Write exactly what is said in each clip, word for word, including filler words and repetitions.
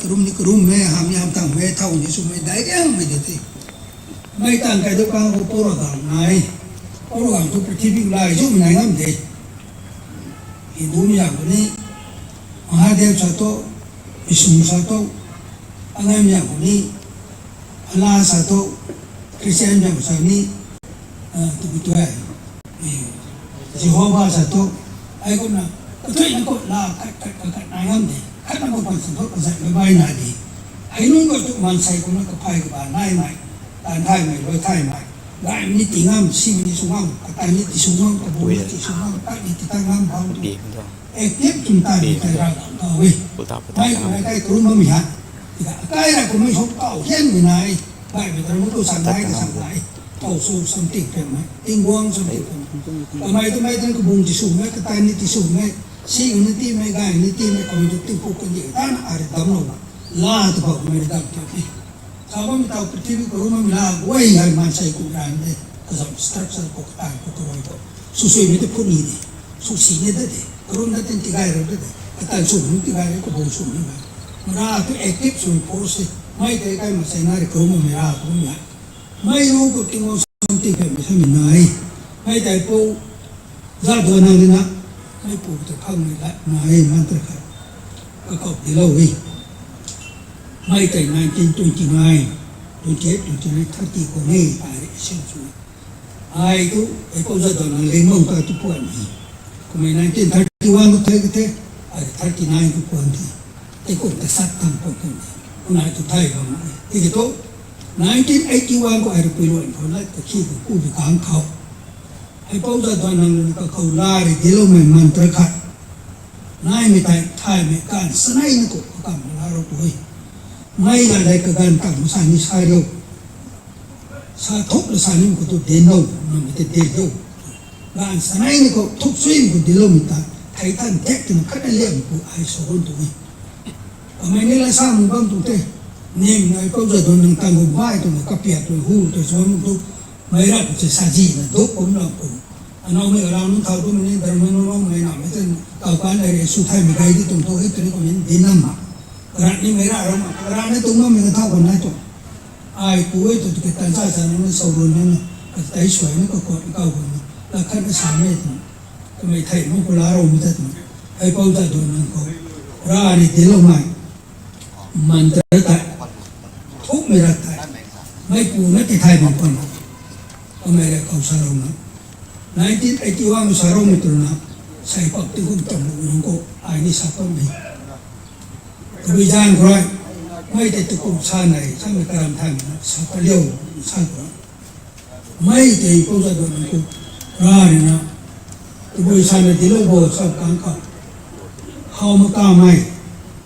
ꯀꯔꯨꯝꯅꯤ ꯀꯔꯨꯝꯃꯦ, ꯍꯥꯝꯅꯤ ꯍꯥꯝꯇꯪꯃꯦ, ꯊꯥꯎꯅꯤ ꯁꯨꯝꯃꯦ, direct ꯍꯪꯕꯩꯗꯨꯗꯤ꯫ ꯃꯩ ꯇꯥꯡ ꯀꯥꯏꯗꯣ ꯀꯥꯡꯕꯨ ꯄꯣꯔꯒ ꯉꯥꯏ꯫ ꯄꯣꯔꯒ ꯄ꯭ꯔꯤꯊꯤꯕꯤ ꯂꯥꯏꯁꯨ ꯉꯥꯏ ꯉꯝꯗꯦ꯫ ꯍꯤꯟꯗꯨ ꯃꯌꯥꯝꯗꯨꯅꯤ, ꯃꯍꯥꯗꯦꯕ ꯁꯥꯇꯣ, ꯕꯤꯁꯅꯨ ꯁꯥꯇꯣ, ꯑꯉꯥꯡ ꯃꯌꯥꯝꯗꯨꯅꯤ, ꯑꯂꯥ ꯁꯥꯇꯣ, ꯈ꯭ꯔꯤꯁꯇꯤꯌꯥꯟ ꯃꯌꯥꯝ ꯁꯥꯅꯤ, ꯑ, ꯇꯨꯕꯨ ꯇꯨꯍꯥꯏ꯫ ꯖꯤꯍꯣꯚꯥ ꯁꯥꯇꯣ, ꯑꯩꯒꯨꯝꯅ ꯀꯊꯣꯛꯏꯅꯀꯣ ꯂꯥ ꯈꯠ ꯈꯠ ꯈꯠ ꯈꯠ ꯉꯥꯏꯉꯝꯗꯦ꯫ ꯈꯠꯅꯕ ꯄꯟꯁꯤꯟꯊꯣꯛ ꯐꯖꯅ ꯃꯥꯏ ꯅꯥꯗꯦ꯫ ꯍꯩꯅꯨꯡꯒ ꯇꯨ ꯃꯟꯁꯥꯏꯒꯨꯝꯅ ꯀꯐꯥꯏꯒ ꯕꯥ ꯅꯥꯏ ꯃꯥꯏ꯫ ꯇꯥꯟ ꯊꯥꯏ ꯃꯥꯏ ꯂꯣꯏ ꯊꯥꯏ ꯃꯥꯏ꯫ ꯂꯥꯏ ꯃꯤꯅꯤ ꯇꯤꯡꯉꯝ ꯁꯤ ꯃꯤꯅꯤ ꯁꯨꯡꯉꯝ ꯀꯇꯥꯏ ꯃꯤꯅꯤ ꯁꯨꯡꯉꯝ ꯀꯕꯨ ꯃꯤꯅꯤ ꯁꯨꯡꯉꯝ ꯀꯥꯏ ꯃꯤꯅꯤ ꯇꯤꯇꯥ ꯉꯝ ꯐꯥꯎ꯫ ꯑꯦꯛꯇꯤꯞ ꯇꯨꯝ ꯇꯥꯏ ꯃꯤꯅꯤ ꯇꯥꯏ ꯔꯥ ꯀꯥꯎꯋꯤ꯫ ꯃꯥꯏ ꯀꯃꯥꯏ ꯀꯥꯏ ꯀꯔꯨꯝꯕ ꯃꯤ ꯍꯥꯏ꯫ ꯏꯀꯥꯏꯔ ꯀꯨꯝꯍꯩ ꯁꯣꯛ ꯀꯥꯎ ꯍꯦꯟꯃꯤꯟꯅꯩ꯫ ꯚꯥꯏ ꯃꯤꯇꯔ ꯃꯨꯛꯇꯨ ꯁꯪꯉꯥꯏꯒ ꯁꯪꯉꯥꯏ꯫ ꯊꯧꯁꯨ ꯁꯝꯇꯤꯛ ꯐꯦꯝꯃꯦ꯫ ꯇꯤꯡꯒꯣꯡ ꯁꯝꯇꯤꯛ ꯐꯦꯝꯃꯦ꯫ ꯀꯃꯥꯏ ꯀꯃꯥꯏ ꯇꯪ ꯀꯕꯨꯡ ꯇꯤꯁꯨꯃꯦ ꯀꯇꯥꯏ ꯅꯤ ꯇꯤꯁꯨꯃꯦ꯫ ꯁꯤꯒ ꯅꯤ ꯇꯤꯃꯦ ꯒꯥꯏ ꯅꯤ ꯇꯤꯃꯦ ꯀꯃꯥꯏ ꯇꯨ ꯇꯤꯡꯀꯨ ꯀꯟꯗꯤ ꯇꯥꯅ ꯑꯥꯔꯦ ꯗꯝꯅꯧꯕ꯫ ꯂꯥ ꯇꯨ ꯐꯥꯎ ꯃꯦ ꯗꯝ ꯇꯨ ꯐꯤ꯫ ꯁꯥꯕ ꯃꯤꯇꯥꯎ ꯄ꯭ꯔꯤꯊꯤꯕꯤ ꯀꯔꯨꯝꯕ ꯃꯤꯂꯥ ꯋꯥꯏ ꯍꯥꯏ ꯃꯥꯟꯁꯥꯏ ꯀꯨꯝꯔꯥꯟꯗꯦ꯫ ꯀꯖꯝ ꯁ꯭ꯇ꯭ꯔꯛꯆꯔ ꯀꯣ ꯀꯇꯥꯏ ꯀꯣ ꯀꯔꯣꯏ ꯀꯣ꯫ ꯁꯨꯁꯣꯏ ꯃꯤꯇ ꯐꯨꯠꯅꯤꯗꯤ꯫ ꯁꯨꯁꯤ ꯅꯦꯗꯗꯤ꯫ ꯀꯔꯨꯝ ꯅꯠꯇꯦ ꯇꯤꯒꯥꯏꯔꯗꯗꯤ꯫ ꯀꯇꯥꯏ ꯁꯨ ꯃꯤ ꯇꯤꯒꯥꯏꯔꯦ ꯀꯕꯨꯡ ꯁꯨ ꯃꯤ ꯒꯥꯏ꯫ ꯃꯔꯥ ꯇꯨ ꯑꯦꯛꯇꯤꯚ ꯁꯨ ꯐꯣꯔꯁ꯫ ꯃꯥꯏ ꯇꯩ ꯀꯥꯏ ꯃꯁꯦꯅꯥꯔꯤ ꯀꯔꯨꯝꯕ ꯃꯤꯔꯥ ꯀꯔꯨꯝ ꯌꯥꯏ꯫ ꯃꯩ ꯂꯧ ꯀꯨꯇꯤꯡ ꯁꯝꯇꯤ ꯐꯦꯃꯤ ꯁꯃꯤ ꯅꯥꯏ꯫ ꯃꯩ ꯇꯥꯏ ꯄꯧ ꯖꯥꯗꯣ ꯅꯪꯅꯤꯅ ꯃꯩ ꯄꯨꯕꯗ ꯐꯪꯉꯤ ꯂꯥꯛ ꯅꯥꯏ ꯃꯟꯇ꯭ꯔ ꯈꯔ ꯀꯀꯧꯗꯤ ꯂꯧꯏ꯫ ꯃꯩ ꯇꯥꯏ nineteen twenty nine, twenty eight, twenty nine, thirty ꯀꯣꯅꯩ ꯍꯥꯏꯔꯦ ꯏꯁꯤꯡ ꯆꯨꯏ꯫ ꯑꯩꯗꯨ ꯑꯩ ꯄꯧ ꯖꯥꯗꯣ ꯅꯪ ꯂꯦꯡꯃꯧ ꯇꯥ ꯇꯨ ꯄꯣꯠꯅꯤ꯫ ꯀꯨꯝꯍꯩ ꯅꯥꯏꯟꯇꯤꯟ ꯊꯥꯔꯇꯤ ꯋꯥꯟ ꯊꯦꯡ ꯊꯦꯡ ꯑꯩ ꯊꯥꯔꯇꯤ ꯅꯥꯏꯟ ꯀꯣꯟꯗꯤ꯫ ꯇꯦꯀꯣꯛꯇ ꯁꯛ ꯇꯝ ꯀꯣꯟ ꯀꯣꯟꯗꯤ꯫ ꯎꯅꯥꯏ ꯇꯨ ꯊꯥꯏ ꯕꯝ꯫ ꯏꯒꯤꯇꯣ ꯅꯥꯏꯟꯇꯤꯟ ꯑꯩꯠꯇꯤ ꯋꯥꯟ ꯀꯣ ꯑꯩ ꯄꯨꯏ ꯂꯣꯏ ꯐꯣ ꯂꯥꯏ ꯀꯈꯤ ꯀꯣ ꯀꯨꯕꯤ ꯀꯥꯡ ꯈꯥꯎ꯫ ꯑꯩ ꯄꯧ ꯖꯥꯗꯣ ꯅꯪ ꯀ ꯈꯧ ꯂꯥꯔꯤ ꯗꯤꯂꯣ ꯃꯩ ꯃꯟꯇ꯭ꯔ ꯈꯥ꯫ ꯅꯥꯏ ꯃꯤ ꯊꯥꯏ ꯊꯥꯏ ꯃꯩ ꯀꯥꯟ ꯁꯅꯥꯏ ꯅ ꯀꯣ ꯀꯥꯟ ꯂꯥꯔꯣ ꯀꯣ ꯍꯣꯏ꯫ ꯃꯩ ꯂꯥ ꯂꯩ ꯀ ꯒꯥꯟ ꯀꯥꯡ ꯃꯁꯥ ꯅꯤ ꯁꯥꯔꯤꯌꯣ꯫ ꯁꯥ ꯊꯣꯛ ꯂ ꯁꯥ ꯅꯤ ꯀꯣ ꯇꯨ ꯗꯦꯟ ꯅꯧ ꯅꯝ ꯇꯦ ꯗꯦꯟ ꯌꯧ꯫ ꯒꯥꯟ ꯁꯅꯥꯏ ꯅ ꯀꯣ ꯊꯣꯛ ꯁꯨꯏ ꯀꯣ ꯗꯤꯂꯣ ꯃꯤ ꯊꯥ ꯊꯥꯏ ꯊꯥꯟ ꯊꯦꯛ ꯇꯅ ꯈꯠꯅ ꯂꯦꯝ ꯀꯣ ꯑꯩ ꯁꯣꯔꯣꯟ ꯇꯨ ꯍꯣꯏ꯫ ꯀꯃꯥꯏꯅ ꯂꯥꯏꯁꯥꯡ ꯕꯝ ꯇꯨ ꯇꯦ ꯅꯦꯝ ꯅꯥꯏ ꯄꯧꯖꯗꯣ ꯅꯪ ꯇꯥꯡꯒꯣ ꯕꯥꯏ ꯇꯨ ꯀꯄꯤꯌꯥ ꯇꯨ ꯍꯨ ꯇꯨ ꯁꯣꯝ ꯇꯨ ꯃꯩꯔꯥ ꯇꯨ ꯁꯥꯖꯤ ꯅ ꯗꯣ ꯀꯨꯝ ꯂꯥ ꯀꯨꯝ꯫ ꯑꯅꯧ ꯃꯩ ꯑꯔꯥꯡ ꯅꯨꯡ ꯊꯥꯎ ꯇꯨ ꯃꯅꯤ ꯗꯔꯃ ꯅꯨꯡ ꯅꯣꯡ ꯃꯩ ꯅꯥ ꯃꯩ ꯇꯟ ꯇꯥꯎ ꯀꯥꯟ ꯂꯩꯔꯦ ꯁꯨ ꯊꯥꯏ ꯃꯩ ꯒꯥꯏ ꯗꯤ ꯇꯨꯝ ꯊꯣꯛ ꯍꯦ ꯇꯨ ꯅꯤ ꯀꯃꯥꯏꯅ ꯗꯤ ꯅꯝ ꯃꯥ꯫ Karani mai ra ram, karani tung ma mai na thau kon nai to. Ai ku wei to ke tan sa sa na sau ron na. Ka tai suai na ka ko ka ko na. La khan sa me to. Ka mai thai mo ko la ro mi ta to. Ai pau ta do na ko. Ra ni te lo mai. Mantra ta. Thuk mai ra ta. Mai ku na ti thai mo kon. Ka mai ra kau sa ro na. Nineteen eighty-one sa ro mi to na. Sai pak ti kum tam mo ko ai ni sa kon mai. Tabui jan kurai. Mai te tukum sa nai, sa mi karam thai mi na, sa paliu, sa kurai. Mai te ipau za dua nang ku. Ra ni na. Tabui sa na di lo bo sa kang ka. Hau ma ka mai.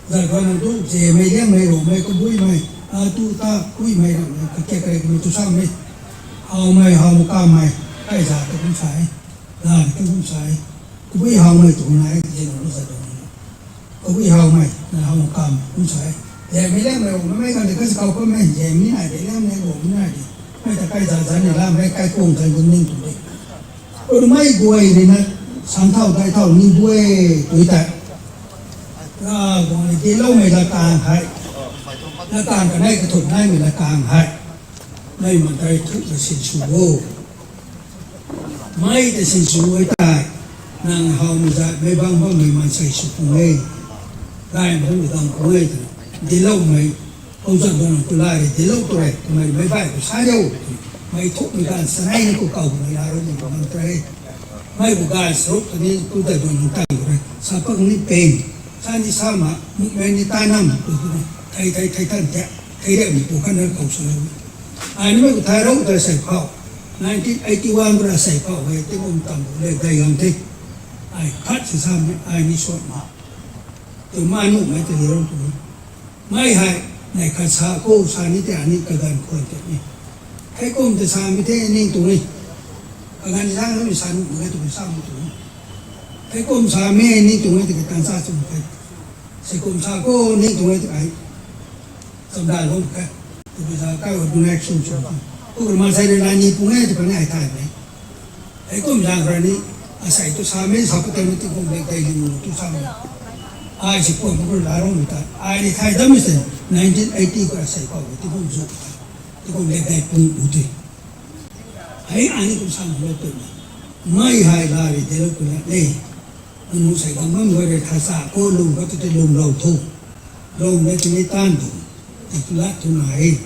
Za dua nang tu, je mai liang mai ro mai, kabui mai. A tu ta, kui mai ra mai, ka kia kare kami tu sa mai. Hau mai, hau ma ka mai. Kai za tukum sa ai. Za tukum sa ai. Kabui hau mai tu na ai, je lo za dua nang. Ko wi hau mai, na hau kam, kun sai. Ye mi le mai, o mai kan de kas kau ko mai, ye mi na de le mai, o mi na de. Mai ta kai za za ni la, mai kai kong kai gun ning tu de. Ko mai guai ni na, sang thau dai thau ni guai tu ta. Ra guai de lo mai la kang hai. La kang ka nai ka thut nai mi la kang hai. Mai man dai thut la sin su wo. Mai te sin su wai tai, nang hau mi za mai bang bang mai man sai su kung ei. Lai bang mi dang kung ei ta. Di lo mai, hau za bang ku lai di lo tu rai, mai mai bai ku sa yo. Mai thuk mi gan sa nai ni ku kau mai la ro mi man tai. Mai ku gan sa ro ta ni ku da bang ta rai. Sa pang ni pen. Sa ni sa ma, mu mai ni ta nam. Thai thai thai tan te. Thai re mi ku kan kau sa. Ai ni mai ku thai ro ta sai pau. Nineteen eighty-one ra sai pau he te bom tam le dai gang te. Ai khat si sam ai ni sot ma. Tu ma nu mai te ro tu. Mai hai nai khat sa ko sa ni te ani ka gan ko te ni. Hai kom te sa mi te ni tu ni. Ka gan sa ni sa nu mai tu sa mu tu ni. Hai kom sa me ni tu ni te ka tan sa tu ni. Sai kom sa ko ni tu ni te ai. Sam da lo ka. Tu sa ka o du na action chu. Ko ma sai le na ni pu ni tu ka ni ai tai ni. Ai kom jang ra ni, a sai tu sa me sa pa te ni ti kom le dai ni mu tu sa me. Ai si pon pun la rong ta. Ai ni thai dam isen nineteen eighty ko sai ko ti pun zu. Ti ko le dai pun u ti. Ai ani kum sang lo pe. Mai hai la ri de lo ku na le. Anu sai dam mam ko re tha sa ko lum ko te lum lo thu. Lum le ti ni tan thu. Ti la thu na ai.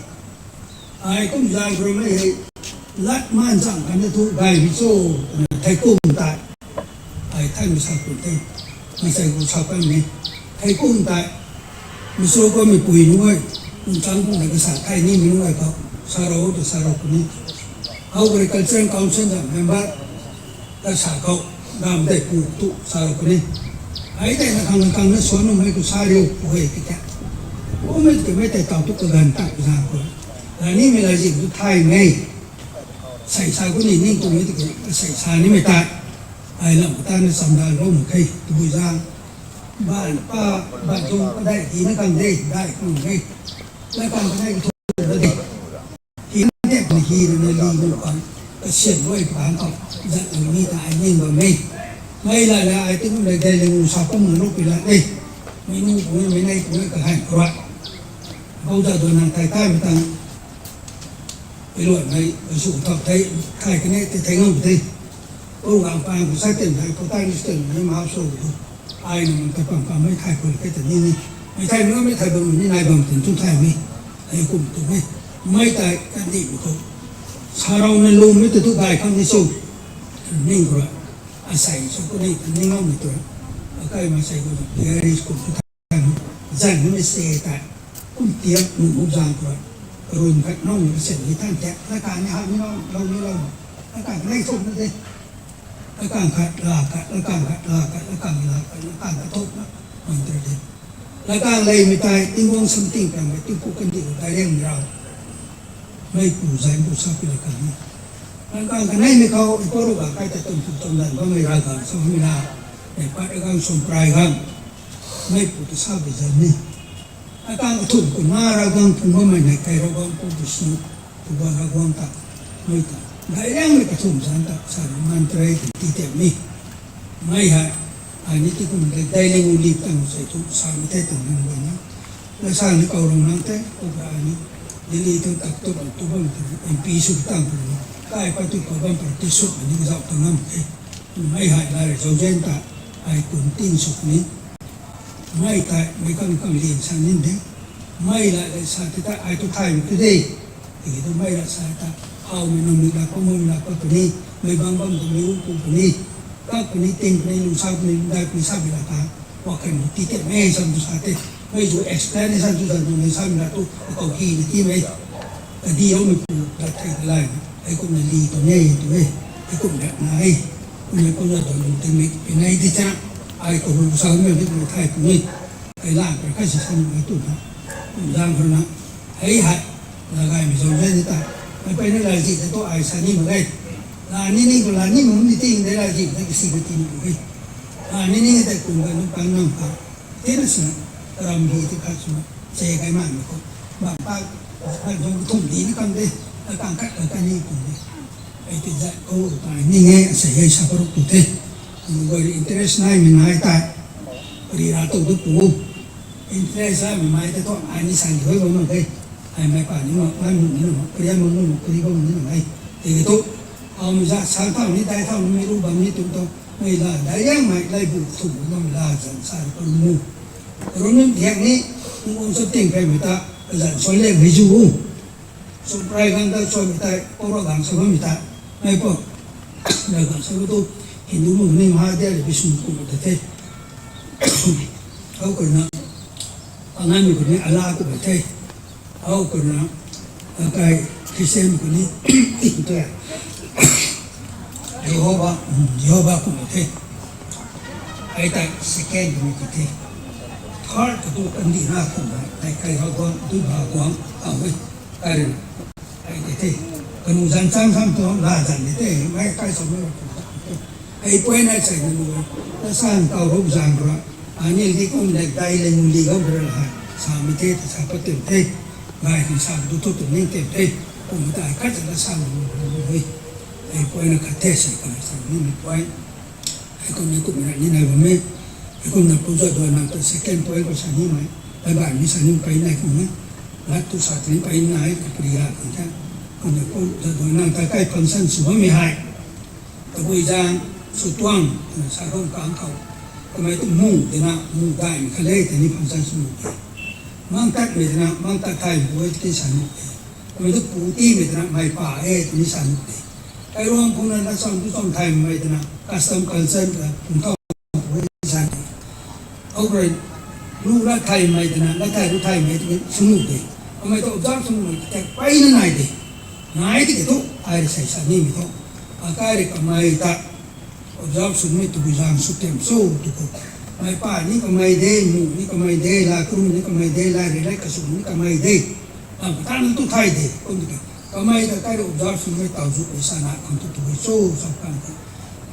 Ai kum zai bro mai hei lat man sang kan thu gai bi so thai kum tai. Ai thai mi sa kun thai mi sai kum sa kan ni thai kum tai. Mi so ko mi pui nu ai kun chang kum ka sa thai ni mi nu ai ko sa ro to sa ro kun ni. Hau ko cultural council da member ka sa ko dam dai pu tu sa ro kun ni. Ai dai na kang kang na so nu mai ku sa ri ku hei ki ta. Ko mai ke mai tai tau tu ka gan ta ku sa ko. Ani mi la jing tu thai mai. Sai sa ku ni ning tu mai tu sai sa ni mai ta. Ai lam ta ni sam da lo mu kai tu bu za. Ba pa ba tu ba dai ki na kang dai dai kang dai. La kang dai tu dai. Hi ni te ni hi ni li ni kang. Ka sian wai pa kang. Za ni ta ai ni ba mai. Mai la la ai tu mai dai le mu sa ku mu lo pi la dai. Mai ni ku mai nai ku ka hai ku ra. Bau za do nang tai tai mai tang. Iloi mai su thok thai thai kene te thai ngam te. O gang pa ku sa ten thai ko tai ni ten mai ma so du. Ai nang ta pam pam mai thai ko ke te ni ni. Mai thai mai mai thai bam ni nai bam ten tu thai mi. Ai kum tu mi. Mai tai ka di ko. Sa rau na lu mi te tu gai khang ni so. Ning ko. A sai so ko ni ni ngam ni to. A kai ma sai ko. There is ko. Zan ni se ta. Kum tiang nu mu zan ko. Run khat nong ni sen ni tan te. La ka ni ha ni nong lo ni lo. La ka ni so ni de. La ka khat la ka la ka khat la ka la ka la ka la ka to na. Man tre de. La ka lai mi tai ting wong something kan mai ting ku kan di ka reng rau. Mai ku zan ku sa pi la ka ni. La ka ka nai ni ka o ko ro ka kai ta tum tum tum dan ba mai ra ka so mi na. Ai pa ka som prai ka. Mai ku ta sa bi zan ni. A kang a thum ku ma ra gang pung ma mai nai kai ra gang pung tu su tu ba ra gang ta mai ta. Dai yang mai ka thum san ta sa ra man trai ti ti te mi. Mai ha. Ani ti kum de dai le nguli tang se tu sa mi te tang nang bana. La sa ni kau rong nang te, ko ka ani. Delhi tu tak tu tu bang tu, M P su tang tu. Kai pa tu ko bang pa ti su ni zau tang nam te. Mai hai la re zau jen ta, ai kun tin su ni. Mai tai, mai kang kang lien sa nin de. Mai la le sa te ta, ai tu thai mi tu de. Igi tu mai la sa ta, hau mi nung mi la ko mo mi la ko tu ni, mai bang bang tu mi u ku tu ni. Ka tu ni ting tu ni, lung sa tu ni, dai tu ni sa mi la ka. Wa kan mi ti te mai sa tu sa te. Mai tu explanation tu sa tu ni sa mi la tu, ko ki ni ti mai. Ka di yo mi ku la thai ka lai. Ai kum na li tu ni tu e. Ai kum na na ai. Kum na kum na tu ni te mi, pi nai ti cha. Ai ko lu sa mi ni ku thai tu ni. Ai la ka ka si sa mi tu na. Kum la ko na. Hei hai, la gai mi zong zai ni ta. Mai pai ni lai zi ta to ai sa ni ma gai. La ni ni ko la ni ma ni ti ni lai zi ta ki si ko ti ni ko gai. La ni ni ta kun ga ni pang nang pa. Ti na sa, ram hi ti ka su. Se gai ma ni ko. Ba pa, ba zong thum di ni kam de. La kang kat la ka ni kun de. Ai ti za ko ta ni nge sa ye sa ko tu te. Ni ko interest nai mi nai ta. Ri ra to tu pu. Interest a mi mai te to ani san hoi bo no ke. Ai mai pa ni no, mai mu ni no, kri mo ni no, kri bo ni no ai. Te ke to. Au mi za san ta ni dai ta ni ru ba ni tu to. Mai la dai yang mai lai bu tu no la zan sa ko mu. Ro ni diak ni, mu so ting pe mi ta, zan so le mi ju. Sum prai gang da so mi tai, poro gang so mi tai. Mai po. Da gang so tu Hindu mo ni ma dia le Vishnu ko da te. Au ko na. Angai mi ko ni Allah ko da te. Au ko na. Akai Christian ko ni. To ya. Jehovah, Jehovah ko da te. Ai tai second ko ni ko te. Third ko tu kan di na ko na. Ai kai hau ko tu ba ko. Au. Karen. Ai te te. Kanu zan chang kham to la zan te te. Mai kai so mai. Ai poi na chai nu. Ta san tau ro zan ro. Ani li kong le dai le nu li kong ro la. Sa mi te ta sa pa te te. Mai ki sa du to to ni te te. Kong ta ai ka ta la sa nu. Ai poi na ka te sa ka sa ni ni poi. ꯑꯩꯈꯣꯏꯅ ꯀꯨꯝꯅ ꯅꯤꯅ ꯕꯝꯃꯦ꯫ ꯑꯩꯈꯣꯏꯅ ꯄꯨꯖ ꯗꯣꯅ ꯇ second point ꯀꯣ ꯁꯥꯅꯤ ꯃꯥꯏ꯫ ꯕꯥꯏ ꯕꯥꯏ ꯃꯤ ꯁꯥꯅꯤ ꯄꯥꯏ ꯅꯥꯏ ꯀꯨꯝꯅ꯫ ꯂꯥꯠ ꯇꯨ ꯁꯥꯇ꯭ꯔꯤ ꯄꯥꯏ ꯅꯥꯏ ꯀꯨꯄ꯭ꯔꯤꯌꯥ ꯀꯨꯝꯅ꯫ ꯑꯩꯈꯣꯏꯅ ꯄꯨꯖ ꯗꯣꯅ ꯇ ꯀꯥꯏ function ꯁꯨꯕꯝꯃꯤ ꯍꯥꯏ꯫ ꯇꯕꯨꯏ ꯖꯥꯡ ꯁꯨ ꯇ꯭ꯋꯥꯡ ꯁꯥꯒꯣꯝ ꯀꯥꯡ ꯈꯥꯎ꯫ ꯀꯃꯥꯏ ꯇꯨ ꯃꯨ ꯗꯦꯅ ꯃꯨ ꯗꯥꯏ ꯃꯈꯜ ꯂꯩ ꯇꯅꯤ function ꯁꯨ ꯃꯨ ꯗꯦ꯫ ꯃꯥꯡ ꯇꯥꯛ ꯃꯦꯗꯅ ꯃꯥꯡ ꯇꯥꯛ ꯊꯥꯏ ꯕꯣꯏ ꯇꯤ ꯁꯥꯅꯨ ꯗꯦ꯫ ꯀꯃꯥꯏ ꯇꯨ ꯄꯨ ꯇꯤ ꯃꯦꯗꯅ ꯃꯥꯏ ꯄꯥ ꯑꯦ ꯇꯅꯤ ꯁꯥꯅꯨ ꯗꯦ꯫ ꯀꯩꯔꯣꯡ ꯈꯣꯡꯅ ꯅꯆꯥꯝ ꯇꯨ ꯆꯣꯝ ꯊꯥꯏ ꯃꯩꯗꯅ custom culture ꯗ ꯄꯨꯡꯊꯥꯎ ꯁꯥꯗꯦ꯫ ꯍꯧꯈ꯭ꯔꯦ ꯂꯨ ꯂꯥ ꯊꯥꯏ ꯃꯩꯗꯅ ꯂꯥ ꯊꯥꯏ ꯂꯨ ꯊꯥꯏ ꯃꯩꯗꯅ ꯁꯨꯡꯉꯨꯗꯦ꯫ ꯑꯃꯩꯗ ꯑꯣꯖꯥ ꯁꯨꯡꯉꯨ ꯇꯦꯛ ꯄꯩꯅ ꯅꯥꯏꯗꯦ꯫ ꯅꯥꯏꯗꯤ ꯀꯩꯊꯣꯛ ꯍꯥꯏꯔꯦ ꯁꯩ ꯁꯥꯅꯤ ꯃꯤꯊꯣꯛ꯫ ꯑꯀꯥꯏꯔꯦ ꯀꯃꯥꯏꯗ ꯑꯣꯖꯥ ꯁꯨꯡꯉꯨ ꯇꯨꯒꯤ ꯖꯥꯡ ꯁꯨ ꯇꯦꯝ ꯁꯨ ꯇꯨꯀꯣ꯫ ꯃꯥꯏ ꯄꯥꯅꯤ ꯀꯃꯥꯏꯗꯦ ꯃꯨꯅꯤ ꯀꯃꯥꯏꯗꯦ ꯂꯥ ꯀꯔꯨꯝꯅꯤ ꯀꯃꯥꯏꯗꯦ ꯂꯥꯏꯔꯦ ꯂꯥꯏ ꯀꯁꯨꯡꯅꯤ ꯀꯃꯥꯏꯗꯦ꯫ ꯂꯥ ꯃꯇꯥꯡꯗ ꯇꯨ ꯊꯥꯏꯗꯦ꯫ ꯀꯃꯥꯏꯗ ꯀꯥꯏꯔꯦ ꯑꯣꯖꯥ ꯁꯨꯡꯉꯨ ꯇꯥꯎꯖꯨ ꯑꯣꯏꯁꯥꯅ ꯈꯪꯇꯨ ꯇꯨꯒꯤ ꯁꯨ ꯁꯥꯎꯀꯥꯟꯗ꯫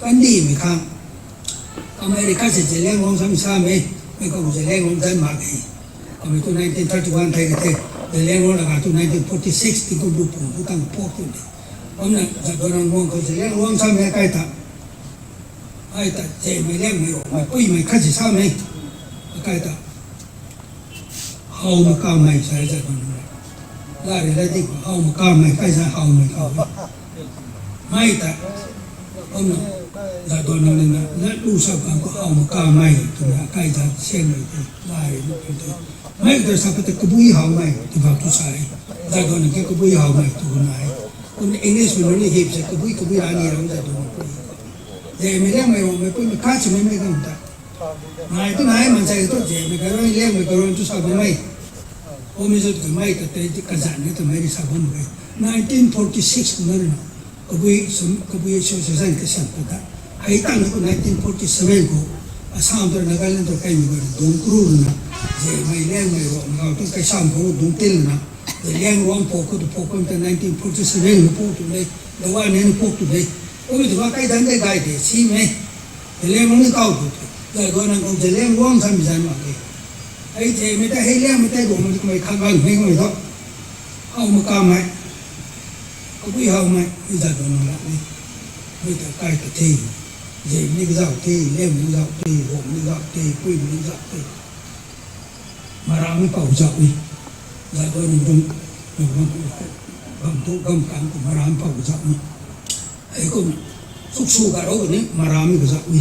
ꯀꯟꯗꯤ ꯃꯤꯈꯥꯡ ꯑꯃꯦꯔꯤꯀꯥꯁꯦ ꯖꯦꯂꯦꯡꯔꯣꯡ ꯁꯝ ꯁꯥꯃꯦ, ꯃꯦꯀꯧ ꯖꯦꯂꯦꯡꯔꯣꯡ ꯗꯟꯃꯥꯔꯛ ꯍꯤ꯫ ꯑꯃꯦ ꯇꯨ nineteen thirty one ꯊꯩꯒ ꯊꯦ, ꯖꯦꯂꯦꯡꯔꯣꯡ ꯂꯒꯥ ꯇꯨ nineteen forty six ꯇꯤꯡꯀꯨ ꯕꯨ ꯄꯨꯡ ꯕꯨ ꯇꯪ ꯄꯣꯛ ꯇꯨ ꯗꯦ꯫ ꯑꯃꯅ ꯖꯒꯣꯔꯪ ꯋꯣꯡ ꯀꯧ ꯖꯦꯂꯦꯡꯔꯣꯡ ꯁꯝꯃꯦ ꯀꯥꯏ ꯇ꯫ ꯀꯥꯏ ꯇ, ꯖꯦ ꯃꯦ ꯂꯦꯡ ꯃꯦ ꯔꯣ, ꯃꯦ ꯄꯨꯏ ꯃꯦ ꯈꯖꯤ ꯁꯥꯃꯦ꯫ ꯀꯥꯏ ꯇ꯫ ꯍꯥꯎ ꯃꯀꯥ ꯃꯩ ꯁꯥꯏ ꯖꯥꯗꯣꯟ ꯅꯪ꯫ ꯂꯥꯔꯦ ꯂꯥꯗꯤ ꯍꯥꯎ ꯃꯀꯥ ꯃꯩ ꯀꯥꯏ ꯁꯥꯏ ꯍꯥꯎ ꯃꯩ ꯀꯥꯎ꯫ ꯃꯩ ꯇ꯫ ꯑꯃꯅ ꯖꯥꯗꯣꯟ ꯅꯪ ꯅ ꯂꯨ ꯁꯥ ꯀꯥꯡ ꯀꯣ ꯍꯥꯎ ꯃꯀꯥ ꯃꯩ ꯇꯨꯅ ꯀꯥꯏ ꯖꯥ ꯁꯦꯝ ꯃꯩ ꯇ ꯂꯥꯔꯦ ꯂꯨ ꯇꯨ ꯇ꯫ ꯃꯩ ꯇ ꯁꯥ ꯄ ꯇ ꯀꯕꯨꯏ ꯍꯥꯎ ꯃꯩ ꯇꯨ ꯐꯥ ꯇꯨ ꯁꯥꯏ꯫ ꯖꯥꯗꯣꯟ ꯅꯪ ꯀꯦ ꯀꯕꯨꯏ ꯍꯥꯎ ꯃꯩ ꯇꯨ ꯅꯥꯏ꯫ ꯑꯃꯅ English ꯃꯅꯨꯡ ꯍꯤꯞ ꯁꯦ ꯀꯕꯨꯏ ꯀꯕꯨꯏ ꯔꯥꯅꯤ ꯔꯥꯎ ꯖꯥꯗꯣꯟ ꯅꯪ ꯀꯕꯨꯏ꯫ ꯖꯦ ꯃꯦ ꯂꯦꯡ ꯃꯦ ꯔꯣ ꯃꯦ ꯄꯨꯏ ꯃꯦ ꯈꯥ ꯆꯤ ꯃꯦ ꯃꯦ ꯒꯝ ꯇ꯫ ꯅꯥꯏ ꯇꯨ ꯅꯥꯏ ꯃꯟ ꯁꯥꯏ ꯇꯨ ꯖꯦ ꯃꯦ ꯒꯔꯣꯏ ꯂꯦꯡ ꯃꯦ ꯒꯔꯣꯏ ꯇꯨ ꯁꯥ ꯒꯝ ꯃꯩ꯫ ꯑꯣ ꯃꯤ ꯖꯨꯠ ꯀ ꯃꯩ ꯇ ꯇꯩ ꯇꯤ ꯀꯖꯥꯟ ꯅꯦ ꯇ ꯃꯩ ꯔꯤ ꯁꯥ ꯒꯝ ꯃꯩ꯫ Nineteen forty six ꯅ ꯔꯤ ꯅ ꯀꯕꯨꯏ ꯁꯨꯝ ꯀꯕꯨꯏ association ꯀ ꯁꯦꯝ ꯇ ꯇ꯫ ꯍꯩ ꯇꯥꯡ ꯅ ꯀꯨ nineteen forty seven ꯀꯣ ꯑꯁꯥꯝ ꯇ ꯅꯥꯒꯥꯂꯦꯟ ꯇ ꯀꯩ ꯃꯤ ꯒꯔ ꯗꯣꯡ ꯀ꯭ꯔꯨ ꯔ ꯅ ꯖꯦ ꯃꯩ ꯂꯦꯡ ꯃꯩ ꯔꯣ ꯃꯒꯥꯎ ꯇ ꯀꯩ ꯁꯥꯝ ꯐꯧ ꯗꯣꯡ ꯇꯤꯜ ꯅ ꯖꯦ ꯂꯦꯡ ꯔꯣꯡ ꯐꯧ ꯀꯨ ꯇ ꯐꯧ ꯀꯨ ꯇ nineteen forty seven ꯅ ꯐꯧ ꯇꯨ ꯂꯩ꯫ ꯗ ꯋꯥ ꯅꯦ ꯅ ꯐꯧ ꯇꯨ ꯂꯩ꯫ ꯑꯣ ꯃꯤ ꯇ ꯋꯥ ꯀꯩ ꯗꯟ ꯗꯦ ꯒꯥꯏ ꯗꯦ ꯁꯤ ꯃꯩ꯫ ꯖꯦꯂꯦꯡꯔꯣꯡ ꯀꯥꯎ ꯇꯨ ꯇꯨ꯫ ꯖꯥꯗꯣꯟ ꯅꯪ ꯀꯧ ꯖꯦꯂꯦꯡꯔꯣꯡ ꯁꯥ ꯃꯤ ꯖꯥꯟ ꯃꯥ ꯀꯦ꯫ ꯍꯩ ꯖꯦ ꯃꯦ ꯇ ꯍꯩ ꯂꯦꯡ ꯃꯦ ꯇ ꯒꯣ ꯃꯦ ꯀꯃꯩ ꯈꯥ ꯒꯥꯟ ꯃꯦ ꯀꯃꯩ ꯗꯣ꯫ ꯍꯥꯎ ꯃꯀꯥ ꯃꯩ꯫ ꯀꯕꯨꯏ ꯍꯥꯎ ꯃꯩ꯫ ꯍꯩ ꯖꯥꯗꯣꯟ ꯅꯪ ꯂꯥꯛ ꯃꯤ꯫ ꯃꯩ ꯇ ꯀꯥꯏ ꯇ ꯊꯦꯡ꯫ ꯖꯦꯝꯅꯤ ꯒꯖꯥꯎ ꯇꯤ, ꯂꯦꯝꯅꯤ ꯒꯖꯥꯎ ꯇꯤ, ꯍꯣꯝꯅꯤ ꯒꯖꯥꯎ ꯇꯤ, ꯄꯨꯏꯅꯤ ꯒꯖꯥꯎ ꯇꯤ꯫ ꯃꯔꯥꯃꯤ ꯄꯥꯎ ꯖꯥꯎꯏ꯫ ꯖꯥꯒꯣꯏ ꯅꯤꯡꯗꯨꯝ ꯅꯤꯡꯗꯨꯝ ꯒꯝ ꯇꯨ ꯒꯝ ꯀꯥꯡ ꯀꯨ ꯃꯔꯥꯃꯤ ꯄꯥꯎ ꯖꯥꯎꯏ꯫ ꯑꯩ ꯀꯨꯝ ꯁꯨꯛꯁꯨ ꯒꯥꯔꯧꯒꯅꯤ ꯃꯔꯥꯃꯤ ꯒꯖꯥꯎꯏ꯫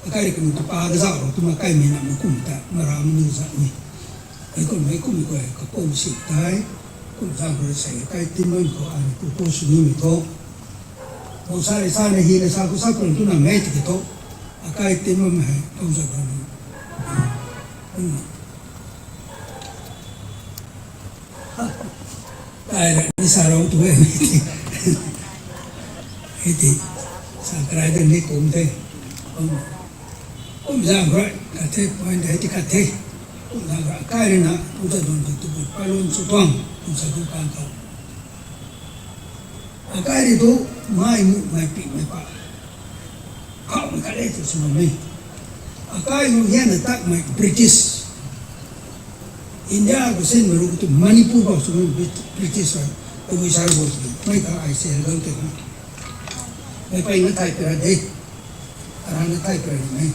ꯑꯀꯥꯏ ꯀꯨꯝ ꯇꯨ ꯄꯥ ꯒꯖꯥꯎꯔꯣ ꯇꯨ ꯃꯀꯥꯏ ꯃꯦꯅ ꯃꯀꯨꯝ ꯇ ꯃꯔꯥꯃꯤ ꯒꯖꯥꯎꯏ꯫ ꯑꯩ ꯀꯨꯝ ꯑꯩ ꯀꯨꯝ ꯀꯣꯏ ꯀ ꯀꯣꯝ ꯁꯤ ꯇꯥꯏ꯫ ꯀꯨꯝ ꯖꯥꯒꯣꯏ ꯁꯥꯏ ꯑꯀꯥꯏ ꯇꯤꯟꯕꯝ ꯀꯣ ꯑꯅꯤ ꯄꯨ ꯄꯣ ꯁꯨꯅꯤ ꯃꯤ ꯀꯣ꯫ ꯃꯧꯁꯥ ꯂꯩꯁꯥꯅ ꯍꯤꯅ ꯁꯥ ꯈꯨꯠꯁꯥ ꯄꯨꯔꯝꯗꯨꯅ ꯃꯌꯥꯏ ꯇꯤꯀꯦꯠꯇꯣ ꯑꯀꯥꯏ ꯇꯦꯟꯕ ꯑꯃ ꯍꯥꯏ ꯇꯧꯖꯕꯅꯤ꯫ ꯎꯝ꯫ ꯀꯥꯏꯔ ꯅꯤꯁꯥꯔꯧ ꯇꯨꯋꯦ꯫ ꯍꯥꯏꯗꯤ ꯁꯪꯀ꯭ꯔꯥꯏꯗ ꯅꯤ ꯀꯣꯝꯗꯦ꯫ ꯎꯝ꯫ ꯀꯨꯝꯖꯥ ꯈꯣꯏ ꯀꯥꯊꯦ ꯄꯣꯏꯟꯗ ꯍꯥꯏꯗꯤ ꯀꯥꯊꯦ꯫ ꯀꯨꯝꯖꯥ ꯈꯣꯏ ꯑꯀꯥꯏꯔꯤꯅ ꯄꯨꯖꯗꯣꯟ ꯇꯨꯕꯨ ꯄꯥꯂꯣꯟ ꯆꯨꯇꯣꯡ ꯀꯨꯝꯖꯥ ꯈꯣꯏ ꯀꯥꯡ ꯀꯥꯎ꯫ ꯑꯀꯥꯏꯔꯤꯗꯨ ꯃꯥꯏ ꯃꯨꯛ ꯃꯥꯏ ꯄꯤꯛ ꯃꯥꯏ ꯄꯥꯛ꯫ ꯐꯥꯎ ꯃꯥꯏ ꯀꯥꯂꯦ ꯇꯨ ꯁꯨꯃꯝꯃꯤ꯫ ꯑꯀꯥꯏꯔꯤꯗꯨ ꯍꯦꯟꯅ ꯇꯥꯛ ꯃꯥꯏ ꯕ꯭ꯔꯤꯇꯤꯁ꯫ ꯏꯟꯗꯤꯌꯥ ꯒꯨꯁꯦꯟ ꯃꯔꯨ ꯇꯨ ꯃꯅꯤꯄꯨꯔ ꯐꯥꯎ ꯁꯨꯃꯝ ꯕ꯭ꯔꯤꯇꯤꯁ ꯍꯣꯏ꯫ ꯑꯩꯈꯣꯏ ꯁꯥꯔ ꯕꯣꯁꯀꯤ ꯃꯩ ꯀꯥ ꯑꯥꯏ ꯁꯤ ꯑꯦꯜ ꯒꯪ ꯇꯦꯛꯅ꯫ ꯃꯩ ꯄꯩꯅ ꯊꯥꯏ ꯄꯤꯔꯗꯦ꯫ ꯑꯔꯥꯡꯅ ꯊꯥꯏ ꯄꯤꯔꯗꯦ ꯃꯩ꯫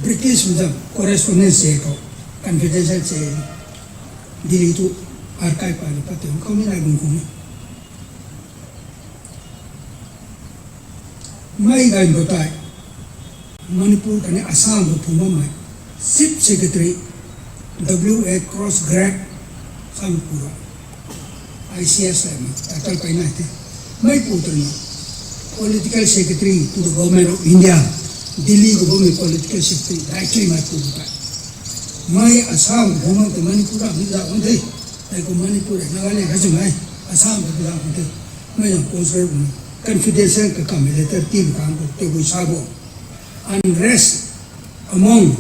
ꯕ꯭ꯔꯤꯇꯤꯁ ꯃꯇꯝ ꯀꯣꯔꯦꯁꯄꯣꯟꯗꯦꯟꯁ ꯆꯦ ꯀꯧ, ꯀꯟꯐꯤꯗꯦꯟꯁꯤꯌꯦꯜ ꯆꯦ, ꯗꯤꯜꯂꯤ ꯇꯨ ꯑꯥꯔꯀꯥꯏꯚ ꯄꯥꯏꯅ ꯄꯠꯇꯦ, ꯀꯧꯃꯤꯟꯅ ꯑꯗꯨꯝ ꯀꯧꯃꯤ꯫ ꯃꯩ ꯒꯥꯏꯟꯗꯣ ꯇꯥꯏ, ꯃꯅꯤꯄꯨꯔ ꯀꯅꯤ ꯑꯁꯥꯝꯒ ꯐꯨꯝꯕ ꯃꯩ, ꯆꯤꯐ ꯁꯦꯀ꯭ꯔꯦꯇꯔꯤ ꯗꯕ꯭ꯂꯤꯎ ꯑꯦ ꯀ꯭ꯔꯣꯁ ꯒ꯭ꯔꯦꯠ ꯁꯥꯡ ꯄꯨꯔ꯫ ꯑꯥꯏ ꯁꯤ ꯑꯦꯁ ꯍꯥꯏꯅ ꯇꯥꯏꯇꯜ ꯄꯥꯏꯅ ꯍꯥꯏꯇꯦ꯫ ꯃꯩ ꯄꯨꯗ꯭ꯔꯅ political secretary to the government of India, Delhi government political secretary ꯗꯥꯏꯔꯦꯛꯇꯔꯤ ꯃꯥꯏ ꯄꯨꯕ ꯇꯥꯏ꯫ ꯃꯩ ꯑꯁꯥꯝ ꯒꯣꯚꯔꯃꯦꯟ ꯃꯅꯤꯄꯨꯔꯗ ꯑꯃꯨꯛ ꯂꯥꯛꯑꯣꯟꯗꯦ꯫ ꯑꯩꯈꯣꯏ ꯃꯅꯤꯄꯨꯔ ꯅꯥꯒꯥꯂꯦꯟ ꯍꯥꯏꯁꯨ ꯃꯩ ꯑꯁꯥꯝꯗ ꯂꯥꯛꯑꯣꯟꯗꯦ꯫ ꯃꯩ ꯌꯥꯝ ꯀꯣꯁꯔ ꯀꯟꯐꯤꯗꯦꯟꯁꯤꯌꯦꯜ ꯀ ꯀꯝꯃꯦꯟꯇꯦꯇꯔ ꯇꯤꯝ ꯀꯥꯡꯕꯨ ꯇꯦꯒꯨ ꯁꯥꯕꯣ꯫ Unrest among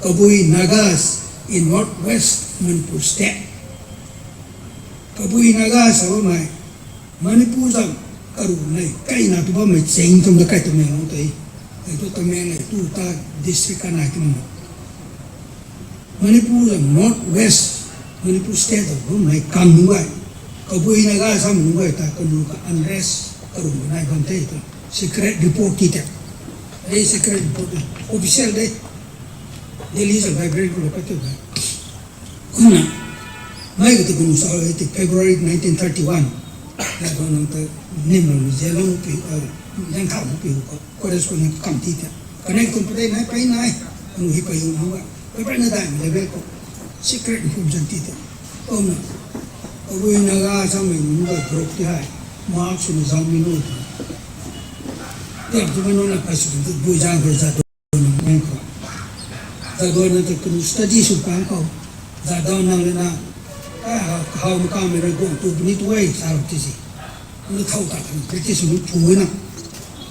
Kabui Nagas in North West Manipur State꯫ Kabui Naga ꯁꯕ ꯃꯥꯏ ꯃꯅꯤꯄꯨꯔꯗ ꯀꯔꯨ ꯅꯩ ꯀꯩꯅ ꯇꯨꯕ ꯃꯩ ꯆꯦꯡ ꯇꯨꯝꯗ ꯀꯥꯏ ꯇꯨꯝꯃꯦ ꯉꯣ ꯇꯩ꯫ ꯑꯩ ꯇꯨ ꯇꯃꯦꯡ ꯂꯩ ꯇꯨ ꯇꯥ ꯗꯤꯁꯇ꯭ꯔꯤꯛ ꯀꯅꯥ ꯇꯨꯝꯃꯦ꯫ ꯃꯅꯤꯄꯨꯔꯗ North West Manipur State ꯇ ꯃꯩ ꯀꯥꯝꯅꯨꯡꯒꯥꯏ꯫ ꯀꯕꯨꯏ ꯅꯥꯒꯥ ꯁꯥꯝꯅꯨꯡꯒꯥꯏ ꯇꯥ ꯀꯅꯨ ꯀ unrest ꯀ ꯅꯥꯏꯕꯝ ꯇꯩ ꯇ secret report ꯀꯤ ꯇ ꯑꯩ secret report official ꯗ Delhi ꯆꯠ library ꯀ ꯂ ꯄꯠꯇ ꯈꯨꯟꯅ ꯃꯩꯒ ꯇ ꯀꯨꯟ ꯁꯥ ꯇ February nineteen thirty one ꯅ ꯅꯪ ꯇ ꯅꯤꯝ ꯖꯦꯂꯣꯡ ꯄꯤ ꯌꯥꯡꯈꯥ ꯃꯨꯛ ꯄꯤ ꯀꯣ ꯀꯣꯂꯦꯖ ꯀꯣꯟꯅ ꯀꯝꯇꯤ ꯇ ꯀꯅꯦꯛ ꯀꯨꯝ ꯄꯗꯩ ꯅꯥꯏ ꯄꯩ ꯅꯥꯏ ꯑꯅꯨ ꯍꯤ ꯄꯩ ꯌꯨ ꯃꯨꯒ ꯄꯩ ꯄꯩ ꯅ ꯗꯥꯏ ꯂꯦꯕꯦꯜ ꯀꯣ secret information ꯇꯤ ꯇ ꯀꯣꯝꯅ ꯑꯩꯈꯣꯏ ꯅꯥꯒꯥ ꯁꯥꯃꯩ ꯃꯅꯨꯡꯗ ꯒ꯭ꯔꯨꯞꯇꯤ ꯍꯥꯏ ꯃꯍꯥꯛꯁꯨꯅ ꯖꯥꯎꯃꯤꯟ ꯑꯣꯏꯗꯅ ꯇꯦꯞꯇꯨ ꯃꯅꯨꯡꯗ ꯄꯥꯏꯁꯨꯗꯨ ꯕꯣꯏꯖꯥꯡ ꯈꯣꯏ ꯖꯥꯗꯣꯟ ꯃꯦꯟꯈꯣ ꯖꯥꯗꯣꯟ ꯅꯠꯇꯦ ꯀꯩꯅꯣ ꯁ꯭ꯇꯗꯤ ꯁꯨ ꯄꯥꯡꯈꯣ ꯖꯥꯗꯣꯟ ꯅꯪꯅ ꯍꯥꯎ ꯃꯀꯥꯝ ꯃꯦꯔ ꯒꯣꯟ ꯇꯨ ꯕꯅꯤ ꯇꯨ ꯑꯩ ꯁꯥꯔꯛꯇꯤꯁꯤ ꯅ ꯊꯧ ꯇꯥꯛꯇꯅ ꯕ꯭ꯔꯤꯇꯤꯁ ꯃꯨꯛ ꯐꯨꯅ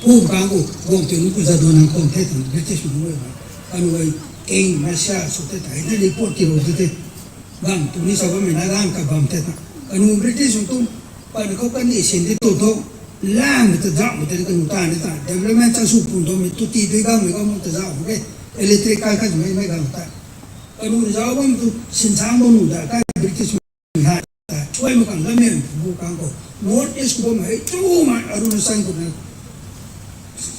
ꯐꯨꯕ ꯀꯥꯡꯕꯨ ꯒꯣꯟ ꯇꯨ ꯅꯨꯡ ꯖꯥꯗꯣꯟ ꯅꯪ ꯈꯣꯡ ꯊꯦꯠꯇꯅ ꯕ꯭ꯔꯤꯇꯤꯁ ꯃꯨꯛ ꯑꯣꯏꯕ ꯑꯗꯨꯒ ꯑꯩ ꯃꯦꯁꯤꯌꯥ ꯁꯨꯛꯇ ꯇꯥꯏꯗꯤ ꯔꯤꯄꯣꯔꯠ ꯇꯤꯔꯣꯗꯨꯗꯤ ꯒꯥꯡ ꯇꯨꯅꯤ ꯁꯕ ꯃꯤꯅ ꯒꯥꯡ ꯀꯕꯝ ꯊꯦꯠꯇꯅ ꯑꯅꯨ ꯕ꯭ꯔꯤꯇꯤꯁ ꯃꯨꯛ ꯄꯥꯅ ꯀꯧ ꯀꯟꯗꯤ ꯁꯦꯟꯗꯤ ꯇꯧꯊꯣꯛ ꯂꯥꯡꯅ ꯇ ꯖꯥꯛ ꯃꯇ ꯀꯩꯅꯣ ꯇꯥꯅꯤ ꯇꯥ ꯗꯦꯕꯂꯞꯃꯦꯟ ꯆꯥꯁꯨ ꯄꯨꯟꯗꯣ ꯃꯤ ꯇꯨꯇꯤ ꯗꯨꯏ ꯒꯥꯡ ꯃꯩ ꯒꯥꯡ ꯃꯨꯛꯇ ꯖꯥꯛ ꯃꯨꯒꯦ ꯏꯂꯦꯛꯇ꯭ꯔꯤꯛ ꯀꯥꯏ ꯈꯥꯏ ꯃꯩ ꯃꯩ ꯒꯥꯡ ꯇꯥ ꯀꯩꯅꯣ ꯖꯥꯎꯕ ꯃꯇꯨ ꯁꯤꯟꯁꯥꯡꯕ ꯃꯨꯗ ꯀꯥꯏ ꯕ꯭ꯔꯤꯇꯤꯁ ꯃꯤ ꯍꯥꯏ ꯁꯣꯏ ꯃꯀꯥꯟ ꯂꯝꯃꯦꯟ ꯕꯨ ꯀꯥꯡ ꯀꯣ ꯅꯣꯔꯠ ꯏꯁ ꯀꯨꯝꯕ ꯃꯍꯩ ꯆꯨ ꯃꯥꯏ ꯑꯔꯨꯅꯥꯆꯜ ꯀꯨꯝꯕ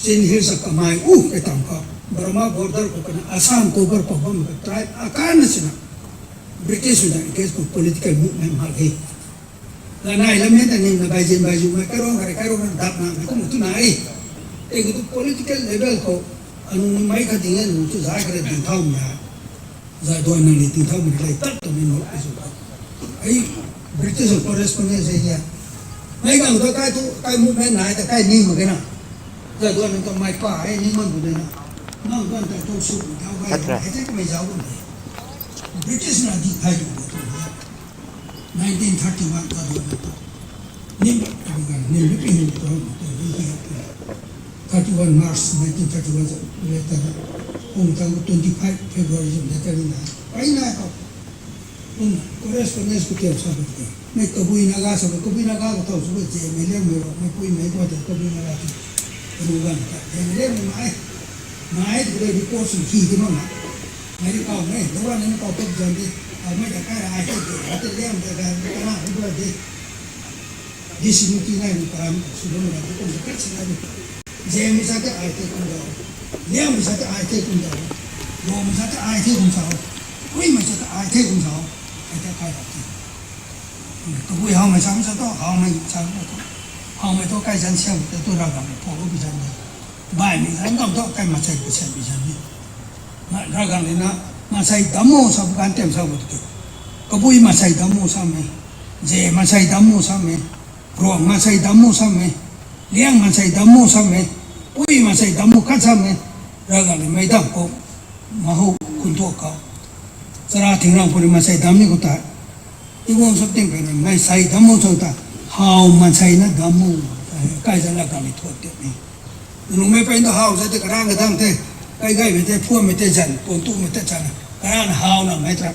ꯆꯤꯟ ꯍꯤꯜꯁ ꯀꯃꯥꯏ ꯎ ꯀꯩ ꯇꯥꯡ ꯀꯣ ꯕꯔꯃꯥ ꯕꯣꯔꯗꯔ ꯀꯣ ꯀꯩꯅꯣ ꯑꯁꯥꯝ ꯀꯣꯕꯔ ꯀꯣ ꯕꯝ ꯇ꯭ꯔꯥꯏꯕ ꯑꯀꯥꯟ ꯑꯁꯤꯅ ꯕ꯭ꯔꯤꯇꯤꯁ ꯅ ꯑꯦꯡꯒꯦꯖ ꯀꯣ ꯄꯣꯂꯤꯇꯤꯀꯦꯜ ꯃꯨꯚꯃꯦꯟ ꯃꯥꯜꯂꯤ ꯂꯅꯥꯏ ꯂꯝꯍꯦꯟꯗ ꯅꯤꯡꯅ ꯕꯥꯏꯖꯤꯟ ꯕꯥꯏꯖꯨ ꯃꯥꯏ ꯀꯔꯣꯡ ꯈꯔꯦ ꯀꯔꯣꯡ ꯈꯔꯦ ꯗꯥꯛ ꯅꯥ ꯃꯩ ꯀꯨꯝ ꯇꯨ ꯅꯥꯏ ꯑꯩꯒꯤꯗꯨ ꯄꯣꯂꯤꯇꯤꯀꯦꯜ ꯂꯦꯚꯦꯜ ꯀꯣ ꯑꯅꯨ ꯃꯥꯏ ꯈꯗꯤꯡ ꯑꯅꯨ ꯇꯨ ꯖꯥꯏ ꯈꯔꯦ ꯗꯤꯡ ꯊꯥꯎ ꯃꯌꯥ ꯖꯥ ꯗꯣ ꯅꯪ ꯂꯤ ꯗꯤꯡ ꯊꯥꯎ ꯃꯔꯤ ꯂꯩ ꯇꯠ ꯇꯨ ꯃꯤꯟ ꯃꯣꯛ ꯑꯩꯁꯨ ꯑꯩ ꯕ꯭ꯔꯤꯇꯤꯁ ꯀꯣꯔꯦꯁꯄꯣꯟꯗꯦꯟꯁ ꯑꯩ ꯃꯥꯏ ꯀꯥꯡꯗ ꯀꯥꯏ ꯇꯨ ꯀꯥꯏ ꯃꯨꯚꯃꯦꯟ ꯅꯥꯏ ꯇ ꯀꯥꯏ ꯅꯤꯡ ꯃꯒꯦꯅ ꯖꯥ ꯗꯣ ꯅꯪ ꯀꯃꯥꯏ ꯄꯥ ꯑꯩ ꯅꯤꯡ ꯃꯟ ꯕꯨꯗꯦꯅ ꯅꯪ ꯗꯣꯟ ꯇ ꯇꯣ ꯁꯨ ꯊꯥꯎ ꯀꯥꯏ ꯆꯠꯇ꯭ꯔꯦ꯫ ꯍꯦ ꯇ ꯃꯩ ꯖꯥꯎ ꯕꯨꯗꯦ ꯕ꯭ꯔꯤꯇꯤꯁ ꯅ ꯗꯤ ꯊꯥꯏ ꯇꯨ ꯕꯨꯗꯦ nineteen thirty one ꯇ ꯗꯣ ꯅꯪ ꯇ ꯅꯤꯝ ꯑꯗꯨꯒ ꯅꯤꯝ ꯂꯨꯄꯤ ꯅꯤꯝ ꯇꯧꯔ ꯃꯇꯨꯡ ꯂꯨꯄꯤ ꯍꯦꯛ ꯄꯨꯔꯦ꯫ Thirty one March nineteen thirty one ꯁꯦ ꯂꯦꯇꯔ ꯄꯨꯡ ꯇꯔꯨꯛ twenty five February ꯁꯦ ꯂꯦꯇꯔ ꯏꯟꯅ ꯄꯩꯅ ꯀꯣ ꯄꯨꯟꯅ ꯀꯣꯔꯦꯁꯄꯣꯟꯗꯦꯟꯁ ꯀꯨꯇꯦꯜ ꯁꯥꯕꯗꯤ ꯃꯩ ꯀꯕꯨꯏ ꯅꯥꯒꯥ ꯁꯥꯕ ꯀꯕꯨꯏ ꯅꯥꯒꯥ ꯀ ꯊꯧ ꯁꯨꯕ ꯖꯦ ꯑꯦꯝ ꯑꯦꯜ ꯑꯦ ꯃꯩꯔꯣ ꯃꯩ ꯀꯨꯏ ꯃꯩ ꯀꯣ ꯀꯕꯨꯏ ꯅꯥꯒꯥ ꯇꯤ ꯑꯗꯨꯒ ꯖꯦ ꯑꯦꯝ ꯑꯦꯜ ꯑꯦ ꯃꯩ ꯃꯥꯏ ꯃꯥꯏ ꯗꯨꯒ ꯔꯤꯄꯣꯔꯠ ꯁꯨ ꯐꯤ ꯗꯤ ꯃꯃ ꯃꯩ ꯀꯥꯎ ꯃꯩ ꯗꯧꯔ ꯅ ꯀꯥꯎ ꯇꯣꯛ ꯖꯟꯗꯤ ꯃꯩ ꯗ ꯀꯥꯏ ꯍꯥꯏ ꯇꯣꯛ ꯗꯤ ꯍꯥꯏ ꯇꯣꯛ ꯂꯦꯝ ꯗ ꯀꯥꯏ ꯀꯅꯥ ꯍꯨꯕ ꯗꯤ Disi nuti nai ni param sudah mereka pun dekat sekali. Jemi sate ai te kum jao. Liang mi sate ai te kum jao. Lo mi sate ai te kum jao. Kui mi sate ai te kum jao. Ai te kai rap te. Ka kui hao mai sam sa to, hao mai sam sa to. Hao mai to kai jan siam te to ra gam po lo bi jan de. Bai mi jan gam to kai ma sai bi jan de. Nga ra gam ni na ma sai damo sa bu kan tem sa bu te. Ka kui ma sai damo sa me. Je ma sai damo sa me. Ruang masai damu same, liang masai damu same, pui masai damu kat same, raga le mai dam ko, mahu kuntu ka. Sara thingrang puri masai dam ni kuta. Iwong sab ting pe mai sai damu sota, hao masai na damu, kai jala ka le thot te ni. Nung mai pai ndo hao sa te karang ka dam te, kai gai me te, phua me te jan, pon tu me te jan, karang hao na mai tra.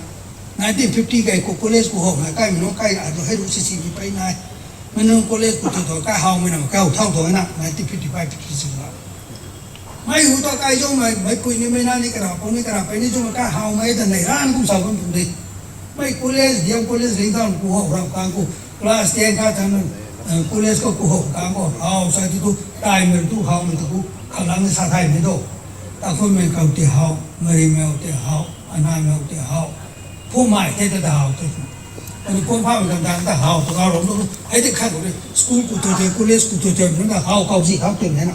Nineteen fifty kai ko college ko ho, kai me no kai ado hai ru si si mi pai nai. Manung college ku tu to ka hao mai na ka hao thao to na nineteen fifty five fifty six la. Mai hu to kai jo mai mai pui ni mai na ni kara po ni kara pe ni jo ka hao mai da nai ran kum sa kum pun de. Mai college diam college ring down ku ho ra ka ku class ten ka tan college ko ku ho ka ko hao sa ti tu tai mai tu hao mai tu ku khalang sa thai mai do. Ta ko mai ka ti hao, mari mai ti hao, anai mai ti hao. Phung mai te ta hao te. Ani phung pha mai ta ta hao to ka ro no. Hai te kha ko school ku to te college ku to te no ta hao ka ji hao te ne na.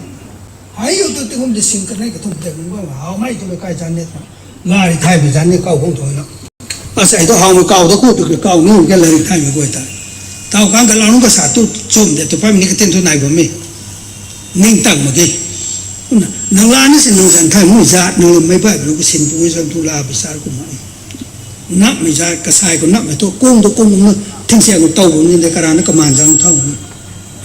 Hai yo to te hom de sing ka ne ka to te no hao mai to ka jan ne ta. Lai thai bi jan ne ka hong to na. Asai to hao mai ka to ku to ka ni ka lai thai mi ko ta. Tao ka ka la no ka sa tu chum de to pa mi ne ka ten to nai ba mi. Ning tang ma ge. Nang la ni sin nang jan thai mu ja nang mai ba lu ka sin bu jan tu la bi sa ku mai. Nap mai ja ka sai ko nap mai to kong to kong na thing sia ko tau ko ni de ka ra na ka man jang thau ni.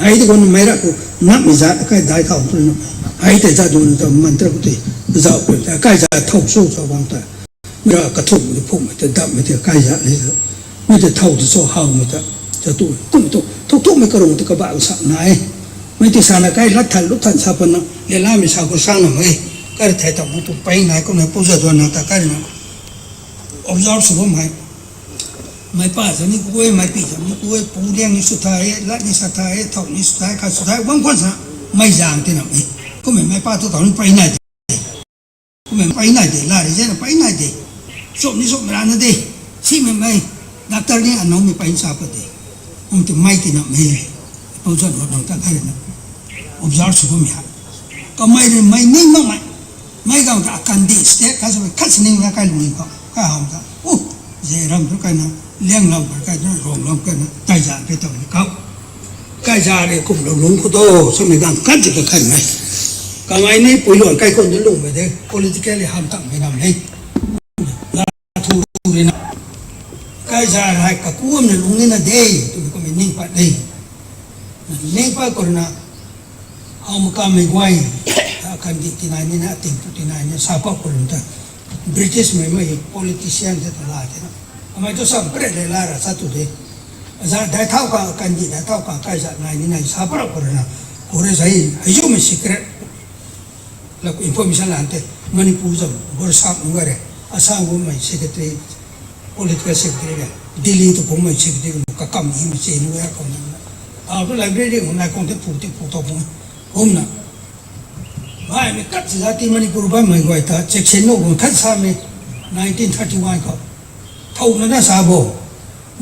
Ai de ko mai ra ko nap mai ja ka dai thau ko na. Ai te ja du na ta man tra ko te. Ja ko ta ka ja thau so so wang ta. Ra ka thuk ni phung mai ta dap mai ta ka ja ni. Mai ta thau ta so hau mai ta. Ja tu kum to thuk thuk mai ka rong ta ka ba sa nai. Mai ta sa na kai lat than lut than sa pa na. Le la mai sa ko sang na mai. Ka ra thai ta mu tu pai nai ko na pu ja do na ta ka na. Observe su mai. ꯃꯩꯄꯥ ꯆꯅꯤ ꯀꯨꯀꯣꯏ, ꯃꯩꯄꯤ ꯆꯅꯤ ꯀꯨꯀꯣꯏ, ꯄꯨ ꯂꯦꯡꯅꯤ ꯁꯨꯊꯥꯏ, ꯂꯠꯅꯤ ꯁꯥꯊꯥꯏ, ꯊꯧꯅꯤ ꯁꯨꯊꯥꯏ, ꯈꯥ ꯁꯨꯊꯥꯏ, ꯋꯥꯡ ꯈꯣꯟ ꯁꯥ, ꯃꯩ ꯖꯥꯡ ꯇꯤꯅ ꯃꯤ꯫ ꯀꯨꯝꯃꯩ ꯃꯩꯄꯥ ꯇꯨ ꯇꯧꯅꯤ ꯄꯩ ꯅꯥꯏꯗꯦ꯫ ꯀꯨꯝꯃꯩ ꯄꯩ ꯅꯥꯏꯗꯦ, ꯂꯥꯔꯤ ꯖꯦꯅ ꯄꯩ ꯅꯥꯏꯗꯦ꯫ ꯆꯣꯞꯅꯤ ꯆꯣꯞ ꯃꯔꯥꯅꯗꯦ꯫ ꯁꯤ ꯃꯩ ꯃꯩ꯫ ꯗꯥꯛꯇꯔꯅꯤ ꯑꯅꯧ ꯃꯤ ꯄꯩ ꯆꯥꯄꯗꯦ꯫ ꯎꯝ ꯇꯤ ꯃꯩ ꯇꯤꯅ ꯃꯤ꯫ ꯄꯧꯖꯠ ꯍꯣꯠꯅꯧ ꯇ ꯈꯥꯏꯔꯦꯅ꯫ ꯑꯣꯕꯖꯥꯔ ꯁꯨꯕ ꯃꯤ ꯍꯥꯏ꯫ ꯀꯃꯩ ꯔꯦ ꯃꯩ ꯅꯤꯡ ꯃꯃꯩ꯫ ꯃꯩ ꯒꯥꯎ ꯇ ꯑꯀꯟꯗꯤ state ꯀ ꯁꯨ ꯈꯠ ꯁꯤꯅꯤꯡ ꯔ ꯀꯥꯏ ꯂꯨꯏ ꯀꯣ꯫ ꯀꯥ ꯍꯥꯝ ꯇ꯫ ꯎ꯫ ꯖꯦ ꯔꯝ ꯗꯨ ꯀꯥꯏꯅ ꯂꯦꯡ ꯂꯝ ꯀꯥꯏꯅ ꯔꯣꯡ ꯂꯝ ꯀꯥꯏꯅ ꯇꯥꯏꯖꯥ ꯀꯩ ꯇꯧꯅꯤ ꯀꯥꯎ꯫ ꯀꯥꯏꯖꯥ ꯔꯦ ꯀꯨꯝ ꯂꯝ ꯂꯨꯡ ꯈꯨꯗꯣ ꯁꯨꯝ ꯅꯤ ꯗꯥꯡ ꯀꯟ ꯖꯤ ꯀ ꯈꯟ ꯃꯩ꯫ ꯀꯃꯥꯏꯅ ꯄꯨꯏꯂꯣꯟ ꯀꯥꯏ ꯀꯣꯟ ꯗꯨ ꯂꯨꯡ ꯃꯩ ꯗꯦ political ꯍꯥꯝ ꯇꯪ ꯃꯩ ꯅꯝ ꯂꯩ꯫ ꯂꯥ ꯊꯨ ꯊꯨ ꯔꯦ ꯅ꯫ ꯀꯥꯏꯖꯥ ꯔ ꯍꯥꯏ ꯀ ꯀꯨꯝ ꯅ ꯂꯨꯡ ꯅꯤ ꯅ ꯗꯦ ꯇꯨ ꯀꯨꯝ ꯅꯤꯡ ꯄꯥꯠ ꯂꯩ꯫ ꯅꯤꯡ ꯄꯥꯠ ꯀꯣꯔꯣꯅꯥ ꯍꯥꯎ ꯃꯀꯥ ꯃꯩ ꯒ꯭ꯋꯥꯏ, ꯑ, ꯀꯟꯗꯤ ꯇꯤꯅꯥꯏꯅꯤꯅ, ꯑꯇꯤꯡ ꯇꯨ ꯇꯤꯅꯥꯏꯅꯤ, ꯁꯥꯄ ꯀꯨꯂꯨꯝꯇ, British ꯃꯩ ꯃꯩ politician ꯇ ꯂꯥꯛꯇꯦꯅ꯫ ꯑꯃꯥꯏ ꯇꯣ ꯁꯝ ꯄ꯭ꯔꯦꯠ ꯂꯩ ꯂꯥꯔ ꯆꯥꯇꯨꯗꯦ꯫ ꯑꯖꯥ ꯗꯥꯏ ꯊꯥꯎ ꯀꯥ ꯀꯟꯗꯤ ꯗꯥꯏ ꯊꯥꯎ ꯀꯥ ꯀꯥꯏ ꯖꯥꯠ ꯅꯥꯏꯅꯤ ꯅꯥꯏ ꯁꯥꯄ ꯀꯨꯂꯨꯝꯅ, ꯍꯣꯔꯦ ꯁꯥꯏ, ꯍꯩꯖꯨ ꯃꯩ secret꯫ ꯂ information ꯂꯥꯟꯇꯦ꯫ ꯃꯅꯤꯄꯨꯔ ꯖꯝ, ꯕꯣꯔ ꯁꯥꯞ ꯅꯨꯡꯉꯥꯏꯔꯦ꯫ ꯑꯁꯥꯝ ꯒꯨꯝ ꯃꯩ secretary, political secretary ꯒ ꯗꯤꯜꯂꯤ ꯇ ꯐꯣꯡ ꯃꯩ secretary ꯒ ꯀꯀꯝ ꯏ ꯃꯩ ꯆꯦ ꯅꯨꯡꯉꯥꯏꯔ ꯀꯣꯟꯅ꯫ ꯑꯥ, ꯇ library ꯒꯨꯝ ꯅꯥꯏ ꯀꯣꯟ ꯇ ꯐꯨ ꯇ ꯐꯨ ꯇ ꯐꯣꯡ ꯍꯨꯝꯅ꯫ ꯃꯥꯏ ꯃꯤ ꯀꯠ ꯖꯥꯇꯤ ꯃꯅꯤꯄꯨꯔ ꯕꯝ ꯃꯩ ꯒꯣꯏ ꯇ ꯆꯦꯛꯁꯤꯟ ꯅꯣ ꯒꯨꯝ ꯈꯠ ꯁꯥꯃꯤ nineteen thirty one ꯀꯣ꯫ ꯊꯧꯅꯅ ꯁꯥꯕꯣ꯫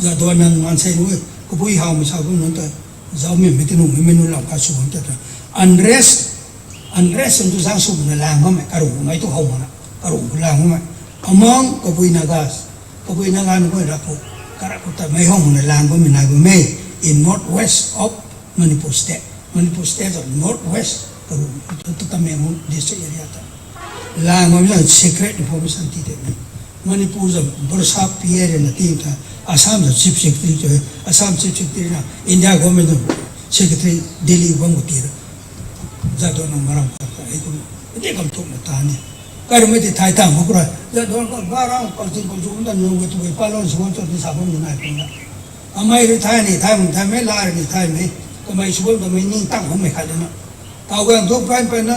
ꯖꯥꯗꯣ ꯅꯪ ꯃꯥꯟꯁꯩ ꯅꯨ ꯀꯕꯨꯏ ꯍꯥꯎ ꯃꯩ ꯁꯥꯕꯨ ꯅꯣꯟ ꯇ ꯖꯥꯎ ꯃꯤ ꯃꯤꯇꯤ ꯅꯨ ꯃꯤ ꯃꯤꯅꯨ ꯂꯥꯎ ꯀꯥ ꯁꯨ ꯍꯣꯟ ꯇ ꯇ꯫ Unrest, unrest ꯁꯨꯝ ꯇꯨ ꯖꯥꯡ ꯁꯨꯕꯅ ꯂꯥꯡꯕ ꯃꯩ ꯀꯔꯨ ꯃꯩ ꯇꯨ ꯍꯧ ꯃꯅ꯫ ꯀꯔꯨ ꯂꯥꯡꯕ ꯃꯩ꯫ Among ꯀꯕꯨꯏ ꯅꯥꯒꯥꯁ, ꯀꯕꯨꯏ ꯅꯥꯒꯥ ꯅꯈꯣꯏ ꯔꯥꯀꯨ, ꯀꯔꯥꯀꯨ ꯇ ꯃꯩ ꯍꯧ ꯃꯅ ꯂꯥꯡꯕ ꯃꯤ ꯅꯥꯏꯕ ꯃꯩ꯫ In north west of Manipur state, Manipur state of north west ꯀꯔꯨ ꯇ ꯇ ꯇꯃꯦꯡꯂꯣꯡ district area ꯇ꯫ ꯂꯥꯡ ꯑꯃꯅ secret information ꯇꯤꯗꯦ꯫ ꯃꯅꯤꯄꯨꯔꯗ ꯕꯔꯁꯥ ꯄꯤꯌꯦꯔꯦꯅ ꯇꯤꯡꯊ, ꯑꯁꯥꯝꯗ chief secretary ꯇꯧꯋꯦ꯫ Assam chief secretaryꯅ India government secretary Delhi ꯕꯪꯕꯨꯇꯤꯗ ꯖꯥꯗꯣꯅ ꯃꯔꯝ ꯈꯛꯇ ꯑꯩ ꯑꯗꯨꯝ ꯑꯗꯩ ꯀꯝꯊꯣꯛꯅ ꯇꯥꯅꯤ꯫ ꯀꯔꯤꯃꯗꯤ ꯊꯥꯏ ꯇꯥꯡꯕ ꯄꯨꯔꯥ ꯖꯥꯗꯣꯅ ꯕꯥꯔꯥ ꯀꯥꯎꯟꯁꯤꯜ ꯀꯥꯎꯟꯁꯤꯜ ꯑꯃꯗ ꯅꯣꯡꯃ ꯇꯨꯒꯩ ꯄꯥꯂꯣꯟ ꯁꯨꯃꯥꯏꯅ ꯇꯧꯗꯤ ꯁꯥꯐꯝ ꯅꯨꯡꯉꯥꯏ ꯄꯨꯟꯅ꯫ ꯑꯃꯥꯏꯔꯤ ꯊꯥꯏꯅꯤ ꯊꯥꯏꯃꯨꯡ ꯊꯥꯏꯃꯦ ꯂꯥꯔꯅꯤ ꯊꯥꯏꯃꯦ꯫ ꯀꯃꯥꯏ ꯁꯨꯐꯝ ꯀꯃꯥꯏ ꯅꯤꯡ ꯇꯥꯡꯐꯝ ꯃꯩꯈꯥꯗꯅ꯫ ꯇꯥꯎꯒ ꯌꯥꯝ ꯊꯣꯛ ꯄꯥꯏ ꯄꯥꯏꯅ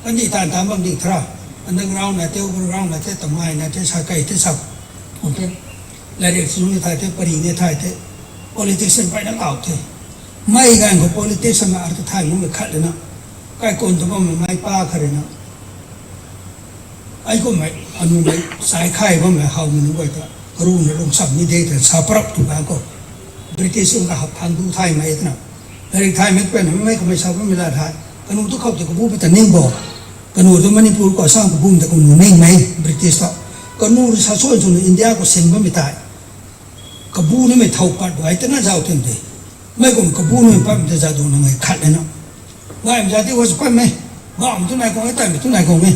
ꯀꯟꯗꯤ ꯇꯥꯟ ꯇꯥꯟꯐꯝꯗꯤ ꯊꯔꯥ꯫ Underground ꯅꯠꯇꯦ, overground ꯅꯠꯇꯦ, ꯇꯃꯥꯏ ꯅꯠꯇꯦ, ꯁꯥꯀꯩ ꯇꯦ ꯁꯥꯎ꯫ Okay꯫ ꯂꯥꯏꯔꯤꯛꯁꯨ ꯅ ꯊꯥꯏ ꯊꯦ, ꯄꯔꯤꯅꯦ ꯊꯥꯏ ꯊꯦ, ꯄꯣꯂꯤꯇꯤꯛꯁ ꯄꯥꯏꯅ ꯀꯥꯎ ꯊꯦ꯫ ꯃꯩ ꯒꯥꯏ ꯈꯣ ꯄꯣꯂꯤꯇꯤꯛꯁ ꯑꯃ ꯑꯥꯔꯊ ꯊꯥꯏ ꯃꯨꯝꯃꯦ ꯈꯠꯂꯦꯅ꯫ ꯀꯥꯏ ꯀꯣꯟꯗꯕ ꯑꯃ ꯃꯥꯏ ꯄꯥꯈ꯭ꯔꯦꯅ꯫ ꯑꯩꯒꯨꯝꯕ ꯑꯅꯨꯃꯩ ꯆꯥꯏꯈꯥꯏꯕ ꯑꯃ ꯍꯥꯎꯅ ꯅꯨꯡꯒꯣꯏꯗ ꯀꯔꯨꯅ ꯂꯣꯡꯁꯥꯞ ꯃꯤꯗꯩꯗ ꯁꯥꯄꯔꯞ ꯇꯨꯒ ꯀꯣ꯫ ꯕ꯭ꯔꯤꯇꯤꯁ ꯑꯃꯒ ꯍꯛꯐꯥꯡꯗꯨ ꯊꯥꯏ ꯃꯩꯗꯅ꯫ ꯂꯥꯏꯔꯤꯛ ꯊꯥꯏ ꯃꯩ ꯄꯦꯟ ꯃꯩ ꯀꯃꯩ ꯁꯥꯕ ꯃꯤꯂꯥ ꯊꯥꯏ꯫ ꯀꯩꯅꯣꯗꯨ ꯈꯛꯇ ꯀꯕꯨ ꯄꯇ ꯅꯤꯡꯕꯣ꯫ ꯀꯩꯅꯣꯗꯨ ꯃꯅꯤꯄꯨꯔ ꯀꯣ ꯑꯁꯥꯡ ꯀꯕꯨꯝꯗ ꯀꯩꯅꯣ ꯅꯤꯡꯃꯩ ꯕ꯭ꯔꯤꯇꯤꯁꯇ꯫ ꯀꯩꯅꯣꯗꯨ ꯁꯥꯁꯣꯟ ꯁꯨꯅ ꯏꯟꯗꯤꯌꯥ ꯀꯣ ꯁꯤꯟꯕ ꯃꯤꯇꯥꯏ꯫ ꯀꯕꯨ ꯅꯨꯃꯤꯠ ꯊꯧ ꯄꯥꯠ ꯋꯥꯏꯇꯅ ꯖꯥꯎ ꯇꯦꯟꯗꯦ꯫ ꯃꯩꯒꯨꯝ ꯀꯕꯨ ꯅꯨꯃꯤꯠ ꯄꯥꯠ ꯃꯤꯇ ꯖꯥꯗꯣ ꯅꯉꯩ ꯈꯠꯂꯦꯅ꯫ ꯋꯥꯏ ꯃꯖꯥꯗꯤ ꯋꯥꯁꯨ ꯄꯥꯝꯃꯦ꯫ ꯃꯥ ꯑꯃꯁꯨ ꯅꯥꯏꯈꯣꯡꯉꯦ, ꯇꯥꯏꯃꯤꯁꯨ ꯅꯥꯏꯈꯣꯡꯉꯦ꯫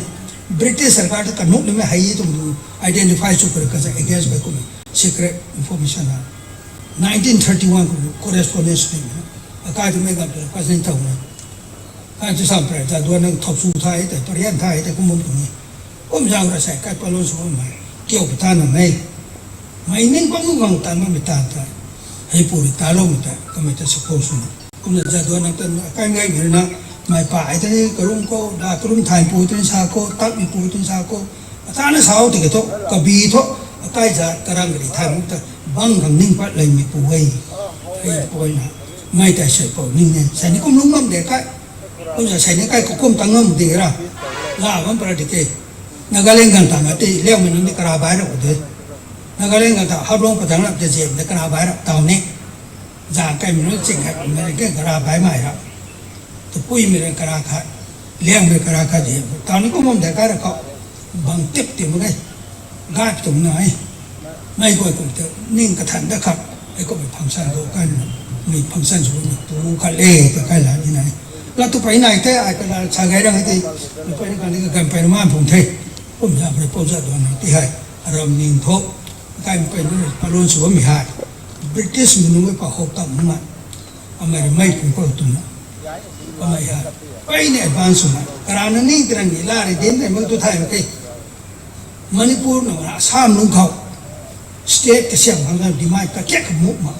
ꯕ꯭ꯔꯤꯇꯤꯁ ꯁꯔꯀꯥꯔꯗ ꯀꯅꯣꯛ ꯅꯨꯃꯤꯠ ꯍꯩꯌꯦ ꯑꯗꯨꯝ ꯑꯥꯏꯗꯦꯟꯇꯤꯐꯥꯏ ꯆꯨꯈ꯭ꯔꯦ ꯀꯖ ꯑꯦꯒꯦꯟꯁ ꯀꯩ ꯀꯨꯝꯃꯤ꯫ ꯁꯤꯀ꯭ꯔꯦꯠ ꯏꯟꯐꯣꯔꯃꯦꯁꯟ ꯍꯥꯏ꯫ ꯅꯥꯏꯟꯇꯤꯟ ꯊꯥꯔꯇꯤ ꯋꯥꯟ ꯀꯣꯔꯦꯁꯄꯣꯟꯗꯦꯟꯁ ꯂꯩꯕꯅ ꯑꯀꯥꯏꯗ ꯃꯩ ꯂꯥꯛꯄꯗ ꯄꯥꯁꯅꯤꯡ ꯇꯧꯅ꯫ ꯀꯥꯏ ꯆꯨꯁꯥꯝ ꯄ꯭ꯔꯦꯇ ꯑꯗꯨꯒ ꯅꯪ ꯊꯧꯁꯨ ꯊꯥꯏ ꯇ ꯄꯔꯤꯌꯥꯟ ꯊꯥꯏ ꯇ ꯀꯨꯝꯕꯝ ꯇꯨꯡꯉꯤ꯫ ꯀꯨꯝ ꯖꯥꯡ ꯔꯁꯥꯏ ꯀꯥꯏ ꯄꯥꯂꯣꯟ ꯁꯨꯕꯝ ꯍꯥꯏ꯫ ꯀꯤꯌꯧ ꯄꯇꯥꯅ ꯃꯩ꯫ ꯃꯩ ꯅꯤꯡ ꯄꯪ ꯉꯥꯡ ꯇꯥꯟꯕ ꯃꯤꯇꯥꯟ ꯇꯥꯏ꯫ ꯍꯩ ꯄꯨꯔꯤ ꯇꯥꯂꯣ ꯃꯤꯇꯥꯏ ꯀꯃꯩ ꯇ ꯁꯀꯣ ꯁꯨꯅ꯫ ꯀꯨꯝꯅ ꯖꯥꯗꯨ ꯅꯪ ꯇ ꯀꯥꯏ ꯉꯥꯏ ꯃꯤꯔꯅ ꯃꯥꯏ ꯄꯥ ꯍꯥꯏ ꯇꯅꯤ ꯀꯔꯨꯝ ꯀꯣ ꯗꯥ ꯀꯔꯨꯝ ꯊꯥꯏ ꯄꯨ ꯇꯅꯤ ꯁꯥ ꯀꯣ ꯇꯥꯛ ꯃꯤ ꯄꯨ ꯇꯅꯤ ꯁꯥ ꯀꯣ꯫ ꯑꯇꯥꯅ ꯁꯥꯎ ꯇꯤꯀꯦ ꯊꯣꯛ ꯀꯕꯤ ꯊꯣꯛ ꯑꯇꯥꯏ ꯖꯥꯠ ꯀꯔꯥꯡ ꯒꯔꯤ ꯊꯥꯏ ꯃꯨꯛꯇ ꯕꯪ ꯈꯪ ꯅꯤꯡ ꯄꯠ ꯂꯩ ꯃꯤ ꯄꯨ ꯍꯩ꯫ ꯍꯩ ꯄꯣꯏꯅ ꯃꯩ ꯇꯥꯏ ꯁꯦꯠ ꯄꯥꯎ ꯅꯤꯡꯅꯦ ꯁꯥꯏꯅꯤ ꯀꯨꯝ ꯂꯨꯝ ꯉꯝꯗꯦ ꯀꯥꯏ꯫ ꯀꯨꯝꯖꯥ ꯁꯥꯏꯅꯤ ꯀꯥꯏ ꯀꯨꯝ ꯇꯪ ꯉꯝꯗꯦꯔꯥ꯫ ꯂꯥꯛ ꯑꯃ ꯄꯔꯥ ꯇꯤꯀꯦ꯫ ꯅꯥꯒꯥꯂꯦꯟ ꯒꯟ ꯇꯥꯡ ꯑꯇꯩ ꯂꯦꯡ ꯃꯅꯨꯡꯗ ꯀꯔꯥ ꯕꯥꯏꯔꯛ ꯎꯗꯦ꯫ ꯅꯥꯒꯥꯂꯦꯟ ꯒꯟ ꯇꯥꯡ ꯍꯥꯞꯂꯣꯡ ꯄꯇꯪ ꯂꯥꯛꯇꯦ ꯖꯦꯝꯗ ꯀꯔꯥ ꯕꯥꯏꯔꯛ ꯇꯥꯎꯅꯦ꯫ ꯖꯥ ꯀꯩ ꯃꯅꯨꯡ ꯆꯤꯡ ꯍꯥꯏ ꯃꯔꯦ ꯀꯔꯥ ꯕꯥꯏ ꯃꯥꯏꯔꯛ꯫ ꯇꯨꯄꯨꯏ ꯃꯤꯔꯦ ꯀꯔꯥ ꯈꯥ, ꯂꯦꯡ ꯃꯤꯔꯦ ꯀꯔꯥ ꯈꯥ ꯖꯦ, ꯇꯥꯎꯅꯤ ꯀꯨꯝꯕꯝ ꯗꯔꯀꯥꯔ ꯀꯣ, ꯕꯪ ꯇꯤꯞ ꯇꯤꯞ ꯃꯒꯩ, ꯒꯥꯏꯞ ꯇꯧꯅ ꯍꯥꯏ, ꯃꯩ ꯀꯣꯏ ꯀꯨꯝꯇ, ꯅꯤꯡ ꯀꯊꯟꯗ ꯈꯛ, ꯑꯩ ꯀꯣꯏ ꯐꯪꯁꯟ ꯗꯣ ꯀꯟ, ꯃꯤ ꯐꯪꯁꯟ ꯁꯨ ꯃꯤ ꯄꯨ ꯈꯜꯂꯦ, ꯇ ꯀꯥꯏ ꯂꯥꯛꯅꯤ ꯅꯥꯏ꯫ ꯂꯥꯛꯇꯨ ꯄꯩ ꯅꯥꯏ ꯇꯦ, ꯑꯥꯏ ꯀ ꯂꯥꯛ ꯁꯥꯒꯩ ꯔꯪ ꯍꯥꯏꯗꯤ, ꯂꯨꯄꯥ ꯅꯤ ꯀꯥꯟꯗꯤ ꯀ ꯒꯟ ꯄꯩ ꯃꯥꯟ ꯐꯣꯡ ꯊꯩ, ꯀꯨꯝ ꯌꯥ ꯐꯔꯦ ꯄꯧ ꯖꯥ ꯗꯣ ꯅꯥꯏ ꯇꯤ ꯍꯥꯏ, ꯑꯔꯝ ꯅꯤꯡ ꯊꯣꯛ, ꯀꯥꯏ ꯄꯩ ꯅꯨꯃꯤꯠ ꯄꯥꯂꯣꯟ ꯁꯨꯕ ꯃꯤ ꯍꯥꯏ, ꯕ꯭ꯔꯤꯇꯤꯁ ꯃꯅꯨꯡꯒꯤ ꯄꯥꯎꯍꯧ ꯇꯝ ꯃꯥꯟ꯫ ꯑꯃꯔ ꯃꯩ ꯄꯨꯡꯀꯣꯜ ꯇꯨꯝꯅ꯫ ꯑꯃ ꯌꯥ꯫ ꯄꯩꯅꯦ ꯑꯦꯗꯚꯥꯟꯁ ꯁꯨꯃꯥꯏ꯫ ꯀꯔꯥꯅ ꯅꯤꯡ ꯇꯔꯪꯒꯤ ꯂꯥꯔꯦ ꯗꯦꯟ ꯗꯦꯟ ꯃꯛꯇꯨ ꯊꯥꯏ ꯃꯈꯩ꯫ ꯃꯅꯤꯄꯨꯔ ꯅ ꯑꯁꯥꯝ ꯅꯨꯡꯈꯥꯎ꯫ ꯁ꯭ꯇꯦꯠ ꯀ ꯁꯦꯝ ꯈꯪꯗꯅ ꯗꯤꯃꯥꯏ ꯀ ꯀꯦꯛ ꯃꯨꯛ ꯃꯛ꯫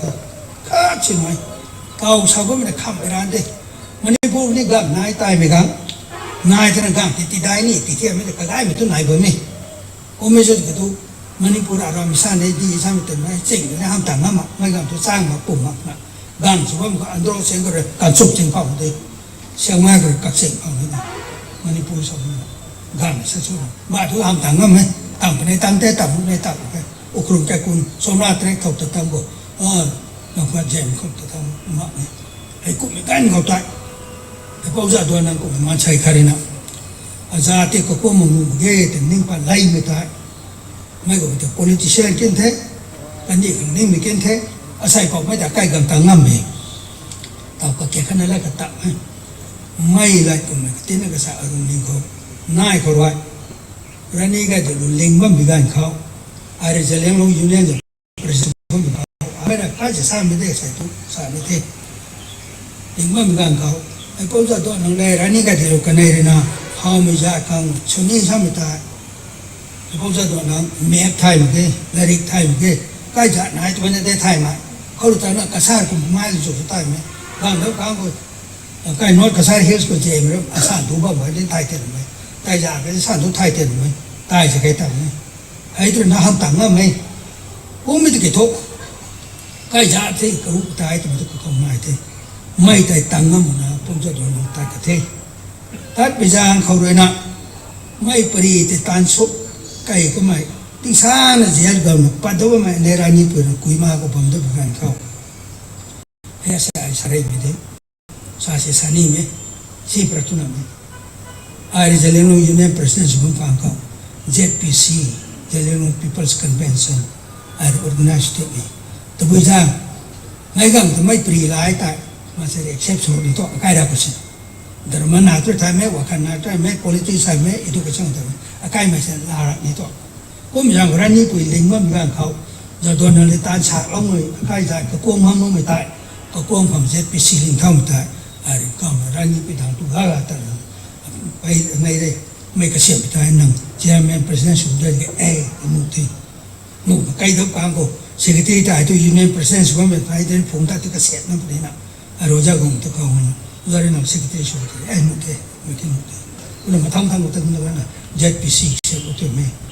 ꯈꯛ ꯁꯤ ꯃꯥꯏ꯫ ꯀꯥꯎ ꯁꯥꯎꯕ ꯃꯅ ꯈꯥꯝ ꯕꯦꯔꯥꯟꯗꯦ꯫ ꯃꯅꯤꯄꯨꯔ ꯅꯤ ꯒꯝ ꯅꯥꯏ ꯇꯥꯏ ꯃꯤꯒꯝ꯫ ꯅꯥꯏꯗꯅ ꯒꯝ ꯇꯤ ꯇꯤ ꯗꯥꯏꯅꯤ ꯇꯤ ꯇꯤ ꯑꯃꯗ ꯀꯒꯥꯏ ꯃꯇꯨ ꯅꯥꯏꯕ ꯃꯤ꯫ ꯑꯣꯃꯦꯖꯣꯟ ꯀꯗꯨ ꯃꯅꯤꯄꯨꯔ ꯑꯔꯥꯝ ꯏꯁꯥꯅꯩꯗꯤ ꯏꯁꯥ ꯃꯇꯝꯗ ꯆꯤꯡꯗꯅ ꯍꯥꯝꯇ ꯉꯝꯃ ꯃꯩ ꯂꯥꯡꯊꯣꯛ ꯆꯥꯡꯕ ꯄꯨꯝꯃꯛꯅ ꯒꯥꯡ ꯁꯨꯕ ꯑꯃꯒ ꯑꯟꯗ꯭ꯔꯣ ꯆꯦꯟꯈ꯭ꯔꯦ ꯀꯥꯡꯆꯨꯞ ꯆꯦꯡꯐꯥꯎꯗꯩ ꯁꯦꯡꯃꯥꯏꯈ꯭ꯔꯦ ꯀꯛꯆꯦꯡ ꯐꯥꯎꯗꯅ ꯃꯅꯤꯄꯨꯔ ꯁꯣꯝꯗ ꯒꯥꯡꯅ ꯁꯠꯁꯨ ꯃꯥꯗꯨ ꯍꯥꯝꯇ ꯉꯝꯃꯦ ꯇꯥꯡꯕꯅꯦ ꯇꯥꯡꯗꯦ ꯇꯥꯡꯕꯅꯦ ꯇꯥꯡꯕꯅꯦ ꯎꯈ꯭ꯔꯨꯜ ꯀꯩꯀꯨꯜ ꯁꯣꯝꯂꯥ ꯇꯔꯦꯠ ꯈꯛꯇ ꯇꯝꯕꯣ ꯂꯝꯐꯥ ꯖꯦꯝ ꯈꯛꯇ ꯇꯝꯕ ꯃꯥꯅꯦ꯫ ꯑꯩ ꯀꯨꯝꯃꯤ ꯀꯥꯏꯅ ꯈꯥꯎ ꯇꯥꯏ꯫ ꯑꯩ ꯄꯥꯎꯖꯥꯗꯣ ꯅꯪ ꯀꯨꯝꯃꯤ ꯃꯥꯟꯁꯥꯏ ꯈꯔꯤꯅ ꯑꯖꯥ ꯇꯦꯛ ꯀꯀꯣ ꯃꯪ ꯃꯨꯒꯦ ꯇꯦ ꯅꯤꯡ ꯄꯥ ꯂꯩ ꯃꯦ ꯇꯥꯏ꯫ ꯃꯩ ꯀꯣ ꯇꯦ ꯄꯣꯂꯤꯇꯤꯁꯤꯌꯥꯟ ꯀꯤꯟ ꯊꯦ ꯀꯟꯗꯤ ꯈꯪ ꯅꯤꯡ ꯃꯤ ꯀꯤꯟ ꯊꯦ ꯑꯁꯥꯏ ꯄꯥꯎ ꯃꯩ ꯇꯥ ꯀꯥꯏ ꯒꯝ ꯇꯥ ꯉꯝꯃꯦ꯫ ꯇꯥꯎ ꯀ ꯀꯦ ꯈꯅ ꯂ ꯀ ꯇꯥ ꯃꯩ ꯂꯥꯏ ꯀꯨꯝꯃꯤ ꯇꯤꯟꯅ ꯀ ꯁꯥ ꯑꯔꯨꯝ ꯅꯤꯡ ꯈꯣ ꯅꯥꯏ ꯈꯣ ꯔꯣꯏ ꯔꯅꯤ ꯀꯥꯏ ꯇꯦ ꯂꯨ ꯂꯤꯡꯕꯝ ꯕꯤꯒꯥꯏ ꯈꯥꯎ ꯑꯥꯏ ꯔꯦ ꯖꯂꯦꯡ ꯂꯣꯡ ꯌꯨꯅꯤꯌꯟ ꯖ ꯄ꯭ꯔꯦꯁꯤꯗꯦꯟ ꯈꯣꯝ ꯕꯤꯒꯥꯏ ꯈꯥꯎ ꯑꯃꯅ ꯀꯥꯏ ꯆꯦ ꯁꯥ ꯃꯤ ꯗꯦ ꯁꯥꯏ ꯇꯨ ꯁꯥ ꯃꯤ ꯗꯦ ꯂꯤꯡꯕꯝ ꯕꯤꯒꯥꯏ ꯈꯥꯎ ꯑꯩ ꯄꯣꯝ ꯆꯥ ꯗꯣ ꯅꯪ ꯂꯩ ꯔꯅꯤ ꯀꯥꯏ ꯇꯦ ꯂꯨ ꯀꯅꯩ ꯔꯤꯅ ꯍꯥꯎ ꯃꯤ ꯖꯥ ꯈꯪ ꯁꯨꯅꯤ ꯁꯥ ꯃꯤ ꯇꯥꯏ꯫ ꯑꯩ ꯄꯣꯝ ꯆꯥ ꯗꯣ ꯅꯪ ꯃꯦꯞ ꯊꯥꯏ ꯃꯤ ꯗꯦ ꯂꯥꯏꯔꯤꯛ ꯊꯥꯏ ꯃꯤ ꯗꯦ ꯀꯥꯏ ꯖꯥ ꯅꯥꯏ ꯇꯨ ꯃꯅ ꯗꯦ ꯊꯥꯏ ꯃꯥꯏ ꯈꯧ ꯇꯥ ꯅ ꯀꯁꯥꯔ ꯀꯨꯝ ꯃꯥꯏ ꯖꯨ ꯁꯨ ꯇꯥꯏ ꯃꯤ ꯒꯥꯡ ꯗ ꯀꯥꯡ ꯀꯣꯏ ꯀꯥꯏ ꯅꯣꯔꯠ ꯀꯁꯥꯔ ꯍꯤꯜꯁ ꯀꯣ ꯖꯦ ꯃꯔꯝ ꯑꯁꯥ ꯗꯨ ꯕ ꯃ ꯗꯦ ꯊꯥꯏ ꯇꯦ ꯃꯤ ꯇꯥꯏ ꯖꯥ ꯀ ꯁꯥ ꯗꯨ ꯊꯥꯏ ꯇꯦ ꯃꯤ ꯇꯥꯏ ꯖ ꯀꯩ ꯇꯥ ꯃꯤ ꯍꯩꯗ꯭ꯔ ꯅ ꯍꯝ ꯇꯥ ꯉꯝꯃꯦ꯫ ꯀꯣꯝꯃꯤꯗꯤ ꯀꯩꯊꯣꯛ ꯀꯥꯏ ꯖꯥ ꯊꯦ ꯀꯔꯨ ꯇꯥꯏ ꯇ ꯃꯗꯨ ꯀ ꯀꯧ ꯉꯥꯏ ꯊꯦ ꯃꯩ ꯇꯥꯏ ꯇꯥꯡ ꯉꯝꯃꯅ ꯄꯨꯡ ꯆ ꯗꯣ ꯅ ꯇꯥꯏ ꯀ ꯊꯦ ꯇꯥꯠ ꯄꯤꯖꯥꯡ ꯈꯧꯔꯣꯏꯅ ꯃꯩ ꯄꯔꯤ ꯇꯦ ꯇꯥꯟ ꯁꯨꯛ ꯀꯩ ꯀꯃꯥꯏ ꯇꯤꯡꯁꯥꯅ ꯖꯦꯜ ꯒꯝꯅ ꯄꯥꯗꯕ ꯃꯩ ꯅꯦꯔꯥꯅꯤ ꯄꯨꯔ ꯀꯨꯏꯃꯥ ꯀ ꯕꯝꯗ ꯕꯒꯥꯟ ꯈꯥꯎ꯫ ꯑꯩ ꯑꯁ ꯑꯩ ꯁꯔꯩ ꯃꯤꯗꯤ ꯁꯥꯁꯦ ꯁꯥꯅꯤꯃꯦ꯫ ꯁꯤ ꯄ꯭ꯔꯊꯨꯅꯃꯦ꯫ ꯑꯥꯏ ꯖꯂꯦꯡꯂꯣꯡ ꯌꯨꯅꯤꯌꯟ ꯄ꯭ꯔꯁꯤꯗꯦꯟ ꯁꯨꯕꯝ ꯄꯥꯡꯈꯧ ꯖꯦꯠ ꯄꯤ ꯁꯤ ꯖꯂꯦꯡꯂꯣꯡ ꯄꯤꯄꯜꯁ ꯀꯟꯚꯦꯟꯁꯟ ꯑꯥꯏ ꯑꯣꯔꯒꯅꯥꯏꯖ ꯇꯦꯛꯅꯤ꯫ ꯇꯕꯨꯏꯖꯥꯡ ꯉꯥꯏꯒꯥꯡ ꯇꯃꯩ ꯄ꯭ꯔꯤ ꯂꯥꯏ ꯇꯥꯏ꯫ ꯃꯥꯁꯦ ꯑꯦꯛꯁꯦꯞ ꯁꯣꯔꯅꯤ ꯇꯣ ꯑꯀꯥꯏ ꯔꯥꯛꯄꯁꯦ꯫ ꯙꯔꯃ ꯅꯥꯇ꯭ꯔ ꯊꯥꯏꯃꯦ ꯋꯥꯈꯜ ꯅꯥꯇ꯭ꯔ ꯃꯦ ꯄꯣꯂꯤꯇꯤꯛꯁ ꯊꯥꯏꯃꯦ ꯏꯗꯨꯀꯦꯁꯟ ꯊꯥꯏꯃꯦ ꯑꯀꯥꯏ ꯃꯁꯦ ꯂꯥꯔꯛꯅꯤ ꯇꯣ꯫ ꯀꯨꯝ ꯌꯥꯝ ꯔꯥꯅꯤ ꯄꯨꯏ ꯂꯤꯡꯕ ꯃꯤꯒꯥꯡ ꯈꯥꯎ ꯖꯗꯣꯟꯅ ꯂꯤꯇꯥꯟ ꯁꯥꯛ ꯂꯧꯉꯣꯏ ꯑꯀꯥꯏ ꯖꯥꯠ ꯀꯀꯣꯡ ꯍꯥꯝ ꯂꯧꯉꯣꯏ ꯇꯥꯏ꯫ ꯀꯀꯣꯡ ꯐꯝ ꯖꯦꯠ ꯄꯤ ꯁꯤ ꯂꯤꯡꯊꯧ ꯇꯥꯏ꯫ ꯑꯥꯔꯤ ꯀꯥꯎꯅ ꯔꯥꯅꯤ ꯄꯤꯗꯥꯡ ꯇꯨ ꯒꯥ ꯒꯥ ꯇꯔꯅ ꯄꯩ ꯅꯩꯔꯦ꯫ ꯃꯩ ꯀꯁꯦꯝ ꯇꯥꯏ ꯅꯪ ꯆꯤꯌꯔꯃꯦꯟ ꯄ꯭ꯔꯁꯤꯗꯦꯟ ꯁꯨꯗꯔꯒꯦ ꯑꯦ ꯃꯨꯛꯇꯤ ꯅꯨ ꯀꯩꯗꯧ ꯀꯥꯡꯒꯣ ꯁꯦꯀ꯭ꯔꯦꯇꯔꯤ ꯇꯥꯏ ꯇꯨ ꯌꯨꯅꯤꯌꯟ ꯄ꯭ꯔꯁꯤꯗꯦꯟ ꯁꯨꯕꯝ ꯇꯥꯏ ꯇꯨ ꯐꯣꯡ ꯇꯥ ꯇꯤꯀ ꯁꯦꯠ ꯅꯝ ꯄꯨꯅꯤꯅ ꯑꯔꯣꯖꯥ ꯒꯣꯡ ꯇꯨ ꯀꯥꯎꯅ ꯎꯖꯥꯔꯤ ꯅꯝ ꯁꯦꯀ꯭ꯔꯦꯇꯔꯤ ꯁꯨꯕ ꯇꯥꯏ ꯑꯩ ꯃꯨꯛꯇꯦ ꯃꯨꯛꯇꯦ ꯃꯨꯛꯇꯦ꯫ ꯎꯅ ꯃꯊꯪ ꯊꯪ ꯃꯊꯪ ꯅꯒꯅ ꯖꯦꯠ ꯄꯤ ꯁꯤ ꯁꯦꯠ ꯎꯇꯦ ꯃꯦ꯫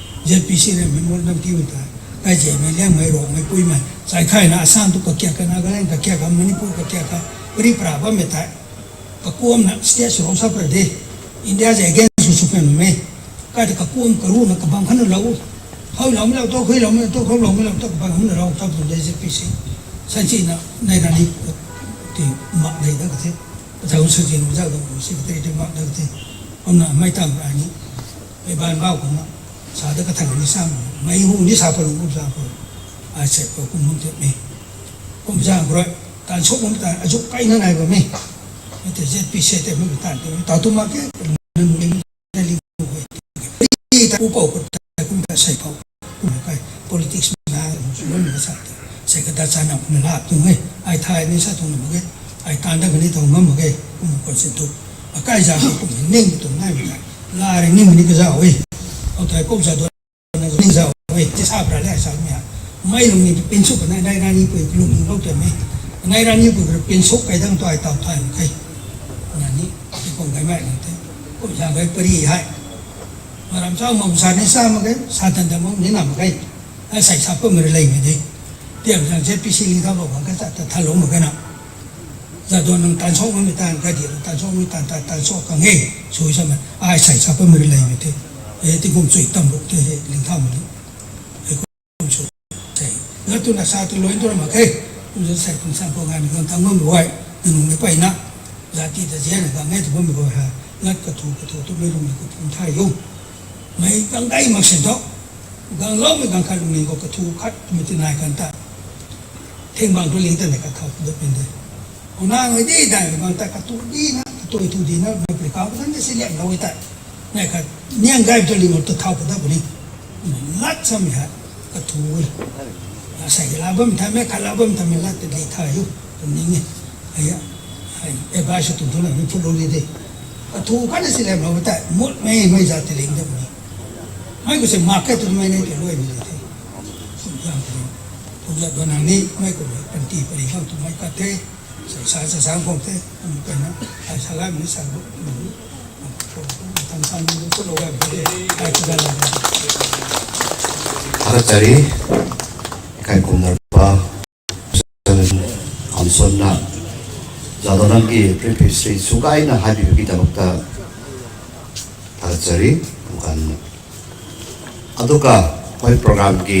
ꯖꯦꯠ ꯄꯤ ꯁꯤ ꯅ ꯃꯦꯃꯣꯔꯦꯟꯗꯝ ꯄꯤꯕ ꯇꯥꯏ꯫ ꯀꯥꯏ ꯖꯦ ꯃꯩ ꯂꯦꯡ ꯃꯩ ꯔꯣꯛ ꯃꯩ ꯄꯨꯏ ꯃꯩ ꯆꯥꯏꯈꯥꯏꯅ ꯑꯁꯥꯝꯗꯨ ꯀꯛꯀꯤꯌꯥ ꯀ ꯅꯥꯒꯥꯂꯦꯟ ꯀꯛꯀꯤꯌꯥ ꯀ ꯃꯅꯤꯄꯨꯔ ꯀꯛꯀꯤꯌꯥ ꯀ ꯄꯔꯤ ꯄꯔꯥꯕ ꯃꯦ ꯇꯥꯏ꯫ ꯀꯀꯣꯝꯅ ꯁ꯭ꯇꯦꯠ ꯁꯨꯔꯣꯛ ꯁꯥꯄ꯭ꯔꯗꯤ ꯏꯟꯗꯤꯌꯥꯁꯦ ꯑꯦꯒꯦꯟꯁ ꯁꯨ ꯁꯨꯄꯦꯟ ꯃꯦ꯫ ꯀꯥꯏꯗ ꯀꯀꯣꯝ ꯀꯔꯨꯅ ꯀꯕꯥꯡ ꯈꯅ ꯂꯧꯎ꯫ ꯍꯧ ꯂꯥꯎꯃꯤ ꯂꯥꯎ ꯇꯣꯛ ꯈꯣꯏ ꯂꯥꯎꯃꯤ ꯂꯥꯎ ꯇꯣꯛ ꯈꯣꯏ ꯂꯥꯎꯃꯤ ꯂꯥꯎ ꯇꯣꯛ ꯀꯕꯥꯡ ꯈꯅ ꯂꯧ ꯇꯧ ꯇꯧ ꯖꯦꯠ ꯄꯤ ꯁꯤ꯫ ꯁꯟꯆꯤꯅ ꯅꯩꯔꯥꯅꯤ ꯇꯤ ꯃꯥꯛ ꯂꯩꯗꯒꯁꯦ꯫ ꯄꯊꯧ ꯁꯟꯆꯤꯅ ꯑꯣꯖꯥꯒ ꯁꯦꯀ꯭ꯔꯦꯇꯔꯤ ꯃꯥꯛ ꯂꯩꯒꯁꯦ꯫ ꯑꯃꯅ ꯃꯩ ꯇꯥꯡ ꯔꯥꯅꯤ꯫ ꯂꯩꯕꯥꯟ ꯕꯥꯎ ꯀꯨꯝꯅ ꯁꯥꯗ ꯀꯊꯪ ꯅꯤ ꯁꯥꯡ ꯃꯩ ꯍꯨ ꯅꯤ ꯁꯥ ꯄꯔꯨ ꯀꯨꯝ ꯁꯥ ꯄꯔꯨ꯫ ꯑꯁꯦ ꯀꯨꯝ ꯍꯨꯝ ꯇꯦ ꯃꯤ꯫ ꯀꯨꯝ ꯁꯥꯡ ꯄꯔꯨ꯫ ꯇꯥꯟ ꯁꯣꯛ ꯃꯨꯝ ꯇꯥꯟ ꯑꯖꯨꯛ ꯀꯥꯏꯅ ꯅꯥꯏꯕ ꯃꯤ꯫ ꯅꯠꯇꯦ ꯖꯦꯠ ꯄꯤ ꯁꯦ ꯇꯦ ꯃꯤ ꯇꯥꯟ ꯇꯦ ꯇꯥ ꯇꯨ ꯃꯥ ꯀꯦ ꯅ ꯅꯨꯡ ꯂꯩ ꯅ ꯂꯤ ꯍꯣꯏ꯫ ꯎ ꯄꯥꯎ ꯀꯨꯝ ꯇꯥ ꯁꯥꯏ ꯄꯥꯎ꯫ ꯀꯨꯝ ꯀꯥꯏ ꯄꯣꯂꯤꯇꯤꯛꯁ ꯃꯅꯥ ꯁꯣ ꯃꯤ ꯁꯥ ꯇꯦ꯫ ꯁꯦ ꯀꯗꯥ ꯆꯥꯅ ꯀꯨꯝ ꯂꯥ ꯇꯨ ꯃꯤ꯫ ꯑꯥꯏ ꯊꯥꯏ ꯅꯤ ꯁꯥ ꯇꯨ ꯃꯤ꯫ ꯑꯥꯏ ꯇꯥꯟꯗ ꯀꯅꯤ ꯇꯧ ꯉꯝꯃꯒꯦ꯫ ꯀꯨꯝ ꯀꯣꯟꯁꯦ ꯇꯨ꯫ ꯑꯀꯥꯏ ꯖꯥ ꯀꯨꯝ ꯅꯤꯡ ꯇꯨ ꯉꯥꯏ ꯃꯤ꯫ ꯂꯥꯔꯦ ꯅꯤꯡ ꯃꯤ ꯀꯖꯥ ꯍꯣꯏ꯫ ꯑꯧ ꯊꯥꯏ ꯀꯣꯛ ꯖꯥꯗꯣ ꯅꯤꯡꯖꯥꯎ ꯍꯣꯏ ꯇꯤ ꯁꯥꯕ꯭ꯔꯥ ꯂꯩ ꯁꯥ ꯃꯤ꯫ ꯃꯩ ꯂꯨꯡ ꯅꯤ ꯄꯤꯟꯁꯨ ꯀꯅꯥ ꯅꯥꯏ ꯔꯥꯅꯤ ꯄꯨꯏ ꯂꯨꯡ ꯂꯧ ꯇꯦ ꯃꯤ꯫ ꯅꯥꯏ ꯔꯥꯅꯤ ꯄꯨꯏ ꯄꯤꯟꯁꯨ ꯀꯥꯏꯗꯪ ꯇꯣ ꯑꯥꯏ ꯇꯥꯎ ꯊꯥꯏ ꯃꯈꯩ꯫ ꯅꯥꯅꯤ ꯏꯀꯣꯡ ꯒꯥꯏ ꯃꯥꯏ ꯂꯪ ꯇꯦ꯫ ꯀꯣꯛ ꯖꯥ ꯒꯥꯏ ꯄꯔꯤ ꯍꯥꯏ꯫ ꯃꯔꯝ ꯆꯥꯎ ꯃꯧ ꯁꯥ ꯅꯤ ꯁꯥ ꯃꯈꯩ ꯁꯥ ꯇꯟ ꯇꯟ ꯃꯧ ꯅꯤ ꯅꯥ ꯃꯈꯩ꯫ ꯑꯁꯥꯏ ꯁꯥꯄ ꯃꯔ ꯂꯩ ꯃꯤ ꯗꯤ꯫ ꯇꯦꯝ ꯖꯥꯡ ꯖꯦꯠ ꯄꯤ ꯁꯤ ꯂꯤꯡ ꯊꯥ ꯂꯣ ꯈꯪ ꯈ ꯆꯥ ꯇ ꯊꯥ ꯂꯣ ꯃꯈꯩꯅ꯫ ꯖꯥꯗꯣ ꯅꯪ ꯇꯥꯟ ꯁꯣꯛ ꯃꯃꯤ ꯇꯥꯟ ꯀꯗꯤ ꯇꯥꯟ ꯁꯣꯛ ꯃꯤ ꯇꯥꯟ ꯇꯥꯟ ꯇꯥꯟ ꯁꯣꯛ ꯀꯪꯉꯦ꯫ ꯁꯣꯏ ꯁꯝꯃꯦ꯫ ꯑꯥꯏ ꯁꯥꯏ ꯁꯥꯄ ꯃꯔ ꯂꯩ ꯃꯤ ꯇꯦ꯫ ꯑꯦ ꯇꯤꯒꯨꯝ ꯆꯨꯏ ꯇꯝꯕꯨꯛ ꯇꯦ ꯍꯦ ꯂꯤꯡ ꯊꯥ ꯃꯅꯤ꯫ ꯑꯩꯈꯣꯏ ꯁꯨ ꯁꯥꯏ꯫ ꯂꯠꯇꯨꯅ ꯁꯥꯇꯨ ꯂꯣꯏ ꯇꯧꯔꯝꯃꯈꯩ꯫ ꯇꯨꯖ ꯁꯥꯏ ꯄꯨꯡꯁꯥꯡ ꯄꯣꯉꯥꯟ ꯃꯤꯒꯣꯟ ꯇꯥꯡꯉꯝ ꯂꯨ ꯋꯥꯏ꯫ ꯅꯅꯨꯡ ꯅꯄꯥꯏꯅ꯫ ꯖꯥꯇꯤꯗ ꯖꯦꯟ ꯒꯥꯡ ꯉꯦ ꯇꯨꯕꯝ ꯃꯤꯒꯣꯟ ꯍꯥ꯫ ꯂꯠ ꯀꯊꯨ ꯀꯊꯨ ꯇꯨ ꯃꯤ ꯂꯨꯝ ꯃꯤ ꯀꯨ ꯄꯨꯡ ꯊꯥ ꯌꯨ꯫ ꯃꯩ ꯒꯥꯡ ꯒꯥꯏ ꯃꯛ ꯁꯦꯟꯗꯣ꯫ ꯒꯥꯡ ꯂꯧ ꯃꯤ ꯒꯥꯡ ꯈꯠ ꯂꯨꯝ ꯃꯤ ꯒꯣ ꯀꯊꯨ ꯈꯠ ꯃꯤ ꯇꯤꯅꯥꯏ ꯀꯟ ꯇ꯫ ꯊꯦꯡꯕꯥꯡ ꯇꯨ ꯂꯤꯡ ꯇ ꯅꯦ ꯀ ꯊꯥꯎ ꯇꯨ ꯗ ꯄꯤꯟ ꯗꯦ꯫ ꯑꯣꯅꯥ ꯉꯩ ꯗꯤ ꯗꯥꯏ ꯃꯤ ꯒꯥꯡ ꯇ ꯀ ꯇꯨ ꯗꯤ ꯅ ꯀ ꯇꯨ ꯇꯨ ꯗꯤ ꯅ ꯃꯩ ꯄ꯭ꯔꯤ ꯀꯥꯎ ꯇ ꯅ ꯁꯤ ꯂꯦꯝ ꯂꯧ ꯇ꯫ ꯅꯥꯏ ꯈ ꯅꯤꯌꯥꯡ ꯒꯥꯏꯕꯇ ꯂꯤꯡꯉꯣ ꯇ ꯊꯥꯎ ꯄꯗ ꯕꯨꯅꯤ꯫ ꯂꯥꯠ ꯁꯝ ꯍꯥ ꯀꯊꯨ ꯋꯤ꯫ ꯁꯥꯏ ꯂꯥꯕꯝ ꯊꯝꯃꯦ ꯈ ꯂꯥꯕꯝ ꯊꯝꯃꯦ ꯂꯥꯠ ꯇ ꯂꯩ ꯊꯥ ꯌꯨ꯫ ꯇꯨꯝꯅꯤꯡꯉꯤ꯫ ꯑꯩ ꯑꯦꯗꯚꯥꯏꯁ ꯇꯨꯝ ꯊꯣꯛꯅ ꯃꯤ ꯐꯨꯠꯂꯣ ꯂꯤꯗꯤ꯫ ꯀꯊꯨ ꯀꯟꯅ ꯁꯤ ꯂꯩꯔꯝꯃꯕ ꯇꯥꯏ ꯃꯨꯠ ꯃꯩ ꯃꯩ ꯖꯥꯠ ꯇ ꯂꯦꯡꯗꯕꯅꯤ꯫ ꯃꯩ ꯀꯨꯁꯦ ꯃꯥꯔꯀꯦꯠ ꯇꯨ ꯃꯩ ꯅꯩ ꯇ ꯂꯣꯏ ꯃꯤ ꯂꯩꯇꯦ꯫ ꯌꯥꯝ ꯐꯩ꯫ ꯐꯧꯖ ꯗꯣꯅꯥꯡꯅꯤ ꯃꯩ ꯀꯨꯝꯕ ꯄꯟꯇꯤ ꯄꯔꯤ ꯈꯪ ꯇꯨ ꯃꯩ ꯀꯠꯇꯦ꯫ ꯁꯥ ꯁꯥ ꯁꯥ ꯈꯣꯡꯇꯦ꯫ ꯀꯩꯅꯣ ꯁꯥ ꯂꯥꯏ ꯃꯤ ꯁꯥ ꯁꯥꯡꯅ ꯆꯠꯂꯣ ꯍꯥꯏꯕꯗꯨꯗꯤ ꯍꯥꯏꯈꯤꯗ ꯂꯩꯔꯦ꯫ ꯊꯥꯒꯠꯆꯔꯤ꯫ ꯏꯀꯥꯏ ꯈꯨꯝꯅꯔꯕ ꯀꯥꯎꯟꯁꯤꯜꯅ ꯖꯥꯗꯣꯅꯜꯒꯤ brief history ꯁꯨꯒꯥꯏꯅ ꯍꯥꯏꯕꯤꯕꯒꯤꯗꯃꯛꯇ ꯊꯥꯒꯠꯆꯔꯤ꯫ ꯑꯗꯨꯒ ꯑꯩꯈꯣꯏ ꯄ꯭ꯔꯣꯒ꯭ꯔꯥꯝꯒꯤ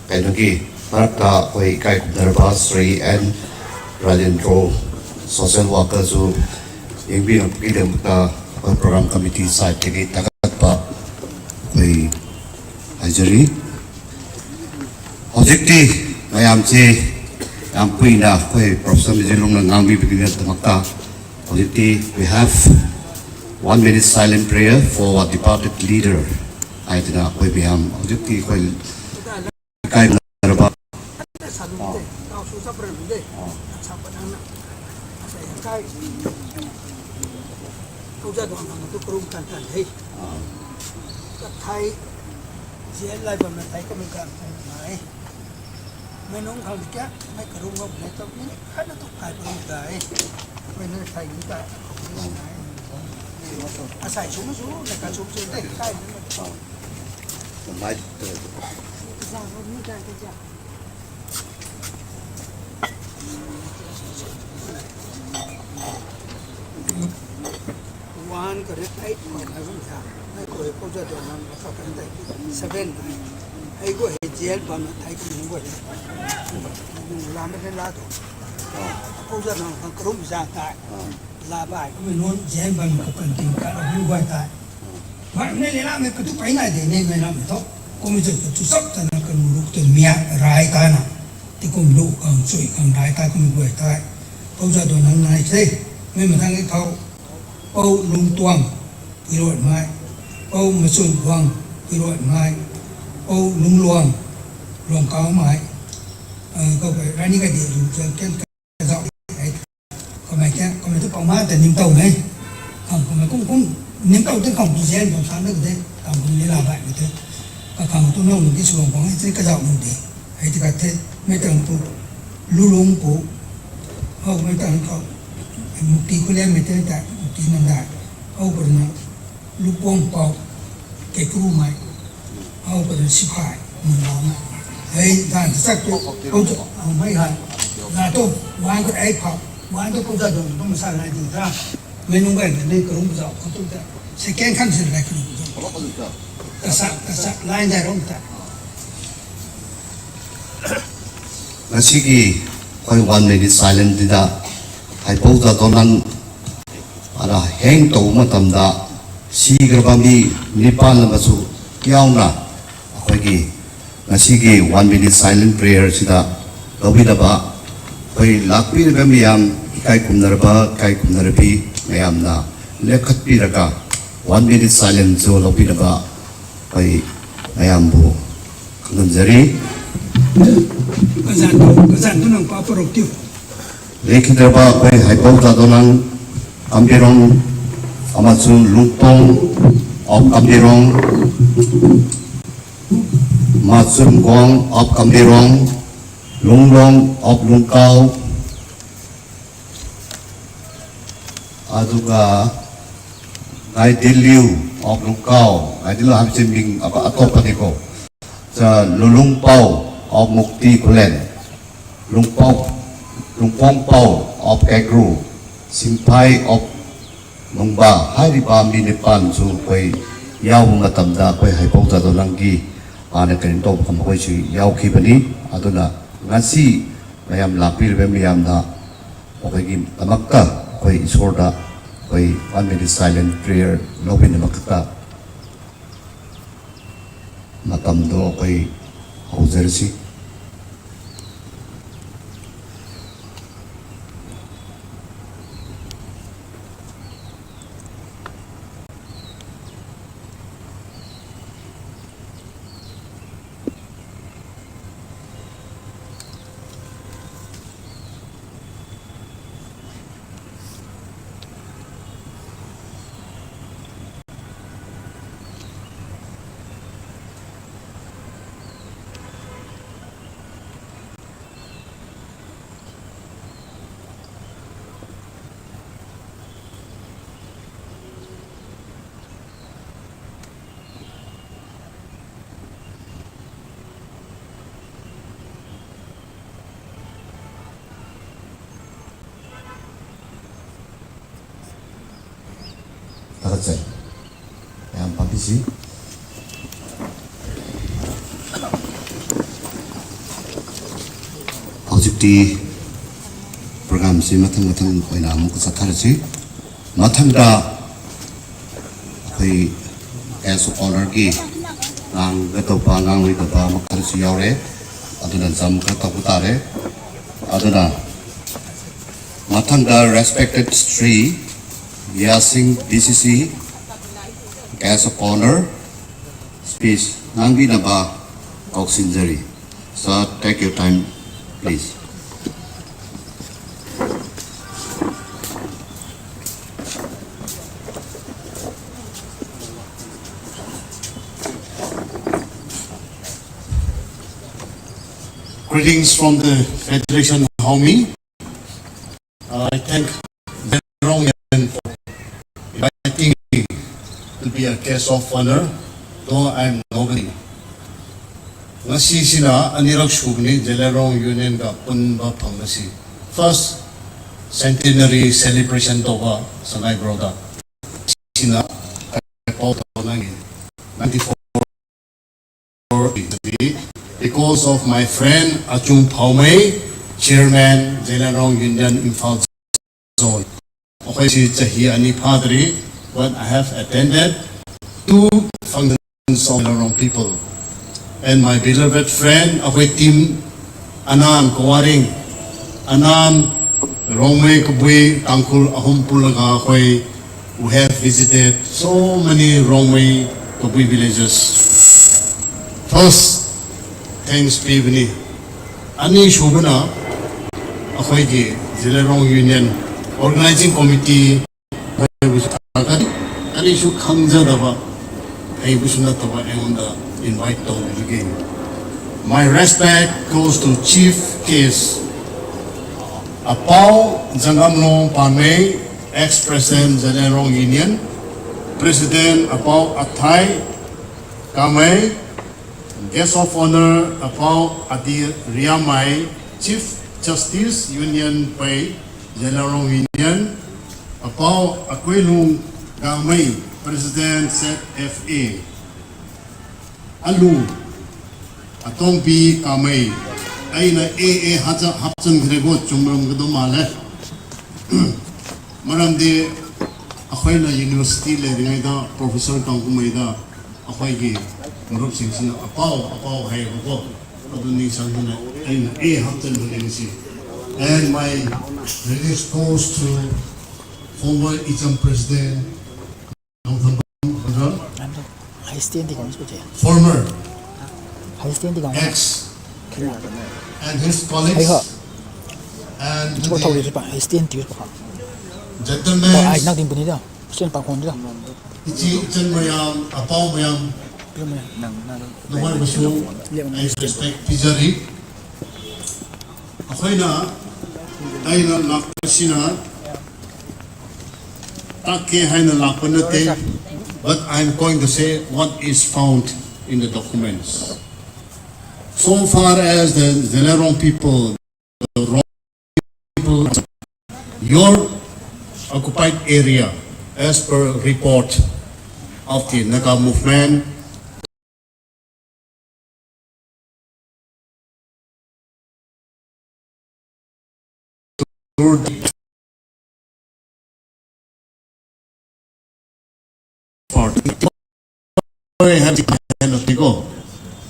ꯀꯩꯅꯣꯒꯤ ꯃꯔꯛꯇ ꯑꯩꯈꯣꯏ ꯏꯀꯥꯏ ꯈꯨꯝꯅꯔꯕ ꯁ꯭ꯔꯤ ꯑꯦꯟ ꯔꯥꯖꯦꯟꯗ꯭ꯔꯣ, social workerꯁꯨ ꯌꯦꯡꯕꯤꯔꯛꯄꯒꯤꯗꯃꯛꯇ ꯑꯩꯈꯣꯏ ꯄ꯭ꯔꯣꯒ꯭ꯔꯥꯝ ꯀꯃꯤꯇꯤ ꯁꯥꯏꯠꯇꯒꯤ ꯊꯥꯒꯠꯄ ꯑꯩꯈꯣꯏ ꯍꯥꯏꯖꯔꯤ꯫ ꯍꯧꯖꯤꯛꯇꯤ ꯃꯌꯥꯝꯁꯦ ꯌꯥꯝ ꯀꯨꯏꯅ ꯑꯩꯈꯣꯏ ꯄ꯭ꯔꯣꯐꯦꯁꯔ ꯃꯤꯖꯤꯂꯣꯡꯅ ꯉꯥꯡꯕꯤꯕꯒꯤꯗꯃꯛꯇ ꯍꯧꯖꯤꯛꯇꯤ we have one minute silent prayer for our departed leader ꯍꯥꯏꯗꯅ ꯑꯩꯈꯣꯏ ꯃꯌꯥꯝ ꯍꯧꯖꯤꯛꯇꯤ ꯑꯩꯈꯣꯏ ꯏꯀꯥꯏꯅꯔꯕ ꯀꯊꯥꯏ ꯖꯦꯜ ꯂꯥꯏꯕꯝꯅ ꯊꯥꯏ ꯀꯃꯤ ꯀꯥꯟ ꯃꯥꯏ ꯃꯅꯨꯡ ꯈꯪꯗꯦ ꯀꯌꯥ ꯃꯥꯏ ꯀꯔꯨꯝ ꯉꯝ ꯂꯩ ꯇꯧ ꯃꯤ ꯈꯔꯅ ꯇꯧ ꯈꯥꯏꯕ ꯉꯝ ꯇꯥꯏ꯫ ꯑꯩꯈꯣꯏꯅ ꯊꯥꯏ ꯃꯤ ꯇꯥꯏ꯫ ꯉꯁꯥꯏ ꯁꯨꯝ ꯁꯨꯝ ꯂꯩꯀꯥ ꯁꯨꯝ ꯁꯨꯝ ꯂꯩ ꯀꯥꯏ꯫ ꯋꯥꯟ ꯀꯔꯦ ꯑꯩꯠ ꯐꯥꯎ ꯍꯥꯏꯕ ꯑꯃ ꯌꯥꯎꯔꯦ꯫ ꯑꯩꯈꯣꯏ ꯄꯥꯎꯖꯗꯣ ꯅꯪ ꯃꯈꯥ ꯀꯔꯝ ꯇꯧꯏ? ꯁꯚꯦꯟ ꯍꯥꯏ꯫ ꯑꯩꯈꯣꯏ ꯖꯦꯜ ꯐꯝꯅ ꯊꯥꯏ ꯀꯨꯝꯍꯩ ꯑꯣꯏꯔꯦ꯫ ꯂꯥꯝꯕ ꯂꯥꯗꯣ꯫ ꯄꯥꯎꯖꯗꯣ ꯅꯪ ꯀꯔꯝꯕ ꯆꯥꯡ ꯇꯥꯏ? ꯂꯥꯕ ꯍꯥꯏ꯫ ꯑꯩꯈꯣꯏ ꯅꯣꯟ ꯖꯦꯜ ꯐꯝ ꯀꯟꯇꯤꯟ ꯀꯥꯔ ꯑꯍꯨꯝ ꯍꯥꯏ ꯇꯥꯏ꯫ ꯃꯔꯝꯅ ꯂꯩꯔꯥꯡꯅ ꯀꯇꯨ ꯄꯥꯏꯅꯥꯏꯗꯦ ꯅꯦ ꯃꯦꯅꯥꯝ ꯃꯊꯧ꯫ ꯀꯣꯃꯤꯇꯦ ꯀꯇꯨ ꯆꯞ ꯇꯅ ꯀꯅꯨ ꯔꯨꯛꯇ ꯃꯤꯌꯥ ꯔꯥꯏ ꯇꯥꯅ꯫ ꯇꯤꯀꯨꯝ ꯂꯨ ꯀꯥꯡ ꯆꯨꯏ ꯀꯥꯡ ꯔꯥꯏ ꯇꯥ ꯀꯨꯝ ꯒꯣꯏ ꯇꯥꯏ꯫ ꯄꯧꯖꯥꯗꯣ ꯅꯪ ꯅꯥꯏꯁꯦ꯫ ꯃꯤ ꯃꯊꯪꯒꯤ ꯊꯥꯎ꯫ ꯄꯧ ꯂꯨꯡ ꯇꯨꯋꯥꯡ ꯄꯤꯔꯣꯠ ꯃꯥꯏ꯫ ꯄꯧ ꯃꯆꯨꯡ ꯋꯥꯡ ꯄꯤꯔꯣꯠ ꯃꯥꯏ꯫ ꯄꯧ ꯂꯨꯡ ꯂꯨꯋꯥꯡ ꯂꯣꯡ ꯀꯥꯎ ꯃꯥꯏ꯫ ꯀꯧꯕ ꯔꯥꯅꯤ ꯒꯥꯏꯗꯤ ꯂꯨ ꯆꯪ ꯀꯦꯟ ꯀꯃꯥꯏ ꯀꯌꯥ ꯀꯃꯥꯏ ꯇꯧ ꯄꯥꯎꯃꯥꯗ ꯅꯤꯡꯇꯧꯅꯩ꯫ ꯀꯃꯥꯏ ꯀꯨꯝ ꯀꯨꯝ ꯅꯤꯡꯇꯧꯗ ꯀꯥꯎ ꯇꯨꯖꯦꯟ ꯄꯥꯎꯁꯥꯟꯗꯒꯗꯦ ꯀꯥꯎ ꯀꯨꯝ ꯂꯤꯂꯥ ꯕꯥꯏ ꯃꯤꯇ ꯀꯥꯎ ꯇꯨ ꯅꯧꯅꯒꯤ ꯁꯨꯂꯣꯡ ꯄꯥꯎꯉꯩ ꯆꯩ ꯀꯖꯥꯎ ꯅꯨꯡꯗꯦ꯫ ꯍꯥꯏꯗꯤ ꯀꯥꯊꯦ ꯃꯩꯇꯪ ꯄꯨ ꯂꯨꯂꯣꯡ ꯄꯨ ꯍꯧ ꯃꯩꯇꯪ ꯀꯥꯎ ꯃꯨꯛꯇꯤ ꯈꯨꯂꯦꯟ ꯃꯩꯇꯩ ꯇꯥꯏ ꯃꯨꯛꯇꯤ ꯅꯝꯗꯥꯏ ꯍꯧꯕꯗꯨꯅ ꯂꯨꯀꯣꯡ ꯄꯥꯎ ꯀꯩꯀ꯭ꯔꯨ ꯃꯥꯏ ꯍꯥꯎꯕꯗ ꯁꯤꯐꯥꯏ ꯃꯨꯟꯅꯥꯎꯅ ꯍꯩ ꯗꯥꯟ ꯆꯥꯛꯇꯣ ꯍꯧꯖꯤꯛ ꯃꯩ ꯍꯥꯏ ꯂꯥꯇꯣ ꯋꯥꯟ ꯈꯨꯠ ꯑꯩ ꯐꯥꯎ ꯋꯥꯟꯗ ꯀꯧꯖꯥꯗꯣ ꯑꯗꯨꯝ ꯃꯁꯥ ꯂꯥꯏꯗꯨꯗ ꯃꯩꯅꯨꯡ ꯀꯥꯏꯗ ꯅꯣꯏ ꯀꯔꯨꯝ ꯕꯖꯥ ꯈꯣꯠꯇꯣꯛꯇ ꯁꯦꯀꯦꯟ ꯈꯟꯁꯤꯜ ꯂꯥꯏ ꯀꯔꯨꯝ ꯇꯁꯥ ꯇꯁꯥ ꯂꯥꯏꯟ ꯗꯥꯏꯔꯣꯝꯇ ꯉꯁꯤꯒꯤ ꯑꯩꯈꯣꯏ ꯋꯥꯟ ꯃꯤꯅꯤꯠ ꯁꯥꯏꯂꯦꯟꯁꯤꯗ ꯍꯥꯏꯄꯧ ꯖꯥꯗꯣꯅꯟ ꯑꯅ ꯍꯦꯡ ꯇꯧꯕ ꯃꯇꯝꯗ ꯁꯤꯈ꯭ꯔꯕ ꯃꯤ ꯅꯤꯄꯥꯟ ꯑꯃꯁꯨ ꯌꯥꯎꯅ ꯑꯩꯈꯣꯏꯒꯤ ꯉꯁꯤꯒꯤ ꯋꯥꯟ ꯃꯤꯅꯤꯠ ꯁꯥꯏꯂꯦꯟ ꯄ꯭ꯔꯦꯌꯔꯁꯤꯗ ꯂꯧꯕꯤꯅꯕ ꯑꯩꯈꯣꯏ ꯂꯥꯛꯄꯤꯔꯤꯕ ꯃꯤꯌꯥꯝ ꯏꯀꯥꯏ ꯈꯨꯝꯅꯔꯕ ꯏꯀꯥꯏ ꯈꯨꯝꯅꯔꯕꯤ ꯃꯌꯥꯝꯅ ꯂꯦꯞꯈꯠꯄꯤꯔꯒ ꯋꯥꯟ ꯃꯤꯅꯤꯠ ꯁꯥꯏꯂꯦꯟꯁꯁꯨ ꯂꯧꯕꯤꯅꯕ ꯑꯩꯈꯣꯏ ꯃꯌꯥꯝꯕꯨ ꯈꯪꯍꯟꯖꯔꯤ꯫ ꯀꯖꯥꯟꯗꯣ ꯀꯖꯥꯟꯗꯣ ꯅꯪ ꯄꯥ ꯄꯔꯣꯛꯇꯤꯌꯨ꯫ ꯂꯩꯈꯤꯗ꯭ꯔꯕ ꯑꯩꯈꯣꯏ ꯍꯩꯄꯧ ꯖꯥꯗꯣꯅꯥꯡ ꯀꯝꯕꯤꯔꯣꯡ ꯑꯃꯁꯨꯡ ꯂꯨꯡꯄꯣꯡ ꯑꯣꯐ ꯀꯝꯕꯤꯔꯣꯡ, ꯃꯥꯆꯨꯝꯒꯣꯡ ꯑꯣꯐ ꯀꯝꯕꯤꯔꯣꯡ, ꯂꯨꯡꯂꯣꯡ ꯑꯣꯐ ꯂꯨꯡꯀꯥꯎ, ꯑꯗꯨꯒ ꯉꯥꯏꯗꯤꯜꯂꯤꯌꯨ ꯑꯣꯐ ꯂꯨꯡꯀꯥꯎ, ꯉꯥꯏꯗꯤꯜꯂꯤꯌꯨ ꯍꯥꯏꯕꯁꯤ ꯃꯤꯡ ꯑꯃ ꯑꯇꯣꯞꯄꯅꯤꯀꯣ꯫ ꯆ-, ꯂꯨꯂꯨꯡꯄꯥꯎ ꯑꯣꯐ ꯃꯨꯛꯇꯤ ꯈꯨꯂꯦꯟ, ꯂꯨꯡꯄꯥꯎ, ꯂꯨꯡꯄꯣꯡꯄꯥꯎ ꯑꯣꯐ ꯀꯦꯀ꯭ꯔꯨ, ꯁꯤꯝꯐꯥꯏ ꯑꯣꯐ ꯅꯨꯡꯕꯥ ꯍꯥꯏꯔꯤꯕ ꯃꯤ ꯅꯤꯄꯥꯟꯁꯨ ꯑꯩꯈꯣꯏ ꯌꯥꯎꯕ ꯃꯇꯝꯗ ꯑꯩꯈꯣꯏ ꯍꯩꯄꯧ ꯖꯥꯗꯣꯅꯪꯒꯤ ꯃꯥꯅ ꯀꯩꯅꯣ ꯇꯧꯕ ꯃꯈꯣꯏꯁꯨ ꯌꯥꯎꯈꯤꯕꯅꯤ꯫ ꯑꯗꯨꯅ ꯉꯁꯤ ꯃꯌꯥꯝ ꯂꯥꯛꯄꯤꯔꯤꯕ ꯃꯤꯌꯥꯝꯅ ꯑꯩꯈꯣꯏꯒꯤ ꯗꯃꯛꯇ ꯑꯩꯈꯣꯏ ꯏꯁꯣꯔꯗ ꯑꯩꯈꯣꯏ ꯋꯥꯟ ꯃꯤꯅꯤꯠ ꯁꯥꯏꯂꯦꯟ ꯄ꯭ꯔꯦꯌꯔ ꯂꯧꯕꯤꯅꯕ ꯈꯛꯇ ꯃꯇꯝꯗꯣ ꯑꯩꯈꯣꯏ ꯍꯧꯖꯔꯁꯤ꯫ ꯍꯧꯖꯤꯛꯇꯤ ꯄ꯭ꯔꯣꯒ꯭ꯔꯥꯝꯁꯤ ꯃꯊꯪ ꯃꯊꯪ ꯑꯣꯏꯅ ꯑꯃꯨꯛꯀ ꯆꯠꯊꯔꯁꯤ꯫ ꯃꯊꯪꯗ ꯑꯩꯈꯣꯏ ꯒꯦꯁ ꯑꯣꯐ ꯑꯣꯅꯔꯒꯤ ꯉꯥꯡꯒꯗꯧꯕ ꯉꯥꯡꯂꯣꯏꯗꯕ ꯃꯈꯜꯁꯨ ꯌꯥꯎꯔꯦ, ꯑꯗꯨꯅ ꯖꯝ ꯈꯔ ꯇꯧꯕ ꯇꯥꯔꯦ꯫ ꯑꯗꯨꯅ ꯃꯊꯪꯗ respected Shri Yasing D C C guest of honor speech ꯉꯥꯡꯕꯤꯅꯕ ꯀꯧꯁꯤꯟꯖꯔꯤ꯫ Sir, take your time, please. Greetings from the Federation Haumi. Uh, I thank Zeliangrong Union for inviting me to be a guest of honor, though I'm nobody. ꯉꯁꯤꯁꯤꯅ ꯑꯅꯤꯔꯛ ꯁꯨꯕꯅꯤ Zeliangrong Union ꯒ ꯄꯨꯟꯕ ꯐꯪꯕꯁꯤ꯫ First centenary celebration ꯇꯧꯕ ꯁꯉꯥꯏ broad. ꯁꯤꯅ ꯄꯥꯎ ꯇꯧꯅꯉꯤ ninety-four, because of my friend Achung Phaomei, chairman Zeliangrong Union Imphal Zone. ꯑꯩꯈꯣꯏꯁꯤ ꯆꯍꯤ ꯑꯅꯤ ꯐꯥꯗ꯭ꯔꯤ, but I have attended two functions of Zeliangrong people. And my beloved friend, ꯑꯩꯈꯣꯏ team, ꯑꯅꯥꯟ ꯀꯋꯥꯔꯤꯡ, ꯑꯅꯥꯟ Rongmei ꯀꯕꯨꯏ ꯇꯥꯡꯈꯨꯜ ꯑꯍꯨꯝ ꯄꯨꯜꯂꯒ ꯑꯩꯈꯣꯏ, we have visited so many Rongmei Kabui villages. First, thanks ꯄꯤꯕꯅꯤ꯫ ꯑꯅꯤꯁꯨꯕꯅ ꯑꯩꯈꯣꯏꯒꯤ Zeliangrong Union organizing committee ꯍꯥꯏꯕꯁꯨ ꯊꯥꯒꯠꯂꯤ꯫ ꯀꯔꯤꯁꯨ ꯈꯪꯖꯗꯕ, ꯍꯩꯕꯁꯨ ꯅꯠꯇꯕ ꯑꯩꯉꯣꯟꯗ invite ꯇꯧꯕꯤꯕꯒꯤ꯫ My respect goes to Chief Guest ꯑꯄꯥꯎ ꯖꯪꯒꯝꯂꯣꯡ ꯄꯥꯟꯃꯩ, ex-president Zeliangrong Union, President ꯑꯄꯥꯎ ꯑꯊꯥꯏ ꯀꯥꯃꯩ, guest of honor ꯑꯄꯥꯎ ꯑꯗꯤ ꯔꯤꯌꯥꯃꯥꯏ, Chief Justice Union ꯄꯩ, Zeliangrong Union, ꯑꯄꯥꯎ ꯑꯀꯣꯏꯂꯨꯡ ꯒꯥꯡꯃꯩ, President, Z F A, ꯑꯂꯨ, ꯑꯇꯣꯝꯕꯤ ꯀꯥꯃꯩ꯫ ꯑꯩꯅ ꯑꯦ ꯑꯦ ꯍꯥꯞꯆ-, ꯍꯥꯞꯆꯤꯟꯈ꯭ꯔꯦꯀꯣ, ꯆꯨꯝꯂꯝꯒꯗꯧ ꯃꯥꯜꯂꯦ꯫ ꯃꯔꯝꯗꯤ ꯑꯩꯈꯣꯏꯅ university ꯂꯩꯔꯤꯉꯩꯗ professor ꯀꯥꯡꯒꯨꯃꯩꯗ ꯑꯩꯈꯣꯏꯒꯤ ꯃꯔꯨꯞꯁꯤꯡꯁꯤꯅ ꯑꯄꯥꯎ ꯑꯄꯥꯎ ꯍꯥꯏꯌꯦꯕꯀꯣ, ꯑꯗꯨ ꯅꯤꯡꯁꯤꯡꯗꯨꯅ ꯑꯩꯅ ꯑꯦ ꯍꯥꯞꯆꯤꯟꯕꯅꯦ ꯉꯁꯤ꯫ And my credit goes to former Icham President Nongthamban, ꯍꯥꯏ ꯁ꯭ꯇꯦꯟꯗꯤ ꯀꯃꯥꯏꯅ ꯁꯨꯖꯩ? Former ꯍꯥꯏ ꯁ꯭ꯇꯦꯟꯗꯤ ꯀꯃꯥꯏꯅ? Ex and his colleagues ꯑꯩꯍꯣ꯫ And ꯆꯤꯄꯣꯛ ꯊꯧꯔꯤ the ꯆꯠꯄ ꯍꯥꯏ ꯁ꯭ꯇꯦꯟ ꯇꯤꯌꯨꯁ ꯄꯥꯈꯪ꯫ gentlemen, ꯑꯩ ꯅꯪ ꯇꯤꯡꯕꯅꯤꯗ ꯁ꯭ꯇꯦꯟ ꯄꯥꯈꯣꯟꯗꯨꯗ꯫ ꯏꯆꯦ ꯏꯆꯟ ꯃꯌꯥꯝ, ꯑꯄꯥꯎ ꯃꯌꯥꯝ, ꯅꯈꯣꯏꯕꯨꯁꯨ ꯑꯩ respect ꯄꯤꯖꯔꯤ꯫ ꯑꯩꯈꯣꯏꯅ, ꯑꯩꯅ ꯂꯥꯛꯄꯁꯤꯅ ꯇꯥꯛꯀꯦ ꯍꯥꯏꯅ ꯂꯥꯛꯄ ꯅꯠꯇꯦ, but I'm going to say what is found in the documents. So far as the Zeliangrong people, the Rong people, your occupied area, as per report of the Naga movement,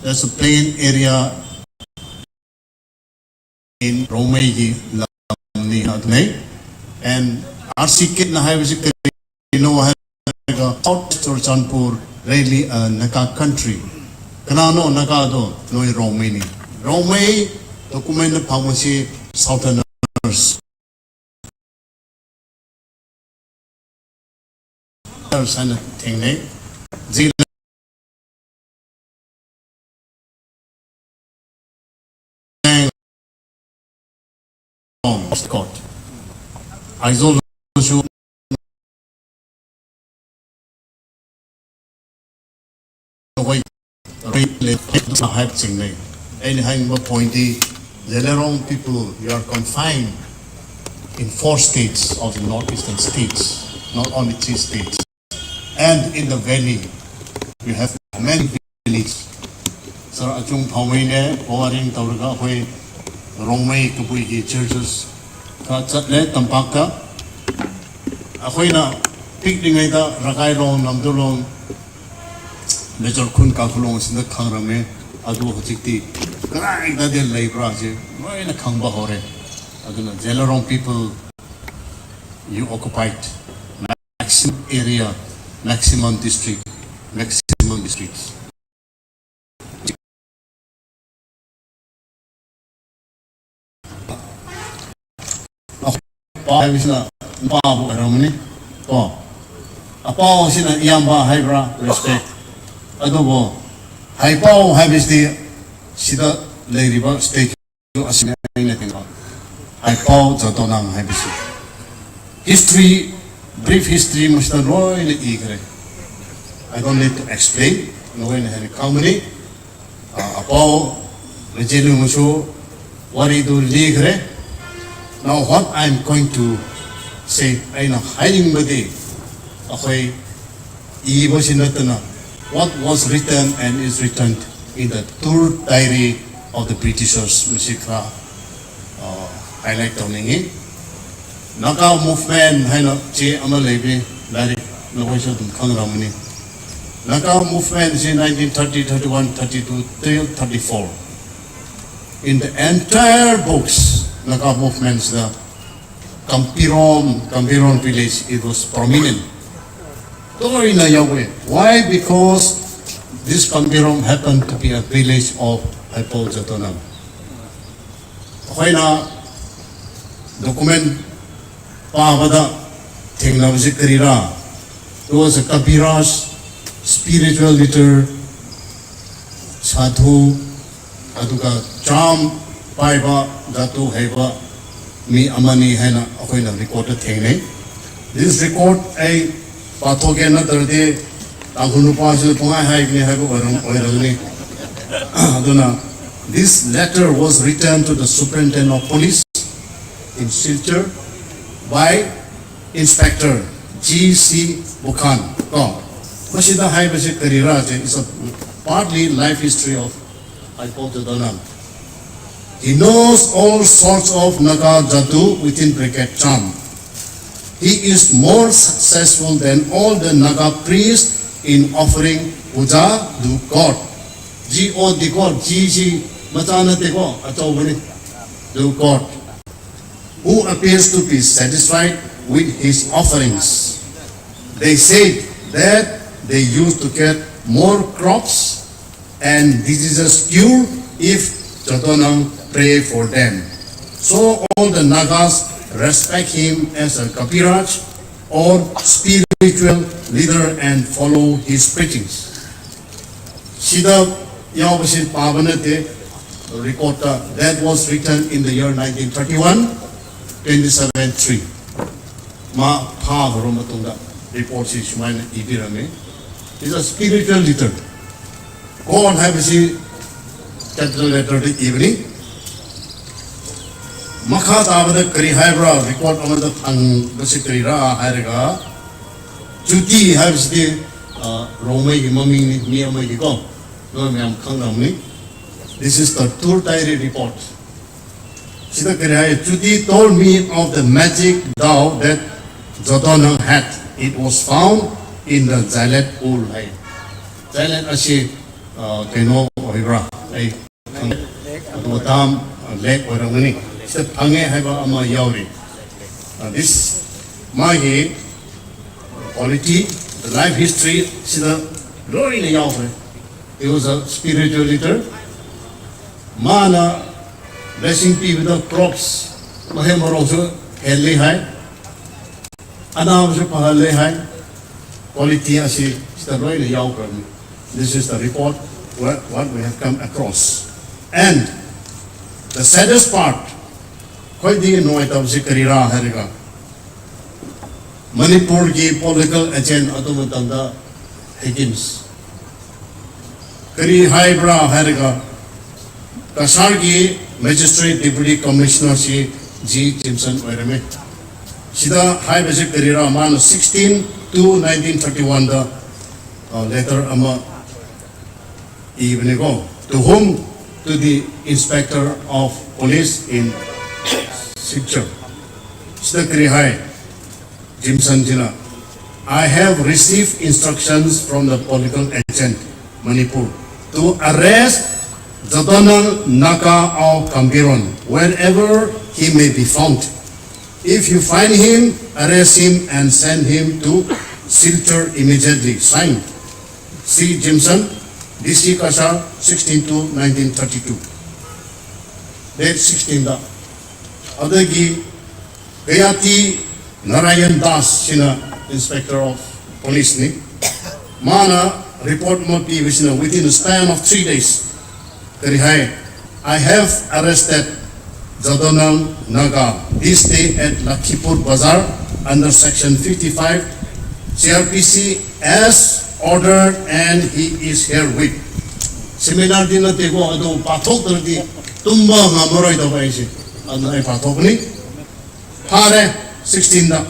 That's a plain area in ꯔꯣꯡꯃꯩꯒꯤ ꯂꯝꯅꯤ ꯑꯗꯨꯅꯤ꯫ And R C ꯀꯦꯠꯅ ꯍꯥꯏꯕꯁꯤ ꯀꯔꯤꯅꯣ ꯍꯥꯏꯔꯒ, South Churachandpur really a Naga country. ꯀꯅꯥꯅꯣ ꯅꯥꯒꯥꯗꯣ? ꯅꯣꯏ ꯔꯣꯡꯃꯩꯅꯤ꯫ Rongmei document ꯐꯪꯕꯁꯤ Southerners ꯍꯥꯏꯅ ꯊꯦꯡꯅꯩ꯫ ꯖꯤꯂꯥ Court, ꯑꯥꯏꯖꯣꯜꯗꯁꯨ ꯑꯩꯈꯣꯏ ꯍꯥꯏꯕꯁꯤꯡꯅꯤ꯫ ꯑꯩꯅ ꯍꯥꯏꯅꯤꯡꯕ pointꯗꯤ, Zeliangrong people, you are confined in four states of the northeastern states, not only three states. And in the valley, we have many villages. Sir, ꯑꯆꯨꯝ ꯐꯥꯎꯃꯩꯅꯦ, ꯀꯣꯋꯥꯔꯤꯡ ꯇꯧꯔꯒ ꯑꯩꯈꯣꯏ Rongmei ꯀꯕꯨꯏꯒꯤ churches ꯈꯔ ꯆꯠꯂꯦ ꯇꯝꯄꯥꯛꯇ꯫ ꯑꯩꯈꯣꯏꯅ ꯄꯤꯛꯂꯤꯉꯩꯗ ꯔꯒꯥꯏꯂꯣꯡ, ꯅꯝꯗꯨꯂꯣꯡ, ꯃꯦꯖꯣꯔ ꯈꯨꯟ, ꯀꯥꯡꯈꯨꯂꯣꯡ ꯑꯁꯤꯗ ꯈꯪꯔꯝꯃꯦ꯫ ꯑꯗꯨ ꯍꯧꯖꯤꯛꯇꯤ ꯀꯗꯥꯏꯗꯗꯤ ꯂꯩꯕ꯭ꯔꯥꯁꯦ ꯂꯣꯏꯅ ꯈꯪꯕ ꯍꯧꯔꯦ꯫ ꯑꯗꯨꯅ Zeliangrong people, you occupied maximum area, maximum district, maximum districts. ꯑꯄꯥꯎ ꯍꯥꯏꯕꯁꯤꯅ ꯅꯨꯄꯥꯕꯨ ꯑꯣꯏꯔꯝꯃꯅꯤ ꯀꯣ꯫ ꯑꯄꯥꯎ ꯑꯁꯤꯅ ꯏꯌꯥꯝꯕ ꯍꯥꯏꯕ꯭ꯔꯥ, respect꯫ ꯑꯗꯨꯕꯨ ꯍꯥꯏꯄꯥꯎ ꯍꯥꯏꯕꯁꯤꯗꯤ ꯁꯤꯗ ꯂꯩꯔꯤꯕ statue ꯑꯁꯤꯅ ꯑꯩꯅ ꯀꯩꯅꯣ, ꯍꯥꯏꯄꯥꯎ ꯖꯥꯗꯣꯅꯥꯡ ꯍꯥꯏꯕꯁꯤ history, brief history ꯃꯁꯤꯗ ꯂꯣꯏꯅ ꯏꯈ꯭ꯔꯦ꯫ I don't need to explain, ꯅꯈꯣꯏꯅ ꯍꯦꯟꯅ ꯈꯪꯕꯅꯤ꯫ ꯑ, ꯑꯄꯥꯎ ꯃꯦꯖꯦꯂꯨꯡꯅꯁꯨ ꯋꯥꯔꯤꯗꯨ ꯂꯤꯈ꯭ꯔꯦ꯫ Now what I'm going to say, ꯑꯩꯅ ꯍꯥꯏꯅꯤꯡꯕꯗꯤ ꯑꯩꯈꯣꯏ ꯏꯕꯁꯤ ꯅꯠꯇꯅ, what was written and is written in the Tour Diary of the Britishers ꯃꯁꯤ ꯈꯔ, ꯑ, highlight ꯇꯧꯅꯤꯡꯉꯤ꯫ Naga Movement ꯍꯥꯏꯅ ꯆꯦ ꯑꯃ ꯂꯩꯕꯅꯤ, ꯂꯥꯏꯔꯤꯛ ꯅꯈꯣꯏꯁꯨ ꯑꯗꯨꯝ ꯈꯪꯔꯝꯃꯅꯤ꯫ Naga Movement ꯑꯁꯤ nineteen thirty, thirty-one, thirty-two, till thirty-four, in the entire books, Naga Movement ꯁꯤꯗ Kampirom, Kampirom village, it was prominent. ꯇꯣꯏꯅ ꯌꯥꯎꯋꯦ꯫ Why? Because this Kampirom happened to be a village of Haipao Jadonang. ꯑꯩꯈꯣꯏꯅ document ꯄꯥꯕꯗ ꯊꯦꯡꯅꯕꯁꯤ ꯀꯔꯤꯔꯥ? He was a Kabiraj, spiritual leader, ꯁꯥꯙꯨ, ꯑꯗꯨꯒ charm ꯄꯥꯏꯕ, ꯖꯥꯗꯨ ꯍꯩꯕ ꯃꯤ ꯑꯃꯅꯤ ꯍꯥꯏꯅ ꯑꯩꯈꯣꯏꯅ record ꯊꯦꯡꯅꯩ꯫ This record ꯑꯩ ꯄꯥꯊꯣꯛꯀꯦ, ꯅꯠꯇ꯭ꯔꯗꯤ ꯇꯥꯡꯈꯨꯜ ꯅꯨꯄꯥꯁꯤꯅ ꯄꯨꯡꯍꯥꯏ ꯍꯥꯏꯕꯅꯤ ꯍꯥꯏꯕ ꯑꯣꯏꯔꯝ-, ꯑꯣꯏꯔꯒꯅꯤ꯫ ꯑꯗꯨꯅ, this letter was written to the superintendent of police in Silchar by Inspector G C Bukhan. ꯀꯣ, ꯃꯁꯤꯗ ꯍꯥꯏꯕꯁꯤ ꯀꯔꯤꯔꯥ ꯁꯦ, is a partly life history of Haipao Jadonang. He knows all sorts of Naga jatu, within bracket, charm. He is more successful than all the Naga priests in offering puja to God. G O D God, G G ꯃꯆꯥ ꯅꯠꯇꯦꯀꯣ, ꯑꯆꯧꯕꯅꯤ꯫ To God, who appears to be satisfied with his offerings. They said that they used to get more crops and diseases cured if Jadonang pray for them. So all the Nagas respect him as a Kapiraj or spiritual leader and follow his preachings. ꯁꯤꯗ ꯌꯥꯎꯕꯁꯤ ꯄꯥꯕ ꯅꯠꯇꯦ, ꯔꯤꯄꯣꯔꯠꯇ, that was written in the year nineteen thirty-one, twenty-seven three. ꯃꯥ ꯐꯥꯈ꯭ꯔꯕ ꯃꯇꯨꯡꯗ ꯔꯤꯄꯣꯔꯠꯁꯤ ꯁꯨꯃꯥꯏꯅ ꯏꯕꯤꯔꯝꯃꯤ꯫ Is a spiritual leader. God ꯍꯥꯏꯕꯁꯤ capital letterꯗ ꯏꯕꯅꯤ꯫ ꯃꯈꯥ ꯇꯥꯕꯗ ꯀꯔꯤ ꯍꯥꯏꯕ꯭ꯔꯥ? ꯔꯤꯄꯣꯔꯠ ꯑꯃꯗ ꯐꯪꯕꯁꯤ ꯀꯔꯤꯔꯥ ꯍꯥꯏꯔꯒ, ꯆꯨꯇꯤ ꯍꯥꯏꯕꯁꯤꯗꯤ, ꯑ, ꯔꯣꯡꯃꯩꯒꯤ ꯃꯃꯤꯡꯅꯤ, ꯃꯤ ꯑꯃꯒꯤꯀꯣ, ꯅꯣꯏ ꯃꯌꯥꯝ ꯈꯪꯂꯝꯅꯤ꯫ This is the Tur Diary report. ꯁꯤꯗ ꯀꯔꯤ ꯍꯥꯏ? Chuti told me of the magic dao that Jadonang had. It was found in the Zailet pool ꯍꯥꯏ꯫ ꯖꯥꯏꯂꯦꯠ ꯑꯁꯤ, ꯑ, ꯀꯩꯅꯣ ꯑꯣꯏꯕ꯭ꯔꯥ? ꯑꯩ ꯈꯪꯗꯦ꯫ ꯑꯗꯨꯒ ꯗꯥꯝ, ꯑ, ꯂꯦꯛ ꯑꯣꯏꯔꯝꯒꯅꯤ꯫ ꯁꯤꯗ ꯐꯪꯉꯦ ꯍꯥꯏꯕ ꯑꯃ ꯌꯥꯎꯔꯤ꯫ ꯑ, this ꯃꯥꯒꯤ quality, the life history ꯁꯤꯗ ꯂꯣꯏꯅ ꯌꯥꯎꯈ꯭ꯔꯦ꯫ He was a spiritual leader. ꯃꯥꯅ blessing ꯄꯤꯕꯗ crops, ꯃꯍꯩ ꯃꯔꯣꯡꯁꯨ ꯍꯦꯜꯂꯤ ꯍꯥꯏ, ꯑꯅꯥꯕꯁꯨ ꯐꯍꯜꯂꯦ ꯍꯥꯏ꯫ Quality ꯑꯁꯤ ꯁꯤꯗ ꯂꯣꯏꯅ ꯌꯥꯎꯈ꯭ꯔꯕꯅꯤ꯫ This is the report, what, what we have come across. And the saddest part, ꯈ꯭ꯋꯥꯏꯗꯒꯤ ꯅꯨꯡꯉꯥꯏꯇꯕꯁꯤ ꯀꯔꯤꯔꯥ ꯍꯥꯏꯔꯒ, ꯃꯅꯤꯄꯨꯔꯒꯤ political agent ꯑꯗꯨ ꯃꯇꯝꯗ ꯍꯦꯒꯤꯟꯁ ꯀꯔꯤ ꯍꯥꯏꯕ꯭ꯔꯥ ꯍꯥꯏꯔꯒ, ꯀꯁꯥꯔꯒꯤ magistrate deputy commissioner C G Jimson ꯑꯣꯏꯔꯝꯃꯤ꯫ ꯁꯤꯗ ꯍꯥꯏꯕꯁꯤ ꯀꯔꯤꯔꯥ? ꯃꯥꯅ sixteen two nineteen thirty one ꯗ letter ꯑꯃ ꯏꯕꯅꯤꯀꯣ, to whom? To the inspector of police in Silchar. ꯁꯤꯗ ꯀꯔꯤ ꯍꯥꯏ? ꯖꯤꯝꯁꯟꯁꯤꯅ, I have received instructions from the political agent, Manipur, to arrest Jadonang Naga of Kambiron wherever he may be found. If you find him, arrest him and send him to Silchar immediately. Signed, C Jimson, D C Cachar, sixteen two nineteen thirty two. Date sixteen ꯗ꯫ ꯑꯗꯒꯤ ꯒꯌꯥꯇꯤ ꯅꯥꯔꯥꯌꯟ ꯗꯥꯁ ꯁꯤꯅ inspector of police ꯅꯤ꯫ ꯃꯥꯅ report ꯑꯃ ꯄꯤꯕꯁꯤꯅ, within a span of three days, ꯀꯔꯤ ꯍꯥꯏ? I have arrested Jadonang Naga this day at Lakhipur Bazar under section fifty five C R P C as ordered and he is herewith. Seminar ꯗꯤ ꯅꯠꯇꯦꯀꯣ, ꯑꯗꯣ ꯄꯥꯊꯣꯛꯇ꯭ꯔꯗꯤ ꯇꯨꯝꯕ ꯉꯝꯃꯔꯣꯏꯗꯧꯕ ꯑꯩꯁꯦ꯫ ꯑꯗꯨꯅ ꯑꯩ ꯄꯥꯊꯣꯛꯄꯅꯤ꯫ ꯐꯥꯔꯦ, sixteen ꯗ꯫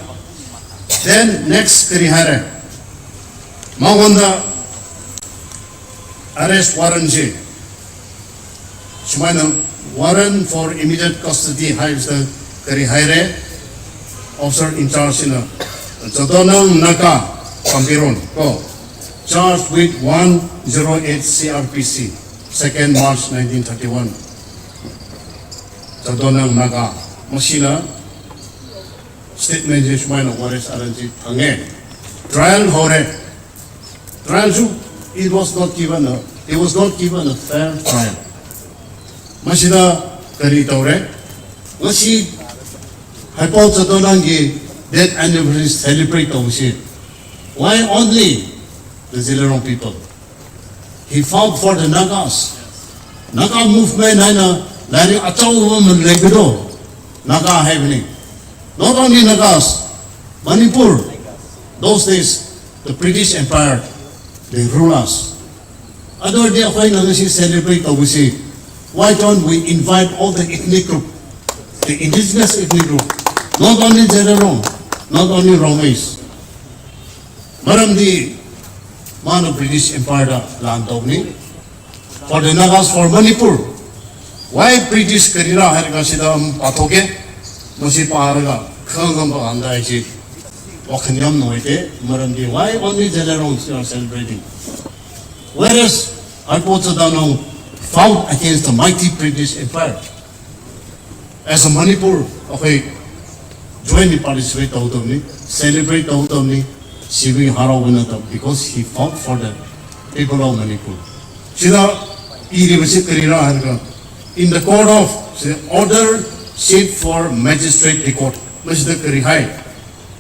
Then next ꯀꯔꯤ ꯍꯥꯏꯔꯦ? ꯃꯉꯣꯟꯗ arrest warrant ꯁꯦ ꯁꯨꯃꯥꯏꯅ, warrant for immediate custody ꯍꯥꯏꯕꯁꯤꯗ ꯀꯔꯤ ꯍꯥꯏꯔꯦ? Officer in charge ꯁꯤꯅ, Jadonang Naga, Kambiron ꯀꯣ, charged with one zero eight C R P C, second March nineteen thirty one. Jadonang Naga, ꯃꯁꯤꯅ statement ꯁꯦ ꯁꯨꯃꯥꯏꯅ ꯋꯥꯔꯦꯁ ꯑꯥꯔꯟꯁꯤ ꯐꯪꯉꯦ꯫ Trial ꯍꯧꯔꯦ꯫ Trial ꯁꯨ, it was not given a, it was not given a fair trial. ꯃꯁꯤꯗ ꯀꯔꯤ ꯇꯧꯔꯦ? ꯉꯁꯤ ꯍꯩꯄꯥꯜ ꯖꯥꯗꯣꯅꯥꯡꯒꯤ death anniversary celebrate ꯇꯧꯕꯁꯤ, why only the Zeliangrong people? He fought for the Nagas. Naga movement ꯍꯥꯏꯅ ꯂꯥꯏꯔꯤꯛ ꯑꯆꯧꯕ ꯑꯃ ꯂꯩꯕꯗꯣ, ꯅꯥꯒꯥ ꯍꯥꯏꯕꯅꯤ꯫ Not only Nagas, Manipur, those days, the British Empire, they rule us. ꯑꯗꯨ ꯑꯣꯏꯔꯗꯤ ꯑꯩꯈꯣꯏꯅ ꯉꯁꯤ celebrate ꯇꯧꯕꯁꯤ, why don't we invite all the ethnic group, the indigenous ethnic group, Not only General, not only Romeis. ꯃꯔꯝꯗꯤ ꯃꯥꯅ British Empire ꯗ ꯂꯥꯟ ꯇꯧꯕꯅꯤ꯫ For the Nagas, for Manipur. Why British ꯀꯔꯤꯔꯥ ꯍꯥꯏꯔꯒ ꯁꯤꯗ ꯑꯃꯨꯛ ꯄꯥꯊꯣꯛꯀꯦ꯫ ꯃꯁꯤ ꯄꯥꯔꯒ ꯈꯪꯉꯝꯕ ꯀꯥꯟꯗ ꯑꯩꯁꯦ ꯋꯥꯈꯜ ꯌꯥꯝ ꯅꯨꯡꯉꯥꯏꯇꯦ꯫ ꯃꯔꯝꯗꯤ why only General you are celebrating? Whereas Harpo Chodanong fought against the mighty British Empire. As a Manipur, ꯑꯩꯈꯣꯏ jointly participate ꯇꯧꯒꯗꯕꯅꯤ, celebrate ꯇꯧꯒꯗꯕꯅꯤ꯫ ꯁꯤꯕꯒꯤ ꯍꯔꯥꯎꯕ ꯅꯠꯇꯕ, because he fought for the people of Manipur. ꯁꯤꯗ ꯏꯔꯤꯕꯁꯤ ꯀꯔꯤꯔꯥ ꯍꯥꯏꯔꯒ, in the court of, ꯁꯤꯗ order sheet for magistrate record, ꯃꯁꯤꯗ ꯀꯔꯤ ꯍꯥꯏ?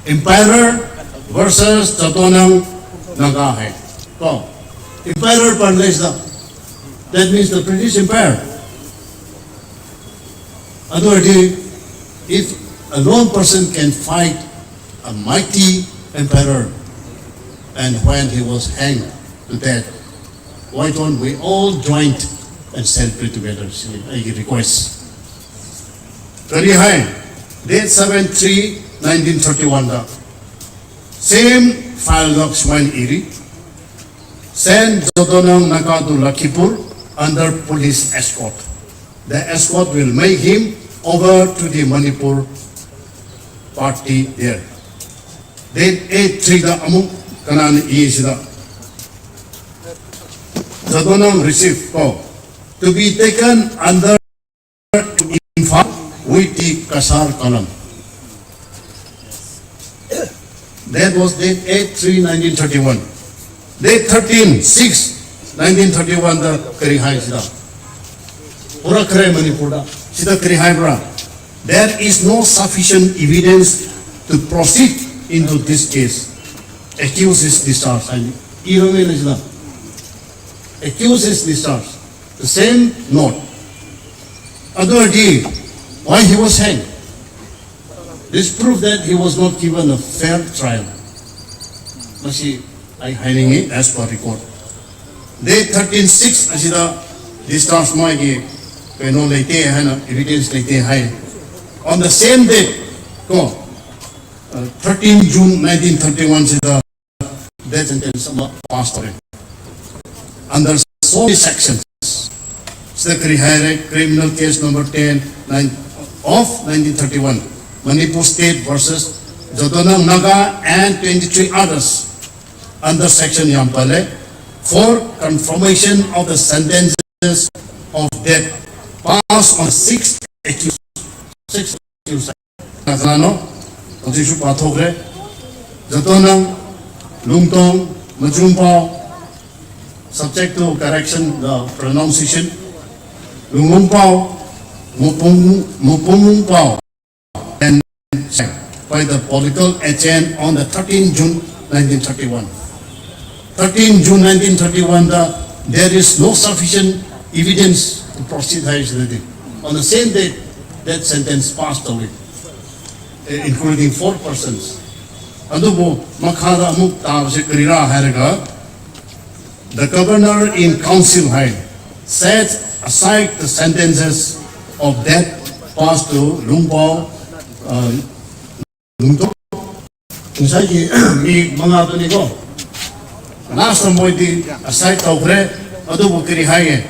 Emperor versus Jadonang Naga ꯍꯥꯏ꯫ ꯀꯣ, Emperor ꯄꯥꯟꯕꯁꯤꯗ, that means the British Empire. ꯑꯗꯨ ꯑꯣꯏꯔꯗꯤ, if a lone person can fight a mighty emperor, and when he was hanged to death, why don't we all join and celebrate together? ꯁꯤꯅꯤ ꯑꯩꯒꯤ request꯫ ꯀꯔꯤ ꯍꯥꯏ? Date seven three nineteen thirty one ꯗ same file ꯗ ꯁꯨꯃꯥꯏꯅ ꯏꯔꯤ: Send Jadonang Naga to Lakhipur under police escort. The escort will make him over to the Manipur party there. Date eight three ꯗ ꯑꯃꯨꯛ ꯀꯅꯥꯅ E ꯁꯤꯗ? Jadonang receive call to be taken under to Imphal with the Kasar Kalam. That was date eight three nineteen thirty-one. Date thirteen six nineteen thirty-one ꯗ ꯀꯔꯤ ꯍꯥꯏ ꯁꯤꯗ? ꯄꯨꯔꯛꯈ꯭ꯔꯦ ꯃꯅꯤꯄꯨꯔꯗ꯫ ꯁꯤꯗ ꯀꯔꯤ ꯍꯥꯏꯕ꯭ꯔꯥ? There is no sufficient evidence to proceed into this case. Accused is discharged ꯍꯥꯏꯅ ꯏꯔꯝꯃꯦꯅ ꯁꯤꯗ꯫ Accused is discharged. The same note. ꯑꯗꯨ ꯑꯣꯏꯔꯗꯤ, why he was hanged? This proved that he was not given a fair trial. ꯃꯁꯤ ꯑꯩ ꯍꯥꯏꯅꯤꯡꯉꯤ, as per record. Date thirteen six ꯑꯁꯤꯗ discharge ꯃꯥꯒꯤ ꯀꯩꯅꯣ ꯂꯩꯇꯦ ꯍꯥꯏꯅ, evidence ꯂꯩꯇꯦ ꯍꯥꯏ꯫ On the same date, ꯀꯣ, ꯊꯥꯔꯇꯤꯟ ꯖꯨꯟ ꯅꯥꯏꯟꯇꯤꯟ ꯊꯥꯔꯇꯤ ꯋꯥꯟꯁꯤꯗ ꯗꯦꯠ ꯁꯦꯟꯇꯦꯟꯁ ꯑꯃ ꯄꯥꯁ ꯇꯧꯔꯦ꯫ Under so many sections, ꯁꯤꯗ ꯀꯔꯤ ꯍꯥꯏꯔꯦ? Criminal case number ten, nine of nineteen thirty-one, Manipur State versus Jadonang Naga and twenty-three others, under section ꯌꯥꯝ ꯄꯜꯂꯦ, for confirmation of the sentences of death passed on six accused. Six accused. ꯀꯅꯥꯅꯣ? ꯍꯧꯖꯤꯛꯁꯨ ꯄꯥꯊꯣꯛꯈ꯭ꯔꯦ꯫ ꯖꯇꯣꯅꯪ, ꯂꯨꯡꯇꯣꯡ, ꯃꯆꯨꯝꯄꯥꯎ, subject to correction, the pronunciation, ꯂꯨꯡꯉꯨꯝꯄꯥꯎ, ꯃꯨꯄꯨꯡ-, ꯃꯨꯄꯨꯡꯉꯨꯝꯄꯥꯎ, and by the political agent on the thirteenth June nineteen thirty-one. Thirteenth June nineteen thirty-one, the, there is no sufficient evidence to proceed ꯍꯥꯏꯁꯤꯅꯗꯤ, on the same day, death sentence passed away, eh, including four persons. ꯑꯗꯨꯕꯨ ꯃꯈꯥꯗ ꯑꯃꯨꯛ ꯇꯥꯕꯁꯦ ꯀꯔꯤꯔꯥ ꯍꯥꯏꯔꯒ, the governor in council high, set aside the sentences of death passed to ꯂꯨꯡꯄꯥꯎ, uh, ꯂꯨꯡꯇꯣ, ꯉꯁꯥꯏꯒꯤ ꯃꯤ ꯃꯉꯥꯗꯨꯅꯤꯀꯣ, last ꯃꯣꯏꯗꯤ aside ꯇꯧꯈ꯭ꯔꯦ꯫ ꯑꯗꯨꯕꯨ ꯀꯔꯤ ꯍꯥꯏꯌꯦ?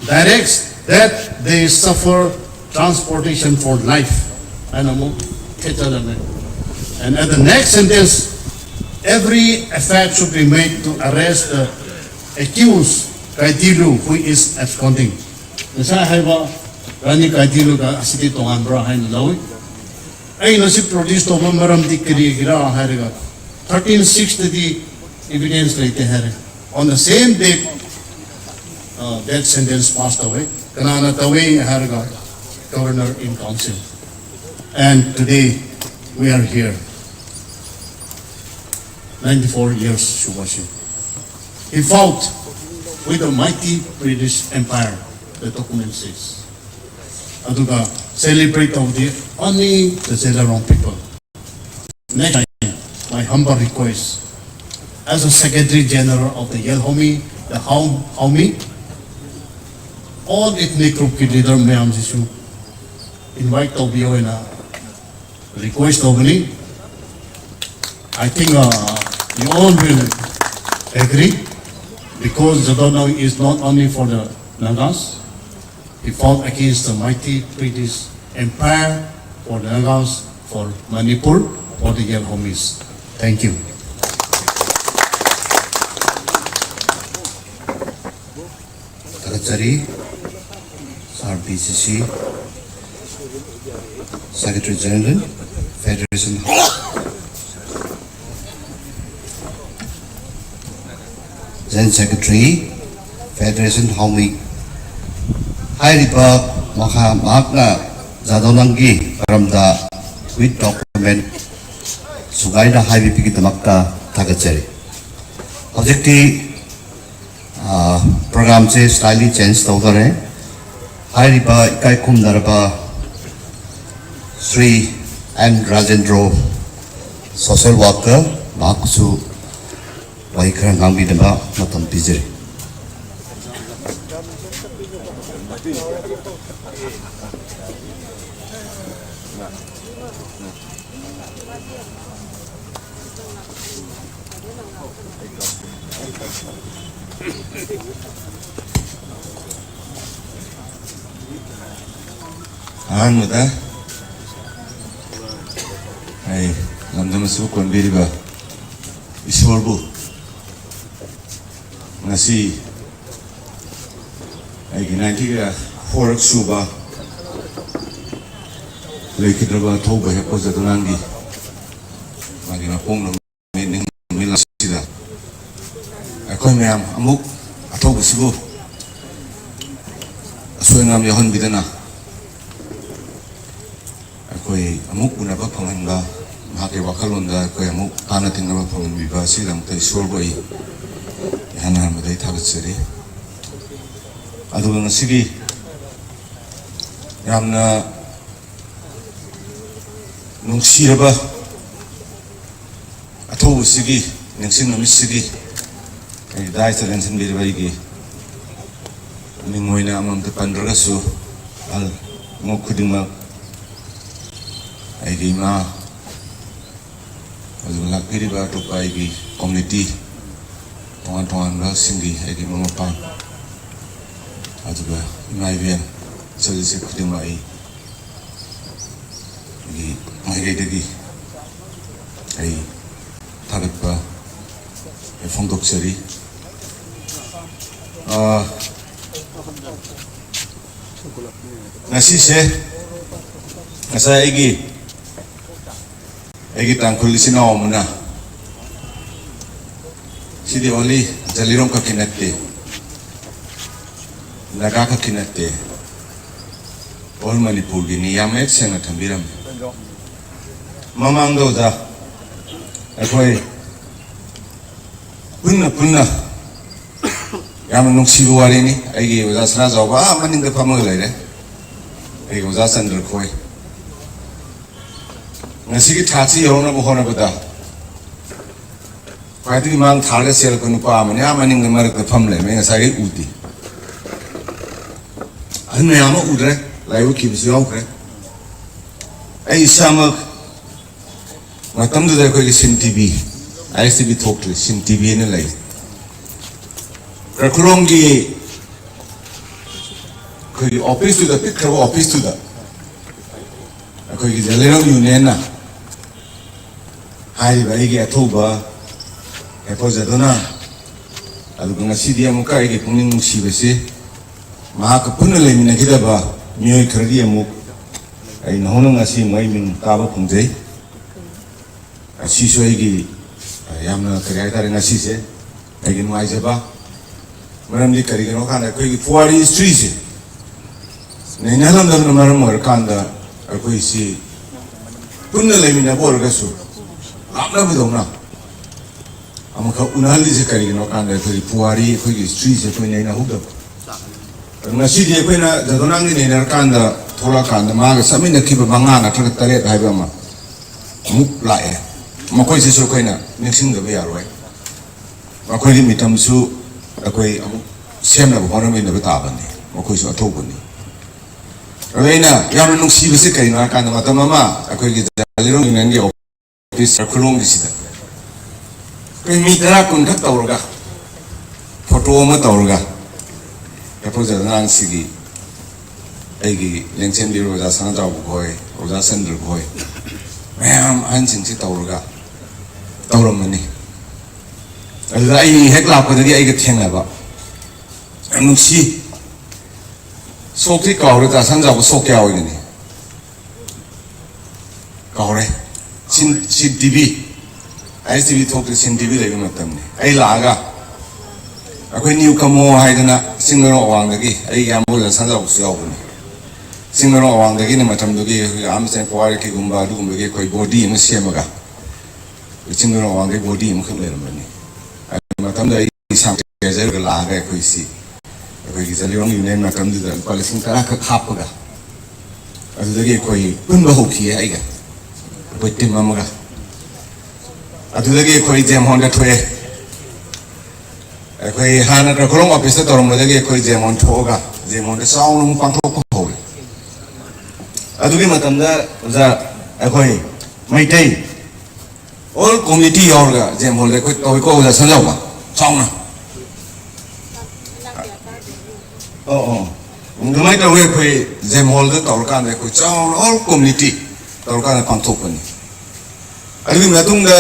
Directs that they suffer transportation for life. ꯍꯥꯏꯅ ꯑꯃꯨꯛ ꯊꯦꯠꯆꯔꯝꯃꯦ꯫ And at the next sentence, every effort should be made to arrest the accused Kaitilu, who is absconding. ꯉꯁꯥꯏ ꯍꯥꯏꯕ ꯔꯥꯅꯤ ꯀꯥꯏꯇꯤꯂꯨꯒ ꯑꯁꯤꯗꯤ ꯇꯣꯉꯥꯟꯕ꯭ꯔꯥ ꯍꯥꯏꯅ ꯂꯧꯏ꯫ ꯑꯩꯅ ꯁꯤ produce ꯇꯧꯕ ꯃꯔꯝꯗꯤ ꯀꯔꯤꯒꯤꯔꯥ ꯍꯥꯏꯔꯒ, thirteen sixꯇꯗꯤ evidence ꯂꯩꯇꯦ ꯍꯥꯏꯔꯦ꯫ On the same day, uh, death sentence pass ꯇꯧꯋꯦ꯫ ꯀꯅꯥꯅ ꯇꯧꯋꯦ ꯍꯥꯏꯔꯒ, governor in council. And today we are here, ninety-four years ꯁꯨꯕꯁꯦ꯫ He fought with the mighty British Empire, the document says. ꯑꯗꯨꯒ celebrate ꯇꯧꯗꯦ, only the Zeliangrong people. Next time, my humble request, as a Secretary General of the Yelhomi, the Hau-, Haumi, all ethnic groupꯀꯤ leader ꯃꯌꯥꯝꯁꯤꯁꯨ Invite ꯇꯧꯕꯤꯌꯣ ꯍꯥꯏꯅ request ꯇꯧꯕꯅꯤ꯫ I think uh, you all will agree because Jadonang is not only for the Nagas, he fought against the mighty British Empire for the Nagas, for Manipur, for the Yelhomis. Thank you. ꯊꯥꯒꯠꯆꯔꯤ꯫ R P ꯁꯤ ꯁꯤ Secretary General, Federation General Secretary, Federation ꯍꯥꯎꯃꯤ꯫ ꯍꯥꯏꯔꯤꯕ ꯃꯈꯥ ꯃꯍꯥꯛꯅ ꯖꯥꯗꯣꯅꯪꯒꯤ ꯃꯔꯝꯗ with document ꯁꯨꯒꯥꯏꯅ ꯍꯥꯏꯕꯤꯕꯒꯤꯗꯃꯛꯇ ꯊꯥꯒꯠꯆꯔꯤ꯫ ꯍꯧꯖꯤꯛꯇꯤ ꯄ꯭ꯔꯣꯒ꯭ꯔꯥꯝꯁꯦ slightly change ꯇꯧꯗꯣꯔꯦ꯫ ꯍꯥꯏꯔꯤꯕ ꯏꯀꯥꯏ ꯈꯨꯝꯅꯔꯕ Shri and Rajendro, social worker, ꯃꯍꯥꯛꯁꯨ ꯋꯥꯍꯩ ꯈꯔ ꯉꯥꯡꯕꯤꯅꯕ ꯃꯇꯝ ꯄꯤꯖꯔꯤ꯫ ꯑꯍꯥꯟꯕꯗ ꯑꯩ ꯂꯝꯗꯝ ꯑꯁꯤꯕꯨ ꯀꯣꯟꯕꯤꯔꯤꯕ ꯏꯁꯣꯔꯕꯨ ꯉꯁꯤ ꯑꯩꯒꯤ ninety four ꯁꯨꯕ ꯂꯩꯈꯤꯗ꯭ꯔꯕ ꯑꯊꯧꯕ ꯍꯦꯛꯄ ꯖꯗꯨꯂꯥꯟꯒꯤ ꯃꯥꯒꯤ ꯃꯄꯣꯛ ꯅꯨꯃꯤꯠ ꯅꯤꯡ-, ꯅꯨꯃꯤꯠ ꯑꯁꯤꯗ ꯑꯩꯈꯣꯏ ꯃꯌꯥꯝ ꯑꯃꯨꯛ ꯑꯊꯧꯕꯁꯤꯕꯨ ꯑꯁꯣꯏ ꯑꯉꯥꯝ ꯌꯥꯎꯍꯟꯕꯤꯗꯅ ꯑꯩꯈꯣꯏ ꯑꯃꯨꯛ ꯎꯅꯕ ꯐꯪꯍꯟꯕ, ꯃꯍꯥꯛꯀꯤ ꯋꯥꯈꯜꯂꯣꯟꯗ ꯑꯩꯈꯣꯏ ꯑꯃꯨꯛ ꯇꯥꯟꯅ ꯇꯤꯟꯅꯕ ꯐꯪꯍꯟꯕꯤꯕ ꯑꯁꯤꯒꯤꯗꯃꯛꯇ ꯏꯁꯣꯔꯕꯨ ꯑꯩ ꯏꯍꯥꯟ ꯍꯥꯟꯕꯗ ꯑꯩ ꯊꯥꯒꯠꯆꯔꯤ꯫ ꯑꯗꯨꯒ ꯉꯁꯤꯒꯤ ꯌꯥꯝꯅ ꯅꯨꯡꯁꯤꯔꯕ ꯑꯊꯧꯕꯁꯤꯒꯤ ꯅꯤꯡꯁꯤꯡ ꯅꯨꯃꯤꯠꯁꯤꯒꯤ ꯑꯩ ꯗꯥꯏꯁꯇ ꯂꯦꯡꯁꯤꯟꯕꯤꯔꯤꯕ ꯑꯩꯒꯤ ꯃꯤꯡ ꯑꯣꯏꯅ ꯑꯃꯃꯝꯇ ꯄꯟꯗ꯭ꯔꯒꯁꯨ ꯑꯍꯜ ꯑꯉꯣꯛ ꯈꯨꯗꯤꯡꯃꯛ ꯑꯩꯒꯤ ꯏꯃꯥ, ꯑꯗꯨꯒ ꯂꯥꯛꯄꯤꯔꯤꯕ ꯑꯇꯣꯞꯄ ꯑꯩꯒꯤ ꯀꯝꯃ꯭ꯌꯨꯅꯤꯇꯤ, ꯇꯣꯉꯥꯟ ꯇꯣꯉꯥꯟꯕꯁꯤꯡꯒꯤ ꯑꯩꯒꯤ ꯃꯔꯨꯞ ꯃꯄꯥꯡ, ꯑꯗꯨꯒ ꯏꯃꯥ ꯏꯕꯦꯟ, ꯏꯆꯜ ꯏꯆꯦ ꯈꯨꯗꯤꯡꯃꯛ ꯑꯩ ꯑꯩꯒꯤ ꯃꯥꯏꯀꯩꯗꯒꯤ ꯑꯩ ꯊꯥꯒꯠꯄ ꯑꯩ ꯐꯣꯡꯗꯣꯛꯆꯔꯤ꯫ ꯑꯥ, ꯉꯁꯤꯁꯦ, ꯉꯁꯥꯏ ꯑꯩꯒꯤ, ꯑꯩꯒꯤ ꯇꯥꯡꯈꯨꯜ ꯏꯆꯤꯟ ꯏꯅꯥꯎ ꯑꯃꯅ, ꯁꯤꯗꯤ only ꯖꯂꯤꯔꯣꯡ ꯈꯛꯀꯤ ꯅꯠꯇꯦ, ꯅꯥꯒꯥ ꯈꯛꯀꯤ ꯅꯠꯇꯦ, all ꯃꯅꯤꯄꯨꯔꯒꯤꯅꯤ, ꯌꯥꯝ ꯃꯌꯦꯛ ꯁꯦꯡꯅ ꯊꯝꯕꯤꯔꯝꯃꯤ꯫ ꯃꯃꯥꯡꯗ ꯑꯣꯖꯥ, ꯑꯩꯈꯣꯏ ꯄꯨꯟꯅ ꯄꯨꯟꯅ, ꯌꯥꯝꯅ ꯅꯨꯡꯁꯤꯕ ꯋꯥꯔꯤꯅꯤ꯫ ꯑꯩꯒꯤ ꯑꯣꯖꯥ ꯁꯅꯥꯖꯥꯎꯕ ꯑꯥ ꯃꯅꯤꯡꯗ ꯐꯝꯃꯒ ꯂꯩꯔꯦ, ꯑꯩꯒꯤ ꯑꯣꯖꯥ ꯆꯟꯗ꯭ꯔ ꯈꯣꯏ꯫ ꯉꯁꯤꯒꯤ ꯊꯥꯛꯁꯤ ꯌꯧꯅꯕ ꯍꯣꯠꯅꯕꯗ ꯈ꯭ꯋꯥꯏꯗꯒꯤ ꯃꯥꯡ ꯊꯥꯔꯒ ꯆꯦꯜꯂꯛꯄ ꯅꯨꯄꯥ ꯑꯃꯅꯤ, ꯑꯥ ꯃꯅꯤꯡꯗ ꯃꯔꯛꯇ ꯐꯝ ꯂꯩꯔꯝꯃꯦ, ꯉꯁꯥꯏꯒꯤ ꯎꯗꯦ꯫ ꯑꯍꯟ ꯃꯌꯥꯝ ꯑꯃ ꯎꯗ꯭ꯔꯦ, ꯂꯥꯏꯑꯣꯏꯈꯤꯕꯁꯨ ꯌꯥꯎꯈ꯭ꯔꯦ꯫ ꯑꯩ ꯏꯁꯥꯃꯛ ꯃꯇꯝꯗꯨꯗ ꯑꯩꯈꯣꯏꯒꯤ ꯁꯤꯟ ꯇꯤ ꯚꯤ, ꯑꯥꯏ ꯑꯦꯁ ꯇꯤ ꯚꯤ ꯊꯣꯛꯇ꯭ꯔꯤ, ꯁꯤꯟ ꯇꯤ ꯚꯤ ꯑꯅ ꯂꯩ꯫ ꯀ꯭ꯔꯈꯨꯂꯣꯡꯒꯤ ꯑꯩꯈꯣꯏꯒꯤ ꯑꯣꯐꯤꯁꯇꯨꯗ, ꯄꯤꯛꯈ꯭ꯔꯕ ꯑꯣꯐꯤꯁꯇꯨꯗ ꯑꯩꯈꯣꯏꯒꯤ ꯖꯂꯤꯔꯥꯝ ꯌꯨꯅꯤꯌꯟꯅ ꯍꯥꯏꯔꯤꯕ ꯑꯩꯒꯤ ꯑꯊꯧꯕ ꯍꯦꯄꯣ ꯖꯗꯣꯅꯥ, ꯑꯗꯨꯒ ꯉꯁꯤꯗꯤ ꯑꯃꯨꯛꯀ ꯑꯩꯒꯤ ꯄꯨꯛꯅꯤꯡ ꯅꯨꯡꯁꯤꯕꯁꯤ ꯃꯍꯥꯛꯀ ꯄꯨꯟꯅ ꯂꯩꯃꯤꯟꯅꯈꯤꯗꯕ ꯃꯤꯑꯣꯏ ꯈꯔꯒꯤ ꯑꯃꯨꯛ ꯑꯩ ꯅꯧꯍꯧꯅ ꯉꯁꯤ ꯑꯃꯨꯛ ꯑꯩ ꯃꯤꯡ ꯇꯥꯕ ꯐꯪꯖꯩ꯫ ꯑꯁꯤꯁꯨ ꯑꯩꯒꯤ, ꯑ, ꯌꯥꯝꯅ ꯀꯔꯤ ꯍꯥꯏꯇꯥꯔꯦ, ꯉꯁꯤꯁꯦ ꯑꯩꯒꯤ ꯅꯨꯡꯉꯥꯏꯖꯕ꯫ ꯃꯔꯝꯗꯤ ꯀꯔꯤꯒꯤꯅꯣ ꯍꯥꯏꯀꯥꯟꯗ ꯑꯩꯈꯣꯏꯒꯤ ꯄꯨꯋꯥꯔꯤ ꯍꯤꯁꯇ꯭ꯔꯤꯁꯦ ꯅꯩꯅꯍꯜꯂꯝꯗꯕꯅ ꯃꯔꯝ ꯑꯣꯏꯔꯀꯥꯟꯗ ꯑꯩꯈꯣꯏꯁꯤ ꯄꯨꯟꯅ ꯂꯩꯃꯤꯟꯅꯕ ꯑꯣꯏꯔꯒꯁꯨ ꯂꯥꯞꯅꯕꯗꯧꯅ ꯑꯃꯈꯛ ꯎꯅꯍꯜꯂꯤꯁꯦ ꯀꯔꯤꯒꯤꯅꯣ ꯍꯥꯏꯀꯥꯟꯗ ꯑꯩꯈꯣꯏꯒꯤ ꯄꯨꯋꯥꯔꯤ, ꯑꯩꯈꯣꯏꯒꯤ ꯍꯤꯁꯇ꯭ꯔꯤꯁꯦ ꯑꯩꯈꯣꯏ ꯅꯩꯅꯍꯧꯗꯕ꯫ ꯑꯗꯨ ꯉꯁꯤꯗꯤ ꯑꯩꯈꯣꯏꯅ ꯖꯗꯣꯅꯥꯡꯒꯤ ꯅꯩꯅꯔꯀꯥꯟꯗ ꯊꯣꯛꯂꯛꯑꯀꯥꯟꯗ ꯃꯥꯒ ꯆꯠꯃꯤꯟꯅꯈꯤꯕ ꯃꯉꯥ ꯅꯠꯇ꯭ꯔꯒ ꯇꯔꯦꯠ ꯍꯥꯏꯕ ꯑꯃ ꯑꯃꯨꯛ ꯂꯥꯛꯑꯦ꯫ ꯃꯈꯣꯏꯁꯤꯁꯨ ꯑꯩꯈꯣꯏꯅ ꯅꯤꯡꯁꯤꯡꯗꯕ ꯌꯥꯔꯣꯏ꯫ ꯃꯈꯣꯏꯒꯤ ꯃꯤꯇꯝꯁꯨ ꯑꯩꯈꯣꯏ ꯑꯃꯨꯛ ꯁꯦꯝꯅꯕ ꯍꯣꯠꯅꯃꯤꯟꯅꯕ ꯇꯥꯕꯅꯤ꯫ ꯃꯈꯣꯏꯁꯨ ꯑꯊꯧꯕꯅꯤ꯫ ꯑꯗꯣ ꯑꯩꯅ ꯌꯥꯝꯅ ꯅꯨꯡꯁꯤꯕꯁꯤ ꯀꯩꯅꯣ ꯍꯥꯏ ꯀꯥꯟꯗ, ꯃꯇꯝ ꯑꯃ ꯑꯩꯈꯣꯏꯒꯤ ꯖꯂꯤꯔꯣꯡ ꯌꯨꯅꯤꯌꯟꯒꯤ ꯑꯣꯐꯤꯁ ꯈꯨꯂꯣꯡꯒꯤꯁꯤꯗ ꯑꯩꯈꯣꯏ ꯃꯤ ꯇꯔꯥ ꯀꯨꯟꯈꯛ ꯇꯧꯔꯒ ꯐꯣꯇꯣ ꯑꯃ ꯇꯧꯔꯒ ꯌꯥꯏꯐꯧꯖꯗ ꯑꯉꯥꯡꯁꯤꯒꯤ, ꯑꯩꯒꯤ ꯂꯦꯡꯁꯦꯟꯕꯤꯔꯣ ꯑꯣꯖꯥ ꯁꯅꯥꯖꯥꯎꯕ ꯈꯣꯏ, ꯑꯣꯖꯥ ꯁꯟꯗ꯭ꯔ ꯈꯣꯏ, ꯃꯌꯥꯝ ꯑꯍꯟꯁꯤꯡꯁꯤ ꯇꯧꯔꯒ ꯇꯧꯔꯝꯕꯅꯤ꯫ ꯑꯗꯨꯗ ꯑꯩ ꯍꯦꯛ ꯂꯥꯛꯄꯗꯒꯤ ꯑꯩꯒ ꯊꯦꯡꯅꯕ ꯌꯥꯝ ꯅꯨꯡꯁꯤ꯫ ꯁꯣꯛꯇꯤ ꯀꯥꯎꯔꯦ, ꯇꯥ ꯁꯟꯖꯥꯎꯕ ꯁꯣꯛ ꯀꯌꯥ ꯑꯣꯏꯒꯅꯤ? ꯀꯥꯎꯔꯦ꯫ ꯁꯤꯟ, ꯁꯤꯟ ꯇꯤ ꯚꯤ, ꯑꯥꯏ ꯑꯦꯁ ꯇꯤ ꯚꯤ ꯊꯣꯛꯇꯦ, ꯁꯤꯟ ꯇꯤ ꯚꯤ ꯂꯩꯕ ꯃꯇꯝꯅꯤ꯫ ꯑꯩ ꯂꯥꯛꯑꯒ ꯑꯩꯈꯣꯏ ꯅ꯭ꯌꯨ ꯀꯃꯣ ꯍꯥꯏꯗꯅ ꯆꯤꯡꯃꯩꯔꯣꯡ ꯑꯋꯥꯡꯗꯒꯤ ꯑꯩ ꯏꯌꯥꯝꯕ ꯑꯣꯏꯕ ꯁꯟꯖꯥꯎꯕꯁꯨ ꯌꯥꯎꯕꯅꯤ꯫ ꯆꯤꯡꯃꯩꯔꯣꯡ ꯑꯋꯥꯡꯗꯒꯤꯅ ꯃꯇꯝꯗꯨꯒꯤ ꯑꯩꯈꯣꯏꯒꯤ ꯑꯍꯝ ꯆꯦꯟ ꯄꯣꯋꯥꯔꯤꯀꯤꯒꯨꯝꯕ ꯑꯗꯨꯒꯨꯝꯕꯒꯤ ꯑꯩꯈꯣꯏ ꯕꯣꯗꯤ ꯑꯃ ꯁꯦꯝꯃꯒ, ꯆꯤꯡꯃꯩꯔꯣꯡ ꯑꯋꯥꯡꯗꯒꯤ ꯕꯣꯗꯤ ꯑꯃꯈꯛ ꯂꯩꯔꯝꯕꯅꯤ꯫ ꯑꯗꯨ ꯃꯇꯝꯗ ꯑꯩ ꯏꯁꯥ ꯇ꯭ꯔꯦꯖꯔꯒ ꯂꯥꯛꯑꯒ ꯑꯩꯈꯣꯏꯁꯤ, ꯑꯩꯈꯣꯏꯒꯤ ꯖꯂꯤꯔꯣꯡ ꯌꯨꯅꯤꯌꯟ ꯃꯇꯝꯗꯨꯗ ꯂꯨꯄꯥ ꯂꯤꯁꯤꯡ ꯇꯔꯥ ꯈꯛ ꯍꯥꯞꯄꯒ ꯑꯗꯨꯗꯒꯤ ꯑꯩꯈꯣꯏ ꯄꯨꯟꯕ ꯍꯧꯈꯤꯌꯦ ꯑꯩꯒ, ꯑꯩꯈꯣꯏ ꯇꯤꯝ ꯑꯃꯒ꯫ ꯑꯗꯨꯗꯒꯤ ꯑꯩꯈꯣꯏ ꯖꯦꯝꯍꯣꯟꯗ ꯊꯣꯛꯑꯦ꯫ ꯑꯩꯈꯣꯏ ꯍꯥꯟꯅ ꯀ꯭ꯔꯈꯨꯂꯣꯡ ꯑꯣꯐꯤꯁꯇ ꯇꯧꯔꯝꯕꯗꯒꯤ ꯑꯩꯈꯣꯏ ꯖꯦꯝꯍꯣꯟ ꯊꯣꯛꯑꯒ ꯖꯦꯝꯍꯣꯟꯗ ꯆꯥꯎꯅ ꯑꯃꯨꯛ ꯄꯥꯡꯊꯣꯛꯄ ꯍꯧꯔꯦ꯫ ꯑꯗꯨꯒꯤ ꯃꯇꯝꯗ ꯑꯣꯖꯥ, ꯑꯩꯈꯣꯏ ꯃꯩꯇꯩ ꯑꯣꯜ ꯀꯣꯃꯤꯇꯤ ꯌꯥꯎꯔꯒ ꯖꯦꯝꯍꯣꯜꯗ ꯑꯩꯈꯣꯏ ꯇꯧꯏꯀꯣ ꯑꯣꯖꯥ ꯁꯟꯖꯥꯎꯕ, ꯆꯥꯎꯅ꯫ ꯑꯣ, ꯑꯣ꯫ ꯑꯗꯨꯃꯥꯏꯅ ꯇꯧꯋꯤ, ꯑꯩꯈꯣꯏ ꯖꯦꯝꯍꯣꯜꯗ ꯇꯧꯔꯀꯥꯟꯗ ꯑꯩꯈꯣꯏ ꯆꯥꯎꯅ ꯑꯣꯜ ꯀꯣꯃꯤꯇꯤ ꯇꯧꯔꯀꯥꯟꯗ ꯄꯥꯡꯊꯣꯛꯄꯅꯤ꯫ ꯑꯗꯨꯒꯤ ꯃꯇꯨꯡꯗ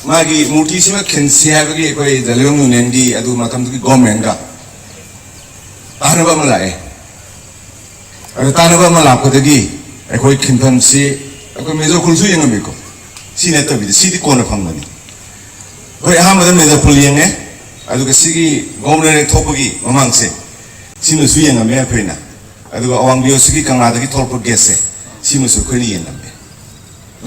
ꯃꯥꯒꯤ ꯃꯨꯔꯇꯤꯁꯤꯃ ꯈꯤꯟꯁꯤ ꯍꯥꯏꯕꯒꯤ ꯑꯩꯈꯣꯏ ꯖꯂꯤꯔꯣꯡ ꯌꯨꯅꯤꯌꯟꯒꯤ ꯑꯗꯨ ꯃꯇꯝꯗꯨꯒꯤ ꯒꯣꯔꯃꯦꯟꯒ ꯇꯥꯟꯅꯕ ꯑꯃ ꯂꯥꯛꯑꯦ꯫ ꯑꯗꯨ ꯇꯥꯟꯅꯕ ꯑꯃ ꯂꯥꯛꯄꯗꯒꯤ ꯑꯩꯈꯣꯏ ꯈꯤꯟꯐꯝꯁꯤ ꯑꯩꯈꯣꯏ ꯃꯦꯖꯔ ꯈꯨꯜꯁꯨ ꯌꯦꯡꯉꯝꯃꯤꯀꯣ꯫ ꯁꯤ ꯅꯠꯇꯕꯤꯗ ꯁꯤꯗꯤ ꯀꯣꯟꯅ ꯐꯪꯕꯅꯤ꯫ ꯑꯩꯈꯣꯏ ꯑꯍꯥꯟꯕꯗ ꯃꯦꯖꯔ ꯈꯨꯜ ꯌꯦꯡꯉꯦ, ꯑꯗꯨꯒ ꯁꯤꯒꯤ ꯒꯣꯕꯔꯅꯔ ꯍꯦꯛ ꯊꯣꯛꯄꯒꯤ ꯃꯃꯥꯡꯁꯦ ꯁꯤꯃꯁꯨ ꯌꯦꯡꯉꯝꯃꯦ ꯑꯩꯈꯣꯏꯅ꯫ ꯑꯗꯨꯒ ꯑꯋꯥꯡꯕꯤ ꯁꯤꯒꯤ ꯀꯪꯂꯥꯗꯒꯤ ꯊꯣꯛꯂꯛꯄ ꯒꯦꯠꯁꯦ ꯁꯤꯃꯁꯨ ꯑꯩꯈꯣꯏꯅ ꯌꯦꯡꯉꯝꯃꯦ꯫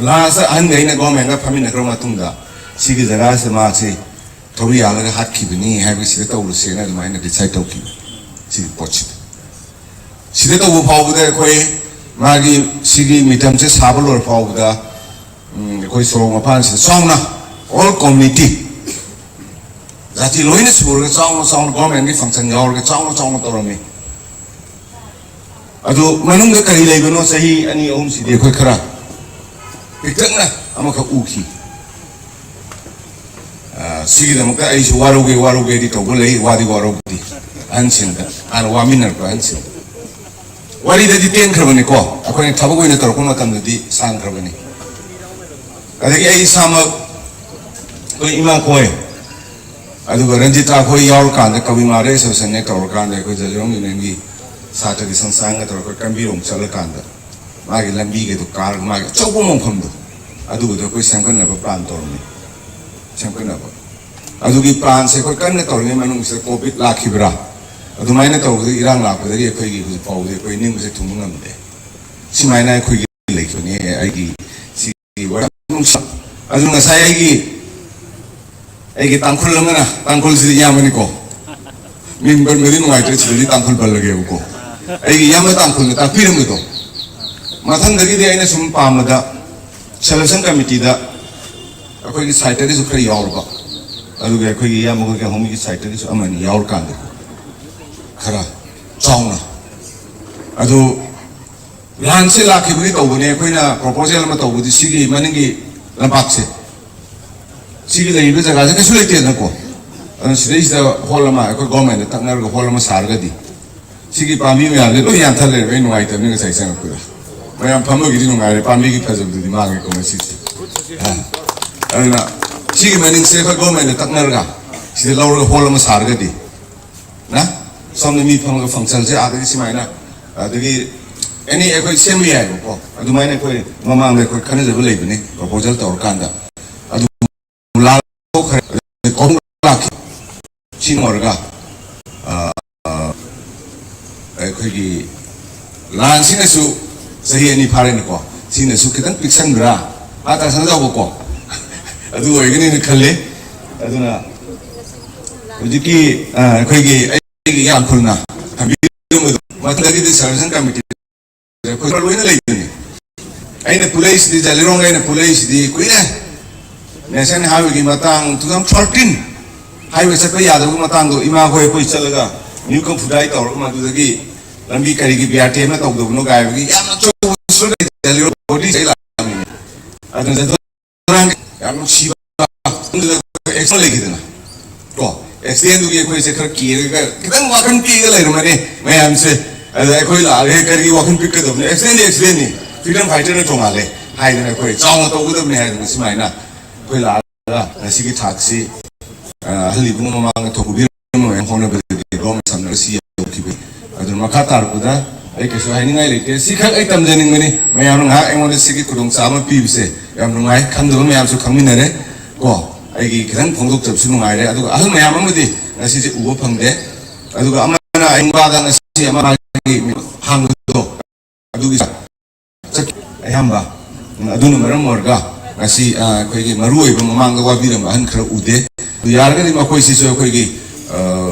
ꯂꯥꯁꯇ ꯑꯍꯟꯈꯩꯅ ꯒꯣꯔꯃꯦꯟꯒ ꯐꯝꯃꯤꯟꯅꯈ꯭ꯔ ꯃꯇꯨꯡꯗ ꯁꯤꯒꯤ ꯖꯒꯥꯁꯦ ꯃꯥꯁꯤ ꯊꯧꯔꯤ ꯌꯥꯜꯂꯒ ꯍꯥꯠꯈꯤꯕꯅꯤ ꯍꯥꯏꯕꯁꯤꯗ ꯇꯧꯔꯁꯦꯅ ꯑꯗꯨꯃꯥꯏꯅ ꯗꯤꯁꯥꯏꯠ ꯇꯧꯈꯤꯕ ꯁꯤꯒꯤ ꯄꯣꯠꯁꯤꯗ꯫ ꯁꯤꯗ ꯇꯧꯕ ꯐꯥꯎꯕꯗ ꯑꯩꯈꯣꯏ ꯃꯥꯒꯤ ꯁꯤꯒꯤ ꯃꯤꯇꯝꯁꯦ ꯁꯥꯕ ꯂꯣꯏꯔ ꯐꯥꯎꯕꯗ, ꯎꯝ, ꯑꯩꯈꯣꯏ ꯁꯣꯔꯣꯛ ꯃꯄꯥꯟꯁꯤꯗ ꯆꯥꯎꯅ ꯑꯣꯜ ꯀꯣꯃꯤꯇꯤ ꯖꯥꯇꯤ ꯂꯣꯏꯅ ꯁꯨꯔꯒ ꯆꯥꯎꯅ ꯆꯥꯎꯅ ꯒꯣꯔꯃꯦꯟꯒꯤ ꯐꯪꯁꯟ ꯌꯥꯎꯔꯒ ꯆꯥꯎꯅ ꯆꯥꯎꯅ ꯇꯧꯔꯝꯃꯤ꯫ ꯑꯗꯨ ꯃꯅꯨꯡꯗ ꯀꯔꯤ ꯂꯩꯕꯅꯣ? ꯆꯍꯤ ꯑꯅꯤ ꯑꯍꯨꯝꯁꯤꯗꯤ ꯑꯩꯈꯣꯏ ꯈꯔ ꯄꯤꯛꯇꯛꯅ ꯑꯃꯈꯛ ꯎꯈꯤ꯫ ꯑ, ꯁꯤꯒꯤꯗꯃꯛꯇ ꯑꯩꯁꯨ ꯋꯥꯔꯧꯒꯦ, ꯋꯥꯔꯧꯒꯦꯗꯤ ꯇꯧꯕ ꯂꯩ, ꯋꯥꯗꯤ ꯋꯥꯔꯧꯗꯦ꯫ ꯑꯍꯟꯁꯤꯡꯗ, ꯍꯥꯟꯅ ꯋꯥꯃꯤꯟꯅꯔꯛꯄ ꯑꯍꯟꯁꯤꯡꯗ꯫ ꯋꯥꯔꯤꯗꯗꯤ ꯇꯦꯟꯈ꯭ꯔꯕꯅꯤꯀꯣ, ꯑꯩꯈꯣꯏꯅ ꯊꯕꯛ ꯑꯣꯏꯅ ꯇꯧꯔꯛꯄ ꯃꯇꯝꯗꯗꯤ ꯁꯥꯡꯈ꯭ꯔꯕꯅꯤ꯫ ꯑꯗꯒꯤ ꯑꯩ ꯏꯁꯥꯃꯛ, ꯑꯩꯈꯣꯏ ꯏꯃꯥ ꯈꯣꯏ, ꯑꯗꯨꯒ ꯔꯟꯖꯤꯇꯥ ꯈꯣꯏ ꯌꯥꯎꯔꯀꯥꯟꯗ, ꯀꯕꯤ ꯃꯥꯔꯦ ꯑꯦꯁꯣꯁꯤꯌꯦꯁꯟꯅꯦ ꯇꯧꯔꯀꯥꯟꯗ, ꯑꯩꯈꯣꯏ ꯖꯂꯤꯔꯣꯡ ꯌꯨꯅꯤꯌꯟꯒꯤ ꯁꯥꯇ꯭ꯔꯒꯤ ꯁꯪꯁꯊꯥꯟꯒ ꯇꯧꯔꯒ ꯀꯟꯕꯤꯔꯣꯡ ꯆꯠꯂꯀꯥꯟꯗ, ꯃꯥꯒꯤ ꯂꯝꯕꯤꯒꯗꯣ ꯀꯥꯔꯒ, ꯃꯥꯒꯤ ꯑꯆꯧꯕ ꯃꯐꯝꯗꯣ, ꯑꯗꯨꯒꯗꯣ ꯑꯩꯈꯣꯏ ꯁꯦꯝꯒꯠꯅꯕ ꯄ꯭ꯂꯥꯟ ꯇꯧꯔꯝꯃꯤ꯫ ꯁꯦꯝꯒꯠꯅꯕ꯫ ꯑꯗꯨꯒꯤ ꯄ꯭ꯂꯥꯟꯁꯦ ꯑꯩꯈꯣꯏ ꯀꯟꯅ ꯇꯧꯔꯤꯉꯩ ꯃꯅꯨꯡꯁꯤꯗ ꯀꯣꯚꯤꯗ ꯂꯥꯛꯈꯤꯕ꯭ꯔꯥ? ꯑꯗꯨꯃꯥꯏꯅ ꯇꯧꯕꯗꯒꯤ, ꯏꯔꯥꯡ ꯂꯥꯛꯄꯗꯒꯤ ꯑꯩꯈꯣꯏꯒꯤ ꯍꯧꯖꯤꯛ ꯐꯥꯎꯕꯗꯤ ꯑꯩꯈꯣꯏ ꯅꯤꯡꯕꯁꯦ ꯊꯨꯡꯕ ꯉꯝꯗꯦ꯫ ꯁꯨꯃꯥꯏꯅ ꯑꯩꯈꯣꯏꯒꯤ ꯂꯩꯈꯤꯕꯅꯤ꯫ ꯑꯩꯒꯤ ꯁꯤꯒꯤ ꯋꯥꯔꯤ ꯅꯨꯡꯁꯤ-, ꯑꯗꯨ ꯉꯁꯥꯏ ꯑꯩꯒꯤ, ꯑꯩꯒꯤ ꯇꯥꯡꯈꯨꯜ ꯑꯃꯅ, ꯇꯥꯡꯈꯨꯜꯁꯤꯗꯤ ꯏꯌꯥꯝꯕꯅꯤꯀꯣ, ꯃꯤꯡ ꯄꯟꯕꯗꯤ ꯅꯨꯡꯉꯥꯏꯇ꯭ꯔꯦ, ꯁꯤꯗꯗꯤ ꯇꯥꯡꯈꯨꯜ ꯄꯜꯂꯒꯦꯕꯀꯣ꯫ ꯑꯩꯒꯤ ꯏꯌꯥꯝꯕ ꯇꯥꯡꯈꯨꯜꯅ ꯇꯥꯛꯄꯤꯔꯝꯕꯗꯣ, ꯃꯊꯪꯗꯒꯤꯗꯤ ꯑꯩꯅ ꯁꯨꯝ ꯄꯥꯝꯕꯗ, ꯁꯦꯂꯦꯛꯁꯟ ꯀꯃꯤꯇꯤꯗ ꯑꯩꯈꯣꯏꯒꯤ ꯁꯥꯏꯠꯇꯒꯤꯁꯨ ꯈꯔ ꯌꯥꯎꯔꯕ, ꯑꯗꯨꯒ ꯑꯩꯈꯣꯏꯒꯤ ꯏꯌꯥꯝꯕ ꯑꯩꯈꯣꯏꯒꯤ ꯍꯧꯃꯤꯒꯤ ꯁꯥꯏꯠꯇꯒꯤꯁꯨ ꯑꯃꯅꯤ ꯌꯥꯎꯔꯀꯥꯟꯗ ꯈꯔ ꯆꯥꯎꯅ꯫ ꯑꯗꯨ ꯂꯥꯟꯁꯦ ꯂꯥꯛꯈꯤꯕꯒꯤ ꯇꯧꯕꯅꯦ꯫ ꯑꯩꯈꯣꯏꯅ ꯄ꯭ꯔꯣꯄꯣꯖꯦꯜ ꯑꯃ ꯇꯧꯕꯗꯤ ꯁꯤꯒꯤ ꯃꯅꯤꯡꯒꯤ ꯂꯝꯄꯥꯛꯁꯦ, ꯁꯤꯒꯤ ꯂꯩꯔꯤꯕ ꯖꯒꯥꯁꯦ ꯀꯩꯁꯨ ꯂꯩꯇꯦꯗꯅꯀꯣ꯫ ꯑꯗꯨꯅ ꯁꯤꯗꯩꯁꯤꯗ ꯍꯣꯜ ꯑꯃ ꯑꯩꯈꯣꯏ ꯒꯣꯔꯃꯦꯟꯗ ꯇꯛꯅꯔꯒ ꯍꯣꯜ ꯑꯃ ꯁꯥꯔꯒꯗꯤ, ꯁꯤꯒꯤ ꯄꯥꯝꯕꯤ ꯃꯌꯥꯝꯁꯦ ꯂꯣꯏ ꯌꯥꯟꯊꯠ ꯂꯩꯔꯦ꯫ ꯑꯩ ꯅꯨꯡꯉꯥꯏꯇꯕꯅꯤ ꯉꯁꯥꯏ ꯆꯪꯉꯛꯄꯗ꯫ ꯃꯌꯥꯝ ꯐꯝꯕꯒꯤꯗꯤ ꯅꯨꯡꯉꯥꯏꯔꯦ, ꯄꯥꯝꯕꯤꯒꯤ ꯐꯖꯕꯗꯨꯗꯤ ꯃꯥꯡꯉꯦꯀꯣ ꯉꯁꯤꯁꯦ꯫ ꯑ, ꯑꯗꯨꯅ ꯁꯤꯒꯤ ꯃꯅꯤꯡꯁꯦ ꯑꯩꯈꯣꯏ ꯒꯣꯔꯃꯦꯟꯗ ꯇꯛꯅꯔꯒ ꯁꯤꯗ ꯂꯧꯔꯒ ꯍꯣꯜ ꯑꯃ ꯁꯥꯔꯒꯗꯤ, ꯅ ꯁꯣꯝꯗ ꯃꯤ ꯐꯝꯃꯒ ꯐꯪꯁꯟꯁꯦ ꯑꯥꯗꯒꯤ ꯁꯨꯃꯥꯏꯅ, ꯑꯗꯒꯤ ꯑꯦꯅꯤ ꯑꯩꯈꯣꯏ ꯁꯦꯝꯕ ꯌꯥꯏꯕꯀꯣ꯫ ꯑꯗꯨꯃꯥꯏꯅ ꯑꯩꯈꯣꯏ ꯃꯃꯥꯡꯗ ꯑꯩꯈꯣꯏ ꯈꯟꯅꯖꯕ ꯂꯩꯕꯅꯤ, ꯄ꯭ꯔꯣꯄꯣꯖꯦꯜ ꯇꯧꯔꯀꯥꯟꯗ꯫ ꯑꯗꯨ ꯂꯥꯛꯈ꯭ꯔꯦ, ꯀꯧꯕ ꯂꯥꯛꯈꯤ꯫ ꯁꯤ ꯑꯣꯏꯔꯒ, ꯑ, ꯑ, ꯑꯩꯈꯣꯏꯒꯤ ꯂꯥꯟꯁꯤꯅꯁꯨ ꯆꯍꯤ ꯑꯅꯤ ꯐꯥꯔꯦꯅꯀꯣ, ꯁꯤꯅꯁꯨ ꯈꯤꯇꯪ ꯄꯤꯛꯁꯟꯕ꯭ꯔꯥ, ꯃꯥ ꯇꯥꯁꯟ ꯇꯧꯕꯀꯣ, ꯑꯗꯨ ꯑꯣꯏꯒꯅꯤꯅ ꯈꯜꯂꯤ꯫ ꯑꯗꯨꯅ ꯍꯧꯖꯤꯛꯀꯤ, ꯑ, ꯑꯩꯈꯣꯏꯒꯤ ꯑꯩꯒꯤ ꯌꯥꯝ ꯈꯨꯜꯅ ꯊꯝꯕꯤꯔꯝꯕꯗꯣ, ꯃꯊꯪꯗꯒꯤꯗꯤ ꯁꯦꯂꯦꯛꯁꯟ ꯀꯃꯤꯇꯤ ꯑꯩꯈꯣꯏ ꯂꯣꯏꯅ ꯂꯩꯕꯅꯤ꯫ ꯑꯩꯅ ꯄꯨꯂꯛꯏꯁꯤꯗꯤ, ꯖꯂꯤꯔꯣꯡꯒ ꯑꯩꯅ ꯄꯨꯂꯛꯏꯁꯤꯗꯤ ꯀꯨꯏꯔꯦ꯫ ꯅꯦꯁꯅꯦꯜ ꯍꯥꯏꯋꯦꯒꯤ ꯃꯇꯥꯡ, two thousand thirteen ꯍꯥꯏꯋꯦ ꯆꯠꯄ ꯌꯥꯗꯕꯒꯤ ꯃꯇꯥꯡꯗꯣ, ꯏꯃꯥꯈꯣꯏ ꯑꯩꯈꯣꯏ ꯆꯠꯂꯒ ꯅ꯭ꯌꯨ ꯀꯝꯐꯨꯗꯥꯏ ꯇꯧꯔꯒ ꯃꯗꯨꯗꯒꯤ ꯂꯝꯕꯤ ꯀꯔꯤꯒꯤ ꯕꯤ ꯑꯥꯔ ꯇꯤ ꯑꯦꯝꯅ ꯇꯧꯗꯕꯅꯣ ꯀꯥꯏꯕꯒꯤ ꯌꯥꯝꯅ ꯑꯆꯧꯕ ꯁꯣꯏꯗꯅ ꯂꯩꯔꯣ, ꯕꯣꯗꯤ ꯆꯩ ꯂꯥꯛꯑꯝꯃꯤꯅꯦ꯫ ꯑꯗꯨꯅ ꯖꯟꯇ꯭ꯔ ꯃꯅꯇ꯭ꯔ ꯌꯥꯝ ꯅꯨꯡꯁꯤꯕ ꯑꯦꯛꯁꯟ ꯂꯩꯈꯤꯗꯅ ꯀꯣ, ꯑꯦꯛꯁꯤꯗꯦꯟꯗꯨꯒꯤ ꯑꯩꯈꯣꯏꯁꯦ ꯈꯔ ꯀꯤꯔꯒ ꯈꯤꯇꯪ ꯋꯥꯈꯜ ꯄꯤꯛꯑꯒ ꯂꯩꯔꯝꯃꯅꯤ ꯃꯌꯥꯝꯁꯦ꯫ ꯑꯗ ꯑꯩꯈꯣꯏ ꯂꯥꯛꯑꯒ ꯀꯔꯤꯒꯤ ꯋꯥꯈꯜ ꯄꯤꯛꯀꯗꯕꯅꯣ? ꯑꯦꯛꯁꯤꯗꯦꯟꯗꯤ ꯑꯦꯛꯁꯤꯗꯦꯟꯅꯤ, ꯐ꯭ꯔꯤꯗꯝ ꯐꯥꯏꯇꯔꯅ ꯇꯣꯡꯉꯥꯜꯂꯦ ꯍꯥꯏꯗꯅ ꯑꯩꯈꯣꯏ ꯆꯥꯎꯅ ꯇꯧꯒꯗꯕꯅꯤ ꯍꯥꯏꯗꯅ ꯁꯨꯃꯥꯏꯅ ꯑꯩꯈꯣꯏ ꯂꯥꯛꯑꯒ ꯉꯁꯤꯒꯤ ꯊꯥꯛꯁꯤ, ꯑ, ꯑꯍꯜ ꯏꯕꯨꯡ ꯃꯃꯥꯡꯗ ꯊꯧꯕꯤꯔꯝꯕ ꯃꯌꯥꯝ ꯍꯣꯠꯅꯕꯗꯒꯤ ꯒꯣꯔꯃꯦꯟ ꯁꯝꯅꯔ ꯁꯤ ꯌꯧꯈꯤꯕꯅꯤ꯫ ꯑꯗꯨꯅ ꯃꯈꯥ ꯇꯥꯔꯛꯄꯗ ꯑꯩ ꯀꯩꯁꯨ ꯍꯥꯏꯅꯤꯡꯉꯥꯏ ꯂꯩꯇꯦ꯫ ꯁꯤꯈꯛ ꯑꯩ ꯇꯝꯖꯅꯤꯡꯕꯅꯤ꯫ ꯃꯌꯥꯝꯅ ꯉꯥꯏꯍꯥꯛ ꯑꯩꯉꯣꯟꯗ ꯁꯤꯒꯤ ꯈꯨꯗꯣꯡꯆꯥꯕ ꯑꯃ ꯄꯤꯕꯁꯦ ꯌꯥꯝ ꯅꯨꯡꯉꯥꯏ꯫ ꯈꯪꯗꯕ ꯃꯌꯥꯝꯁꯨ ꯈꯪꯃꯤꯟꯅꯔꯦ ꯀꯣ꯫ ꯑꯩꯒꯤ ꯈꯤꯇꯪ ꯐꯣꯡꯗꯣꯛꯆꯕꯁꯨ ꯅꯨꯡꯉꯥꯏꯔꯦ꯫ ꯑꯗꯨꯒ ꯑꯍꯜ ꯃꯌꯥꯝ ꯑꯃꯗꯤ ꯉꯁꯤꯁꯦ ꯎꯕ ꯐꯪꯗꯦ꯫ ꯑꯗꯨꯒ ꯑꯃꯅ ꯑꯩ ꯅꯨꯄꯥꯗ ꯉꯁꯤ ꯑꯃ ꯃꯥꯒꯤ ꯍꯥꯡꯕꯗꯣ ꯑꯗꯨꯒꯤ ꯆꯠ-, ꯑꯌꯥꯝꯕ ꯑꯗꯨꯅ ꯃꯔꯝ ꯑꯣꯏꯔꯒ ꯉꯁꯤ, ꯑ, ꯑꯩꯈꯣꯏꯒꯤ ꯃꯔꯨ ꯑꯣꯏꯕ ꯃꯃꯥꯡꯗ ꯋꯥꯕꯤꯔꯝꯕ ꯑꯍꯟ ꯈꯔ ꯎꯗꯦ꯫ ꯑꯗꯨ ꯌꯥꯔꯒꯗꯤ ꯃꯈꯣꯏꯁꯤꯁꯨ ꯑꯩꯈꯣꯏꯒꯤ, ꯑ,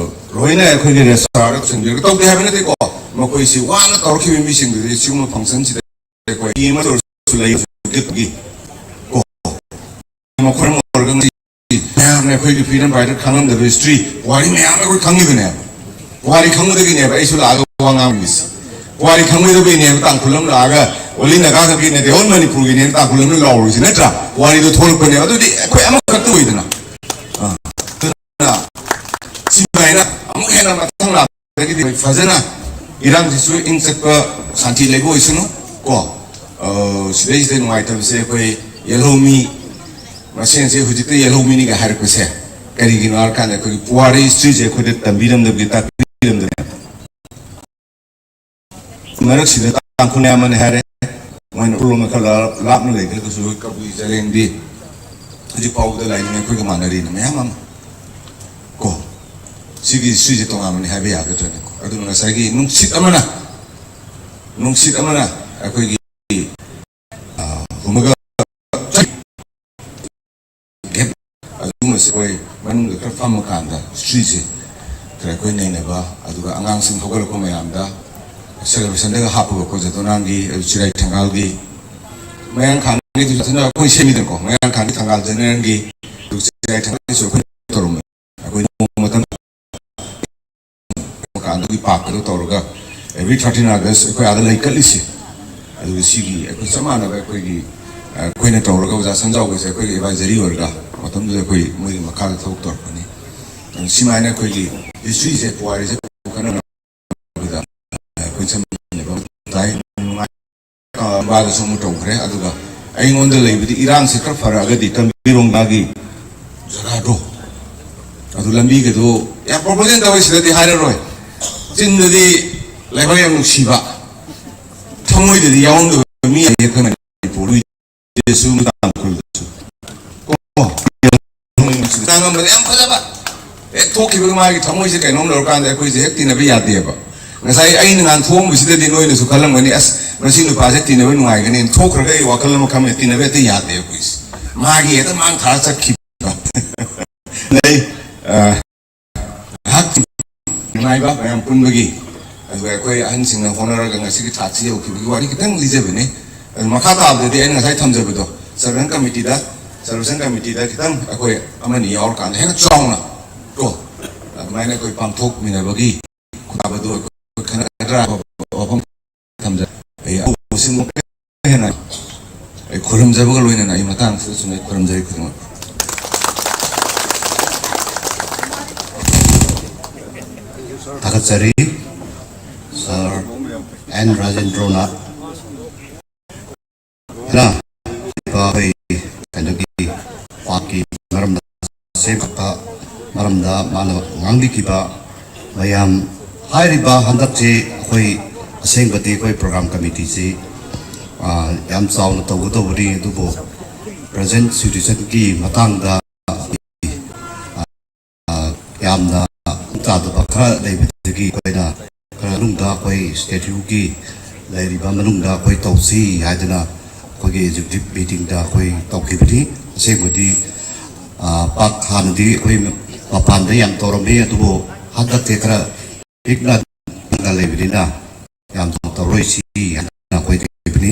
ꯂꯣꯏꯅ ꯑꯩꯈꯣꯏꯒꯤ ꯔꯦꯁꯇꯥꯔꯗ ꯄꯨꯁꯤꯟꯕꯤꯔꯒ ꯇꯧꯗꯦ ꯍꯥꯏꯕ ꯅꯠꯇꯦꯀꯣ꯫ ꯃꯈꯣꯏꯁꯤ ꯋꯥꯅ ꯇꯧꯔꯛꯈꯤꯕ ꯃꯤꯁꯤꯡꯗꯨꯗꯤ ꯁꯤꯒꯨꯝꯕ ꯐꯪꯁꯟꯁꯤꯗ ꯑꯩꯈꯣꯏ ꯃꯤ ꯑꯃ ꯑꯣꯏꯔꯁꯨ ꯂꯩ ꯀꯣ꯫ ꯃꯈꯣꯏ ꯑꯃ ꯑꯣꯏꯔꯒ ꯉꯁꯤ ꯃꯌꯥꯝꯅ ꯑꯩꯈꯣꯏꯒꯤ ꯐ꯭ꯔꯤꯗꯝ ꯐꯥꯏꯇꯔ ꯈꯪꯉꯝꯗꯕ ꯍꯤꯁꯇ꯭ꯔꯤ ꯋꯥꯔꯤ ꯃꯌꯥꯝ ꯑꯩꯈꯣꯏ ꯈꯪꯉꯤꯕꯅꯦꯕ꯫ ꯋꯥꯔꯤ ꯈꯪꯕꯗꯒꯤꯅꯦꯕ ꯑꯩꯁꯨ ꯂꯥꯛꯑꯒ ꯋꯥ ꯉꯥꯡꯉꯤꯁꯦ꯫ ꯋꯥꯔꯤ ꯈꯪꯕꯗꯒꯤꯅꯦꯕ ꯇꯥꯡꯈꯨꯜ ꯑꯃ ꯂꯥꯛꯑꯒ ꯑꯣꯂꯤ ꯅꯥꯒꯥ ꯈꯛꯀꯤ ꯅꯠꯇꯦ, ꯑꯣꯜ ꯃꯅꯤꯄꯨꯔꯒꯤꯅꯦꯅ ꯇꯥꯡꯈꯨꯜ ꯑꯃ ꯂꯥꯎꯔꯤꯁꯦ ꯅꯠꯇ꯭ꯔꯥ? ꯋꯥꯔꯤꯗꯣ ꯊꯣꯛꯂꯛꯄꯅꯦꯕ꯫ ꯑꯗꯨꯗꯤ ꯑꯩꯈꯣꯏ ꯑꯃꯈꯛꯇ ꯑꯣꯏꯗꯅ꯫ ꯑꯥ, ꯑꯗꯨꯅ ꯁꯤꯃꯥꯏꯅ ꯑꯃꯨꯛ ꯍꯦꯟꯅ ꯃꯊꯪ ꯂꯥꯛꯄꯗꯒꯤꯗꯤ ꯑꯩꯈꯣꯏ ꯐꯖꯅ ꯏꯔꯥꯡꯁꯤꯁꯨ ꯏꯪ ꯆꯠꯄ ꯁꯥꯟꯇꯤ ꯂꯩꯕ ꯑꯣꯏꯁꯅꯨ ꯀꯣ꯫ ꯑ, ꯁꯤꯗꯩꯁꯤꯗ ꯅꯨꯡꯉꯥꯏꯇꯕꯁꯦ ꯑꯩꯈꯣꯏ ꯌꯦꯜꯍꯧꯃꯤ ꯃꯁꯦꯟꯁꯦ ꯍꯧꯖꯤꯛꯇ ꯌꯦꯜꯍꯧꯃꯤꯅꯤꯒ ꯍꯥꯏꯔꯛꯄꯁꯦ ꯀꯔꯤꯒꯤꯅꯣ ꯍꯥꯏꯔꯀꯥꯟꯗ ꯑꯩꯈꯣꯏꯒꯤ ꯄꯨꯋꯥꯔꯤ ꯍꯤꯁꯇ꯭ꯔꯤꯁꯦ ꯑꯩꯈꯣꯏꯗ ꯇꯝꯕꯤꯔꯝꯗꯕꯒꯤ, ꯇꯥꯛꯄꯤꯔꯝꯗꯕꯒꯤ꯫ ꯃꯔꯛꯁꯤꯗ ꯇꯥꯡꯈꯨꯜ ꯑꯃꯅ ꯍꯥꯏꯔꯦ, ꯃꯣꯏꯅ ꯎꯔꯣꯝꯗ ꯈꯔ ꯂꯥꯞꯅ ꯂꯩꯈ꯭ꯔꯒꯁꯨ ꯑꯩꯈꯣꯏ ꯀꯕꯨꯏ ꯖꯥꯂꯦꯟꯗꯤ ꯍꯧꯖꯤꯛ ꯐꯥꯎꯕꯗ ꯂꯥꯏꯅꯤꯡ ꯑꯩꯈꯣꯏꯒ ꯃꯥꯟꯅꯔꯤꯅ ꯃꯌꯥꯝ ꯑꯃ ꯀꯣ꯫ ꯁꯤꯒꯤ ꯍꯤꯁꯇ꯭ꯔꯤꯁꯦ ꯇꯣꯉꯥꯟꯕꯅꯤ ꯍꯥꯏꯕ ꯌꯥꯒꯗ꯭ꯔꯅꯦꯀꯣ? ꯑꯗꯨꯅ ꯉꯁꯥꯏꯒꯤ ꯅꯨꯡꯁꯤꯠ ꯑꯃꯅ, ꯅꯨꯡꯁꯤꯠ ꯑꯃꯅ ꯑꯩꯈꯣꯏꯒꯤ, ꯑ, ꯍꯨꯝꯃꯒ ꯑꯗꯨꯒꯨꯝꯕꯁꯦ ꯑꯩꯈꯣꯏ ꯃꯅꯨꯡꯗ ꯈꯔ ꯐꯝꯃꯀꯥꯟꯗ ꯍꯤꯁꯇ꯭ꯔꯤꯁꯦ ꯈꯔ ꯑꯩꯈꯣꯏ ꯅꯩꯅꯕ, ꯑꯗꯨꯒ ꯑꯉꯥꯡꯁꯤꯡ ꯍꯧꯒꯠꯂꯛꯄ ꯃꯌꯥꯝꯗ ꯁꯦꯂꯦꯕ꯭ꯔꯦꯁꯟꯗꯒ ꯍꯥꯞꯄꯒꯀꯣ, ꯖꯗꯣꯅꯥꯡꯒꯤ, ꯑꯗꯨ ꯆꯤꯔꯥꯏ ꯊꯪꯒꯥꯜꯒꯤ, ꯃꯌꯥꯡ ꯈꯥꯡꯒꯤꯗꯨꯁꯨ ꯐꯖꯅ ꯑꯩꯈꯣꯏ ꯁꯦꯝꯃꯤꯗꯅꯀꯣ, ꯃꯌꯥꯡ ꯈꯥꯡꯒꯤ ꯊꯪꯒꯥꯜ ꯖꯦꯅꯔꯦꯜꯒꯤ, ꯑꯗꯨ ꯆꯤꯔꯥꯏ ꯊꯪꯒꯥꯜꯒꯤꯁꯨ ꯑꯩꯈꯣꯏ ꯇꯧꯔꯝꯃꯦ꯫ ꯑꯩꯈꯣꯏ ꯅꯣꯡꯃ ꯃꯇꯝ ꯑꯗꯨꯒꯤ ꯄꯥꯛꯇꯗꯣ ꯇꯧꯔꯒ ꯑꯦꯚ꯭ꯔꯤ ꯊꯥꯔꯇꯤꯟ ꯑꯥꯒꯁ ꯑꯩꯈꯣꯏ ꯑꯥꯗ ꯂꯩꯀꯠꯂꯤꯁꯦ꯫ ꯑꯗꯨꯒ ꯁꯤꯒꯤ ꯑꯩꯈꯣꯏ ꯆꯞ ꯃꯥꯟꯅꯕ ꯑꯩꯈꯣꯏꯒꯤ ꯑ, ꯑꯩꯈꯣꯏꯅ ꯇꯧꯔꯒ ꯑꯣꯖꯥ ꯁꯟꯖꯥꯎꯒꯤꯁꯦ ꯑꯩꯈꯣꯏꯒꯤ ꯑꯦꯗꯚꯥꯏꯖꯔꯤ ꯑꯣꯏꯔꯒ ꯃꯇꯝꯗꯨꯗ ꯑꯩꯈꯣꯏ ꯃꯣꯏꯒꯤ ꯃꯈꯥꯗ ꯊꯕꯛ ꯇꯧꯔꯛꯄꯅꯤ꯫ ꯑꯗꯨ ꯁꯤꯃꯥꯏꯅ ꯑꯩꯈꯣꯏꯒꯤ ꯍꯤꯁꯇ꯭ꯔꯤꯁꯦ, ꯄꯨꯋꯥꯔꯤꯁꯦ ꯈꯟꯅꯅꯕꯗ ꯑꯩꯈꯣꯏ ꯁꯝꯅꯕ ꯇꯥꯏ꯫ ꯅꯨꯡꯉꯥꯏ-, ꯑ, ꯕꯥꯗꯁꯨ ꯑꯃꯨꯛ ꯇꯧꯈ꯭ꯔꯦ꯫ ꯑꯗꯨꯒ ꯑꯩꯉꯣꯟꯗ ꯂꯩꯕꯗꯤ ꯏꯔꯥꯡꯁꯦ ꯈꯔ ꯐꯔꯛꯑꯒꯗꯤ ꯇꯝꯕꯤꯔꯣꯡ ꯃꯥꯒꯤ ꯖꯒꯥꯗꯣ ꯑꯗꯨ ꯂꯝꯕꯤꯒꯗꯣ ꯌꯥꯝ ꯄ꯭ꯔꯣꯄꯣꯖꯦꯜ ꯇꯧꯋꯦ, ꯁꯤꯗꯗꯤ ꯍꯥꯏꯔꯔꯣꯏ꯫ ꯆꯤꯟꯗꯗꯤ ꯂꯥꯏꯕꯛ ꯌꯥꯝ ꯅꯨꯡꯁꯤꯕ, ꯊꯃꯣꯏꯗꯗꯤ ꯌꯥꯎꯔꯝꯗꯕ ꯃꯤ ꯑꯩ ꯑꯩꯈꯣꯏ ꯃꯅꯤꯄꯨꯔ ꯁꯨ ꯇꯥꯡꯈꯨꯜꯗꯁꯨ꯫ ꯀꯣ? ꯉꯥꯡꯉꯝꯕꯗ ꯌꯥꯝ ꯐꯖꯕ꯫ ꯍꯦꯛ ꯊꯣꯛꯈꯤꯕꯒ ꯃꯥꯒꯤ ꯊꯃꯣꯏꯁꯦ ꯀꯩꯅꯣꯝ ꯂꯧꯔꯀꯥꯟꯗ ꯑꯩꯈꯣꯏꯁꯦ ꯍꯦꯛ ꯇꯤꯟꯅꯕ ꯌꯥꯗꯦꯕ꯫ ꯉꯁꯥꯏ ꯑꯩꯅ ꯉꯥꯡꯊꯣꯛꯑꯝꯕꯁꯤꯗꯗꯤ ꯅꯣꯏꯅꯁꯨ ꯈꯜꯂꯝꯒꯅꯤ, "ꯑꯁ, ꯃꯁꯤ ꯅꯨꯄꯥꯁꯦ ꯇꯤꯟꯅꯕ ꯅꯨꯡꯉꯥꯏꯒꯅꯤ"꯫ ꯊꯣꯛꯈ꯭ꯔꯒ ꯑꯩ ꯋꯥꯈꯜ ꯑꯃ ꯈꯟꯕ, ꯇꯤꯟꯅꯕ ꯍꯦꯛꯇ ꯌꯥꯗꯦ ꯑꯩꯈꯣꯏꯁꯦ꯫ ꯃꯥꯒꯤ ꯍꯦꯛꯇ ꯃꯥꯡ ꯊꯥꯔ ꯆꯠꯈꯤꯕ꯫ ꯂꯩ, ꯑ, ꯉꯥꯏꯍꯥꯛ ꯅꯨꯡꯉꯥꯏꯕ ꯃꯌꯥꯝ ꯄꯨꯟꯕꯒꯤ, ꯑꯗꯨꯒ ꯑꯩꯈꯣꯏ ꯑꯍꯟꯁꯤꯡꯅ ꯍꯣꯠꯅꯔꯒ ꯉꯁꯤꯒꯤ ꯊꯥꯛꯁꯤ ꯌꯧꯈꯤꯕꯒꯤ ꯋꯥꯔꯤ ꯈꯤꯇꯪ ꯂꯤꯖꯕꯅꯤ꯫ ꯑꯗꯨ ꯃꯈꯥ ꯇꯥꯕꯗꯗꯤ ꯑꯩꯅ ꯉꯁꯥꯏ ꯊꯝꯖꯕꯗꯣ, ꯁꯦꯂꯦꯕ꯭ꯔꯦꯁꯟ ꯀꯃꯤꯇꯤꯗ, ꯁꯦꯂꯦꯕ꯭ꯔꯦꯁꯟ ꯀꯃꯤꯇꯤꯗ ꯈꯤꯇꯪ ꯑꯩꯈꯣꯏ ꯑꯃꯅꯤ ꯌꯥꯎꯔꯀꯥꯟꯗ ꯍꯦꯟꯅ ꯆꯥꯎꯅ ꯀꯣ, ꯑꯗꯨꯃꯥꯏꯅ ꯑꯩꯈꯣꯏ ꯄꯥꯡꯊꯣꯛꯃꯤꯟꯅꯕꯒꯤ ꯈꯨꯗꯥꯕꯗꯨ ꯑꯩꯈꯣꯏ ꯈꯟꯅꯒꯗ꯭ꯔꯥ ꯋꯥꯐꯝ ꯊꯝꯖ-, ꯑꯩ ꯑꯍꯧꯕꯁꯤꯡꯃꯛꯇ ꯍꯦꯟꯅ ꯑꯩ ꯈꯨꯔꯨꯝꯖꯕꯒ ꯂꯣꯏꯅꯅ ꯑꯩ ꯃꯇꯥꯡꯁꯤꯗ ꯁꯨꯝ ꯑꯩ ꯈꯨꯔꯨꯝꯖꯔꯤ ꯈꯨꯗꯤꯡꯃꯛ꯫ ꯊꯥꯒꯠꯆꯔꯤ꯫ ꯁꯥꯔ ꯑꯦꯟ ꯔꯥꯖꯦꯟꯗ꯭ꯔꯣꯅ ꯅ ꯑꯩꯈꯣꯏ ꯀꯩꯅꯣꯒꯤ ꯄꯥꯛꯀꯤ ꯃꯔꯝꯗ, ꯁꯦꯝꯒꯠꯄ ꯃꯔꯝꯗ ꯃꯥꯅ ꯉꯥꯡꯕꯤꯈꯤꯕ ꯃꯌꯥꯝ, ꯍꯥꯏꯔꯤꯕ ꯍꯟꯗꯛꯁꯤ ꯑꯩꯈꯣꯏ ꯑꯁꯦꯡꯕꯗꯤ ꯑꯩꯈꯣꯏ ꯄ꯭ꯔꯣꯒ꯭ꯔꯥꯝ ꯀꯃꯤꯇꯤꯁꯤ, ꯑ, ꯌꯥꯝ ꯆꯥꯎꯅ ꯇꯧꯒꯗꯧꯕꯅꯤ, ꯑꯗꯨꯕꯨ ꯄ꯭ꯔꯖꯦꯟ ꯁꯤꯆꯨꯋꯦꯁꯟꯒꯤ ꯃꯇꯥꯡꯗ ꯌꯥꯝꯅ ꯃꯑꯣꯡ ꯇꯥꯗꯕ ꯈꯔ ꯂꯩꯕꯗꯒꯤ ꯑꯩꯈꯣꯏꯅ ꯈꯔ ꯃꯅꯨꯡꯗ ꯑꯩꯈꯣꯏ ꯁ꯭ꯇꯦꯗꯤꯌꯨꯒꯤ ꯂꯩꯔꯤꯕ ꯃꯅꯨꯡꯗ ꯑꯩꯈꯣꯏ ꯇꯧꯁꯤ ꯍꯥꯏꯗꯅ ꯑꯩꯈꯣꯏꯒꯤ ꯑꯦꯛꯖꯤꯀ꯭ꯌꯨꯇꯤꯚ ꯃꯤꯇꯤꯡꯗ ꯑꯩꯈꯣꯏ ꯇꯧꯈꯤꯕꯅꯤ꯫ ꯑꯁꯦꯡꯕꯗꯤ, ꯑ, ꯄꯥꯛ ꯍꯥꯟꯅꯗꯤ ꯑꯩꯈꯣꯏ ꯃꯄꯥꯟꯗ ꯌꯥꯝ ꯇꯧꯔꯝꯃꯤ, ꯑꯗꯨꯕꯨ ꯍꯟꯗꯛꯇꯤ ꯈꯔ ꯄꯤꯛꯅ ꯂꯩꯕꯅꯤꯅ ꯌꯥꯝ ꯆꯥꯎꯅ ꯇꯧꯔꯣꯏꯁꯤ ꯍꯥꯏꯅ ꯑꯩꯈꯣꯏ ꯇꯧꯈꯤꯕꯅꯤ꯫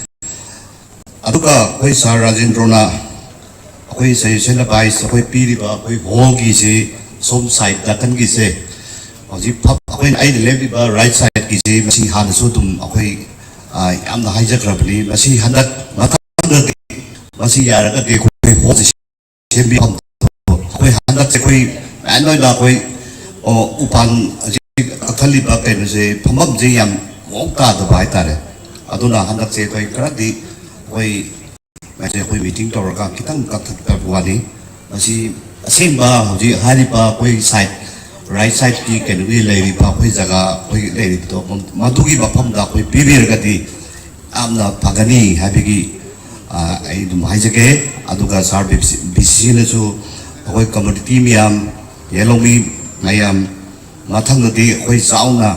ꯑꯗꯨꯒ ꯑꯩꯈꯣꯏ ꯁꯥꯔ ꯔꯥꯖꯦꯟꯗ꯭ꯔꯣꯅ ꯑꯩꯈꯣꯏ ꯁꯖꯦꯁꯟ ꯑꯦꯗꯚꯥꯏꯁ ꯑꯩꯈꯣꯏ ꯄꯤꯔꯤꯕ ꯑꯩꯈꯣꯏ ꯍꯣꯜꯒꯤꯁꯦ ꯁꯣꯝ ꯁꯥꯏꯠ ꯅꯥꯀꯟꯒꯤꯁꯦ ꯍꯧꯖꯤꯛ ꯐꯛ ꯑꯩꯈꯣꯏꯅ, ꯑꯩꯅ ꯂꯦꯞꯂꯤꯕ ꯔꯥꯏꯠ ꯁꯥꯏꯠꯀꯤꯁꯤ, ꯃꯁꯤ ꯍꯥꯟꯅꯁꯨ ꯑꯗꯨꯝ ꯑꯩꯈꯣꯏ, ꯑ, ꯌꯥꯝꯅ ꯍꯥꯏꯖꯈ꯭ꯔꯕꯅꯤ꯫ ꯃꯁꯤ ꯍꯟꯗꯛ ꯃꯊꯪꯗꯗꯤ, ꯃꯁꯤ ꯌꯥꯔꯒꯗꯤ ꯑꯩꯈꯣꯏ ꯍꯣꯜꯁꯤ ꯁꯦꯝꯕꯤꯐꯝ, ꯑꯩꯈꯣꯏ ꯍꯟꯗꯛꯁꯦ ꯑꯩꯈꯣꯏ ꯃꯌꯥꯝ ꯑꯣꯏꯅ ꯑꯩꯈꯣꯏ, ꯑꯣ, ꯎꯄꯥꯟ ꯍꯧꯖꯤꯛ ꯀꯛꯊꯠꯂꯤꯕ ꯀꯩꯅꯣꯁꯦ, ꯐꯝꯐꯝꯁꯦ ꯌꯥꯝ ꯃꯑꯣꯡ ꯇꯥꯗꯕ ꯍꯥꯏꯇꯥꯔꯦ꯫ ꯑꯗꯨꯅ ꯍꯟꯗꯛꯁꯦ ꯑꯩꯈꯣꯏ ꯈꯔꯗꯤ ꯑꯩꯈꯣꯏ ꯉꯁꯤ ꯑꯩꯈꯣꯏ ꯃꯤꯇꯤꯡ ꯇꯧꯔꯒ ꯈꯤꯇꯪ ꯀꯛꯊꯠꯄ ꯋꯥꯅꯤ꯫ ꯃꯁꯤ ꯑꯁꯦꯡꯕ ꯍꯧꯖꯤꯛ ꯍꯥꯏꯔꯤꯕ ꯑꯩꯈꯣꯏ ꯁꯥꯏꯠ, ꯔꯥꯏꯠ ꯁꯥꯏꯠꯀꯤ ꯀꯩꯅꯣꯒꯤ ꯂꯩꯔꯤꯕ ꯑꯩꯈꯣꯏ ꯖꯒꯥ, ꯑꯩꯈꯣꯏ ꯂꯩꯔꯤꯕꯗꯣ, ꯃꯗꯨꯒꯤ ꯃꯐꯝꯗ ꯑꯩꯈꯣꯏ ꯄꯤꯕꯤꯔꯒꯗꯤ ꯌꯥꯝꯅ ꯐꯒꯅꯤ ꯍꯥꯏꯕꯒꯤ, ꯑ, ꯑꯩ ꯑꯗꯨꯝ ꯍꯥꯏꯖꯒꯦ꯫ ꯑꯗꯨꯒ ꯁꯥꯔ ꯕꯤ ꯁꯤ ꯁꯤꯅꯁꯨ, ꯑꯩꯈꯣꯏ ꯀꯝꯃꯨꯅꯤꯇꯤ ꯃꯌꯥꯝ, ꯌꯦꯜꯍꯧꯃꯤ ꯃꯌꯥꯝ, ꯃꯊꯪꯗꯗꯤ ꯑꯩꯈꯣꯏ ꯆꯥꯎꯅ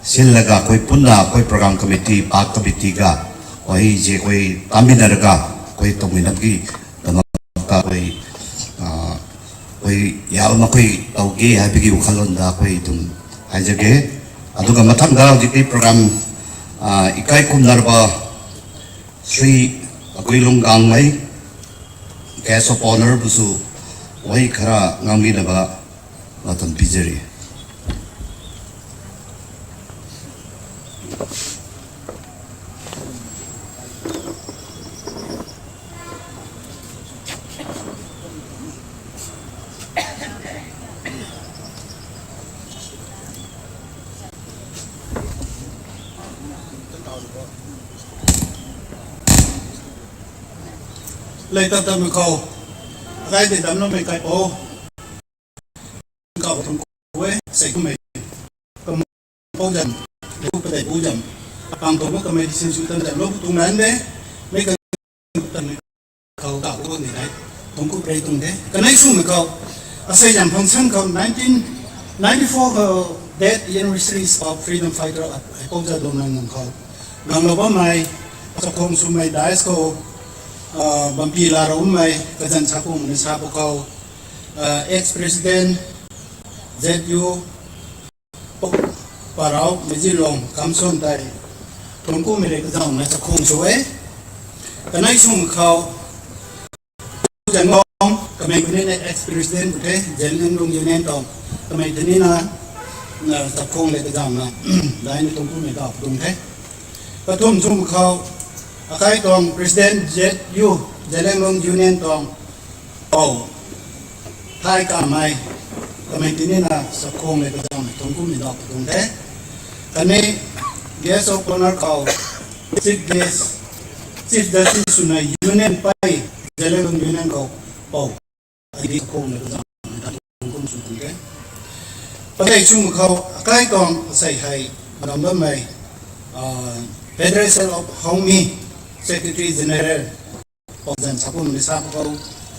ꯁꯤꯜꯂꯒ, ꯑꯩꯈꯣꯏ ꯄꯨꯟꯅ, ꯑꯩꯈꯣꯏ ꯄ꯭ꯔꯣꯒ꯭ꯔꯥꯝ ꯀꯃꯤꯇꯤ, ꯄꯥꯔꯛ ꯀꯃꯤꯇꯤꯒ ꯋꯥꯍꯩꯁꯦ ꯑꯩꯈꯣꯏ ꯇꯥꯃꯤꯟꯅꯔꯒ ꯑꯩꯈꯣꯏ ꯇꯧꯃꯤꯟꯅꯕꯒꯤꯗꯃꯛꯇ ꯑꯩꯈꯣꯏ, ꯑ, ꯑꯩꯈꯣꯏ ꯌꯥꯕ ꯃꯈꯩ ꯇꯧꯒꯦ ꯍꯥꯏꯕꯒꯤ ꯋꯥꯈꯜꯂꯣꯟꯗ ꯑꯩꯈꯣꯏ ꯑꯗꯨꯝ ꯍꯥꯏꯖꯒꯦ꯫ ꯑꯗꯨꯒ ꯃꯊꯪꯗ ꯍꯧꯖꯤꯛꯀꯤ ꯄ꯭ꯔꯣꯒ꯭ꯔꯥꯝ, ꯑ, ꯏꯀꯥꯏ ꯈꯨꯝꯅꯔꯕ ꯁ꯭ꯔꯤ ꯑꯀꯨꯏꯂꯣꯡ ꯒꯥꯡꯃꯩ, ꯒꯦꯁ ꯑꯣꯐ ꯑꯣꯅꯔꯕꯨꯁꯨ ꯋꯥꯍꯩ ꯈꯔ ꯉꯥꯡꯕꯤꯅꯕ ꯃꯇꯝ ꯄꯤꯖꯔꯤ꯫ Lei ta ta mi kau. Rai de dam no me kai po. Kau tum ko we, sei ko me. Ka mo po jam, lu pa dai po jam. Pang to mo ka me di sin su tan jam lo pu tung nan de. Me ka tan me kau ka ko ni dai. Tung ku prei tung de. Ka nai su me kau. A sei jam function kau nineteen ninety-four kau death anniversary of freedom fighter a, a po ja dong nan kau. Gang lo ba mai, sa kong su mai dai ko, ah, bam pi la ro mai, ka jan sa kong ni sa po kau. Ah, ex-president Z U Parau, Mejilong, Kamson tai. Tongku mere ka jang na chakong so e. Ka nai sung kau. Jan Ngong, ka mai kuni na ex-president kute, Jan Ngong Union tong. Ka mai tani na ꯆꯥꯛꯈꯣꯡ ꯂꯩꯀꯖꯥꯝꯅ ꯂꯥꯏꯅ ꯇꯣꯡꯀꯨꯝ mega ꯄꯨꯗꯨꯡꯈꯩ꯫ ꯀꯊꯨꯝ ꯁꯨꯝ ꯈꯥꯎ ꯑꯀꯥꯏ ꯇꯣꯡ President Z U Zeliangrong Union ꯇꯣꯡ ꯄꯥꯎ ꯊꯥꯏ ꯀꯥꯃꯥꯏ ꯀꯃꯩꯇꯤꯅꯤꯅ ꯆꯥꯛꯈꯣꯡ ꯂꯩꯀꯖꯥꯝꯅ ꯇꯣꯡꯀꯨꯝ mega ꯄꯨꯗꯨꯡꯈꯩ꯫ ꯀꯅꯤ guest of honour ꯈꯥꯎ Chief Guest Chief Justice ꯁꯨꯅ Union ꯄꯥꯏ Zeliangrong Union ꯈꯥꯎ ꯄꯥꯎ ꯑꯩꯗꯤ ꯈꯣꯡꯅ ꯄꯗꯩ ꯁꯨꯝ ꯈꯥꯎ ꯑꯀꯥꯏ ꯇꯣꯡ ꯑꯁꯩ ꯍꯥꯏ ꯉꯝꯕ ꯃꯩ Federation of Haongmi Secretary General ꯄꯥꯎꯖꯟ ꯁꯥꯄꯨꯝ ꯂꯤꯁꯥ ꯄꯥꯎ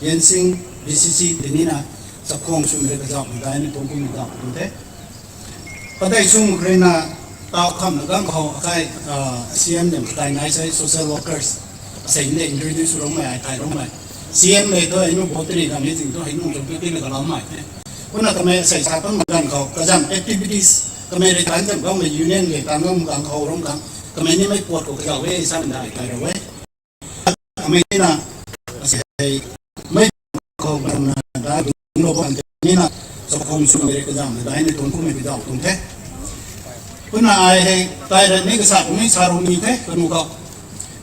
ꯌꯦꯟꯁꯤꯡ B C C ꯇꯤꯅꯤꯅ ꯆꯥꯛꯈꯣꯡ ꯁꯨꯝ ꯂꯩꯀꯖꯥꯝ ꯃꯗꯥꯏꯅ ꯇꯣꯡꯀꯨꯝ ꯃꯦꯒꯥ ꯄꯨꯗꯨꯡꯈꯩ꯫ ꯄꯗꯩ ꯁꯨꯝ ꯈ꯭ꯔꯦꯅ ꯇꯥꯎ ꯈꯝꯅ ꯒꯝ ꯈꯥꯎ ꯑꯀꯥꯏ C M ꯅꯦꯝ ꯀꯗꯥꯏ ꯅꯥꯏ ꯁꯥꯏ social workers ꯑꯁꯩꯅ introduce ꯔꯣꯃꯥꯏ ꯍꯥꯏ ꯊꯥꯏ ꯔꯣꯃꯥꯏ꯫ C M ꯂꯩ ꯊꯣꯏ ꯍꯩꯅꯨ ꯕꯣꯇꯔꯤ ꯒꯝ ꯍꯦ ꯆꯤꯡ ꯊꯣꯏ ꯍꯩꯅꯨ ꯆꯣꯡꯄꯤ ꯄꯤꯅ ꯒꯂꯥꯎ ꯃꯥꯏ ꯊꯦ꯫ ꯄꯨꯟꯅ ꯀꯃꯩ ꯑꯁꯩ ꯁꯥꯄꯝ ꯃꯒꯥꯟ ꯈꯥꯎ ꯀꯖꯥꯝ activities ꯀꯃꯩ ꯔꯦ ꯇꯥꯟ ꯖꯝ ꯒꯝ ꯃꯩ union ꯔꯦ ꯇꯥꯟ ꯒꯝ ꯒꯥꯡ ꯈꯥꯎ ꯔꯣꯝ ꯒꯥꯡ ꯀꯃꯩ ꯅꯤ ꯃꯩ ꯄꯣꯠ ꯀꯣ ꯀꯖꯥꯎ ꯋꯦ ꯏꯁꯥ ꯃꯤꯗꯥ ꯍꯥꯏ ꯊꯥꯏ ꯔꯣ ꯋꯦ꯫ ꯀꯃꯩꯅ ꯑꯁꯩ ꯃꯩ ꯈꯥꯎ ꯒꯝꯅ ꯗꯥ ꯅꯤꯅ ꯆꯥꯛꯈꯣꯡ ꯁꯨꯝ ꯂꯩꯔꯦ ꯀꯖꯥꯝꯅ ꯗꯥꯏꯅ ꯇꯣꯡ ꯀꯨꯝꯃꯦ ꯀꯖꯥꯝ ꯇꯣꯡꯊꯦ꯫ ꯄꯨꯟꯅ ꯑꯥꯏ ꯍꯦ ꯇꯥꯏꯔ ꯅꯤ ꯀꯁꯥ ꯀꯨꯝꯃꯤ ꯁꯥꯔꯣ ꯃꯤ ꯊꯦ ꯀꯅꯨ ꯀꯥꯎ꯫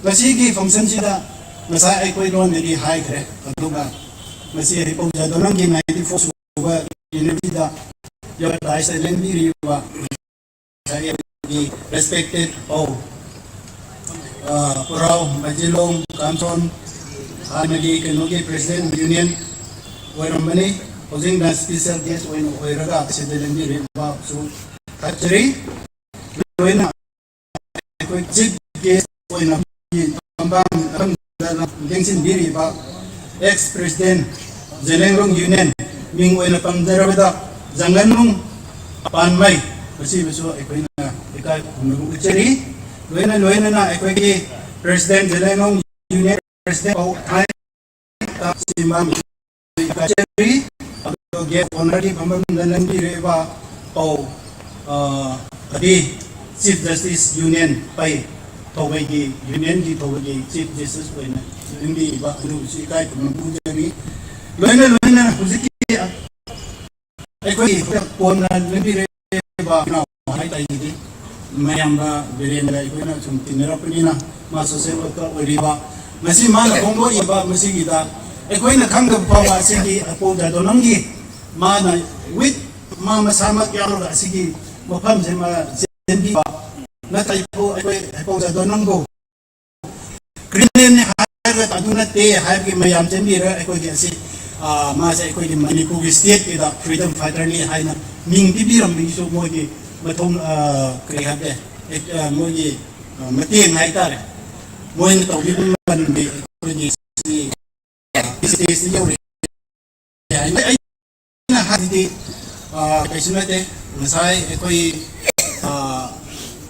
ꯉꯁꯤꯒꯤ function ꯁꯤꯗ ꯉꯁꯥꯏ ꯑꯩꯈꯣꯏ ꯂꯣꯟꯗꯗꯤ ꯍꯥꯏꯈ꯭ꯔꯦ꯫ ꯑꯗꯨꯒ ꯉꯁꯤ ꯍꯩꯄꯧ ꯖꯥꯗꯣꯅꯝꯒꯤ ninety four ꯁꯨꯕ university ꯗ ꯌꯧꯔꯛꯄ ꯍꯥꯏꯁꯦ ꯂꯦꯡꯕꯤꯔꯤꯕ ꯉꯁꯥꯏꯒꯤ respected ꯄꯥꯎ ꯄꯨꯔꯥꯎ ꯃꯩꯖꯤꯂꯣꯡ ꯀꯥꯝꯁꯣꯟ ꯍꯥꯟꯅꯒꯤ ꯀꯩꯅꯣꯒꯤ President Union ꯑꯣꯏꯔꯝꯕꯅꯤ꯫ ꯍꯧꯖꯤꯛꯅ special guest ꯑꯣꯏꯅ ꯑꯣꯏꯔꯒ ꯑꯁꯤꯗ ꯂꯦꯡꯕꯤꯔꯤꯕꯁꯨ ꯊꯥꯒꯠꯆꯔꯤ꯫ ꯂꯣꯏꯅ ꯑꯩꯈꯣꯏ chief guest ꯑꯣꯏꯅ ꯂꯦꯡꯁꯤꯟꯕꯤꯔꯤꯕ ex President Zeliangrong Union ꯃꯤꯡ ꯑꯣꯏꯅ ꯄꯟꯖꯔꯕꯗ ꯖꯪꯒꯟꯅꯨꯡ ꯄꯥꯟꯃꯩ ꯃꯁꯤꯕꯨꯁꯨ ꯑꯩꯈꯣꯏꯅ ꯏꯀꯥꯏ ꯈꯨꯝꯅꯕ ꯎꯠꯆꯔꯤ꯫ ꯂꯣꯏꯅ ꯂꯣꯏꯅꯅ ꯑꯩꯈꯣꯏꯒꯤ President Zeliangrong Union President ꯄꯥꯎ ꯊꯥꯏ ꯒꯦꯁ ꯑꯣꯅꯔꯒꯤ ꯐꯝꯐꯝꯗ ꯂꯦꯡꯕꯤꯔꯛꯏꯕ ꯄꯥꯎ ꯑꯗꯤ Chief Justice Union ꯄꯩ ꯊꯧꯕꯩꯒꯤ Union ꯒꯤ ꯊꯧꯕꯩꯒꯤ Chief Justice ꯑꯣꯏꯅ ꯂꯦꯡꯕꯤꯔꯤꯕ ꯑꯗꯨꯕꯨꯁꯨ ꯏꯀꯥꯏ ꯈꯨꯝꯅꯕ ꯎꯠꯆꯔꯤ꯫ ꯂꯣꯏꯅ ꯂꯣꯏꯅꯅ ꯍꯧꯖꯤꯛꯀꯤ ꯑꯩꯈꯣꯏꯒꯤ ꯀꯣꯟꯅ ꯂꯦꯡꯕꯤꯔꯛꯏ ꯏꯅꯥꯎ ꯍꯥꯏꯇꯥꯔꯒꯗꯤ ꯃꯌꯥꯝꯕ ꯕꯤꯔꯦꯟꯒ ꯑꯩꯈꯣꯏꯅ ꯁꯨꯝ ꯇꯤꯟꯅꯔꯛꯄꯅꯤꯅ, ꯃꯥ ꯁꯣꯁꯦꯜ ꯋꯥꯔꯀꯔ ꯑꯣꯏꯔꯤꯕ, ꯉꯁꯤ ꯃꯥꯅ ꯐꯣꯡꯗꯣꯛꯏꯕ ꯃꯁꯤꯒꯤꯗ ꯑꯩꯈꯣꯏꯅ ꯈꯪꯗꯕ ꯐꯥꯎꯕ ꯑꯁꯤꯒꯤ ꯍꯩꯄꯧ ꯖꯥꯗꯣꯅꯝꯒꯤ ꯃꯥꯅ ꯋꯤꯠ ꯃꯥ ꯃꯁꯥꯃꯛ ꯌꯥꯎꯔꯒ ꯑꯁꯤꯒꯤ ꯃꯐꯝꯁꯦ ꯃꯥ ꯆꯦꯟꯕꯤꯕ ꯅꯠꯇ꯭ꯔꯒ ꯑꯩꯈꯣꯏ ꯍꯩꯄꯧ ꯖꯥꯗꯣꯅꯝꯕꯨ ꯀ꯭ꯔꯤꯃꯤꯅꯦꯜꯅꯤ ꯍꯥꯏꯔꯒ ꯑꯗꯨ ꯅꯠꯇꯦ ꯍꯥꯏꯕꯒꯤ ꯃꯌꯥꯝ ꯆꯦꯟꯕꯤꯔꯒ ꯑꯩꯈꯣꯏꯒꯤ ꯑꯁꯤ, ꯑ, ꯃꯥꯁꯦ ꯑꯩꯈꯣꯏꯒꯤ ꯃꯅꯤꯄꯨꯔꯒꯤ ꯁ꯭ꯇꯦꯠꯀꯤꯗ ꯐ꯭ꯔꯤꯗꯝ ꯐꯥꯏꯇꯔꯅꯤ ꯍꯥꯏꯅ ꯃꯤꯡ ꯄꯤꯕꯤꯔꯝꯕꯒꯤꯁꯨ ꯃꯣꯏꯒꯤ ꯃꯊꯧ, ꯑ, ꯀꯔꯤ ꯍꯥꯏꯒꯦ, ꯑꯦꯛ-, ꯑ, ꯃꯣꯏꯒꯤ, ꯑ, ꯃꯇꯦꯡ ꯍꯥꯏꯇꯥꯔꯦ, ꯃꯣꯏꯅ ꯇꯧꯕꯤꯕ ꯃꯔꯝꯗꯤ ꯑꯩꯈꯣꯏꯒꯤ ꯁꯤ ꯁ꯭ꯇꯦꯖꯇ ꯌꯧꯔꯦ꯫ ꯑꯩꯅ ꯍꯥꯏꯕꯗꯤ, ꯑ, ꯀꯩꯁꯨ ꯅꯠꯇꯦ꯫ ꯉꯁꯥꯏ ꯑꯩꯈꯣꯏ, ꯑ,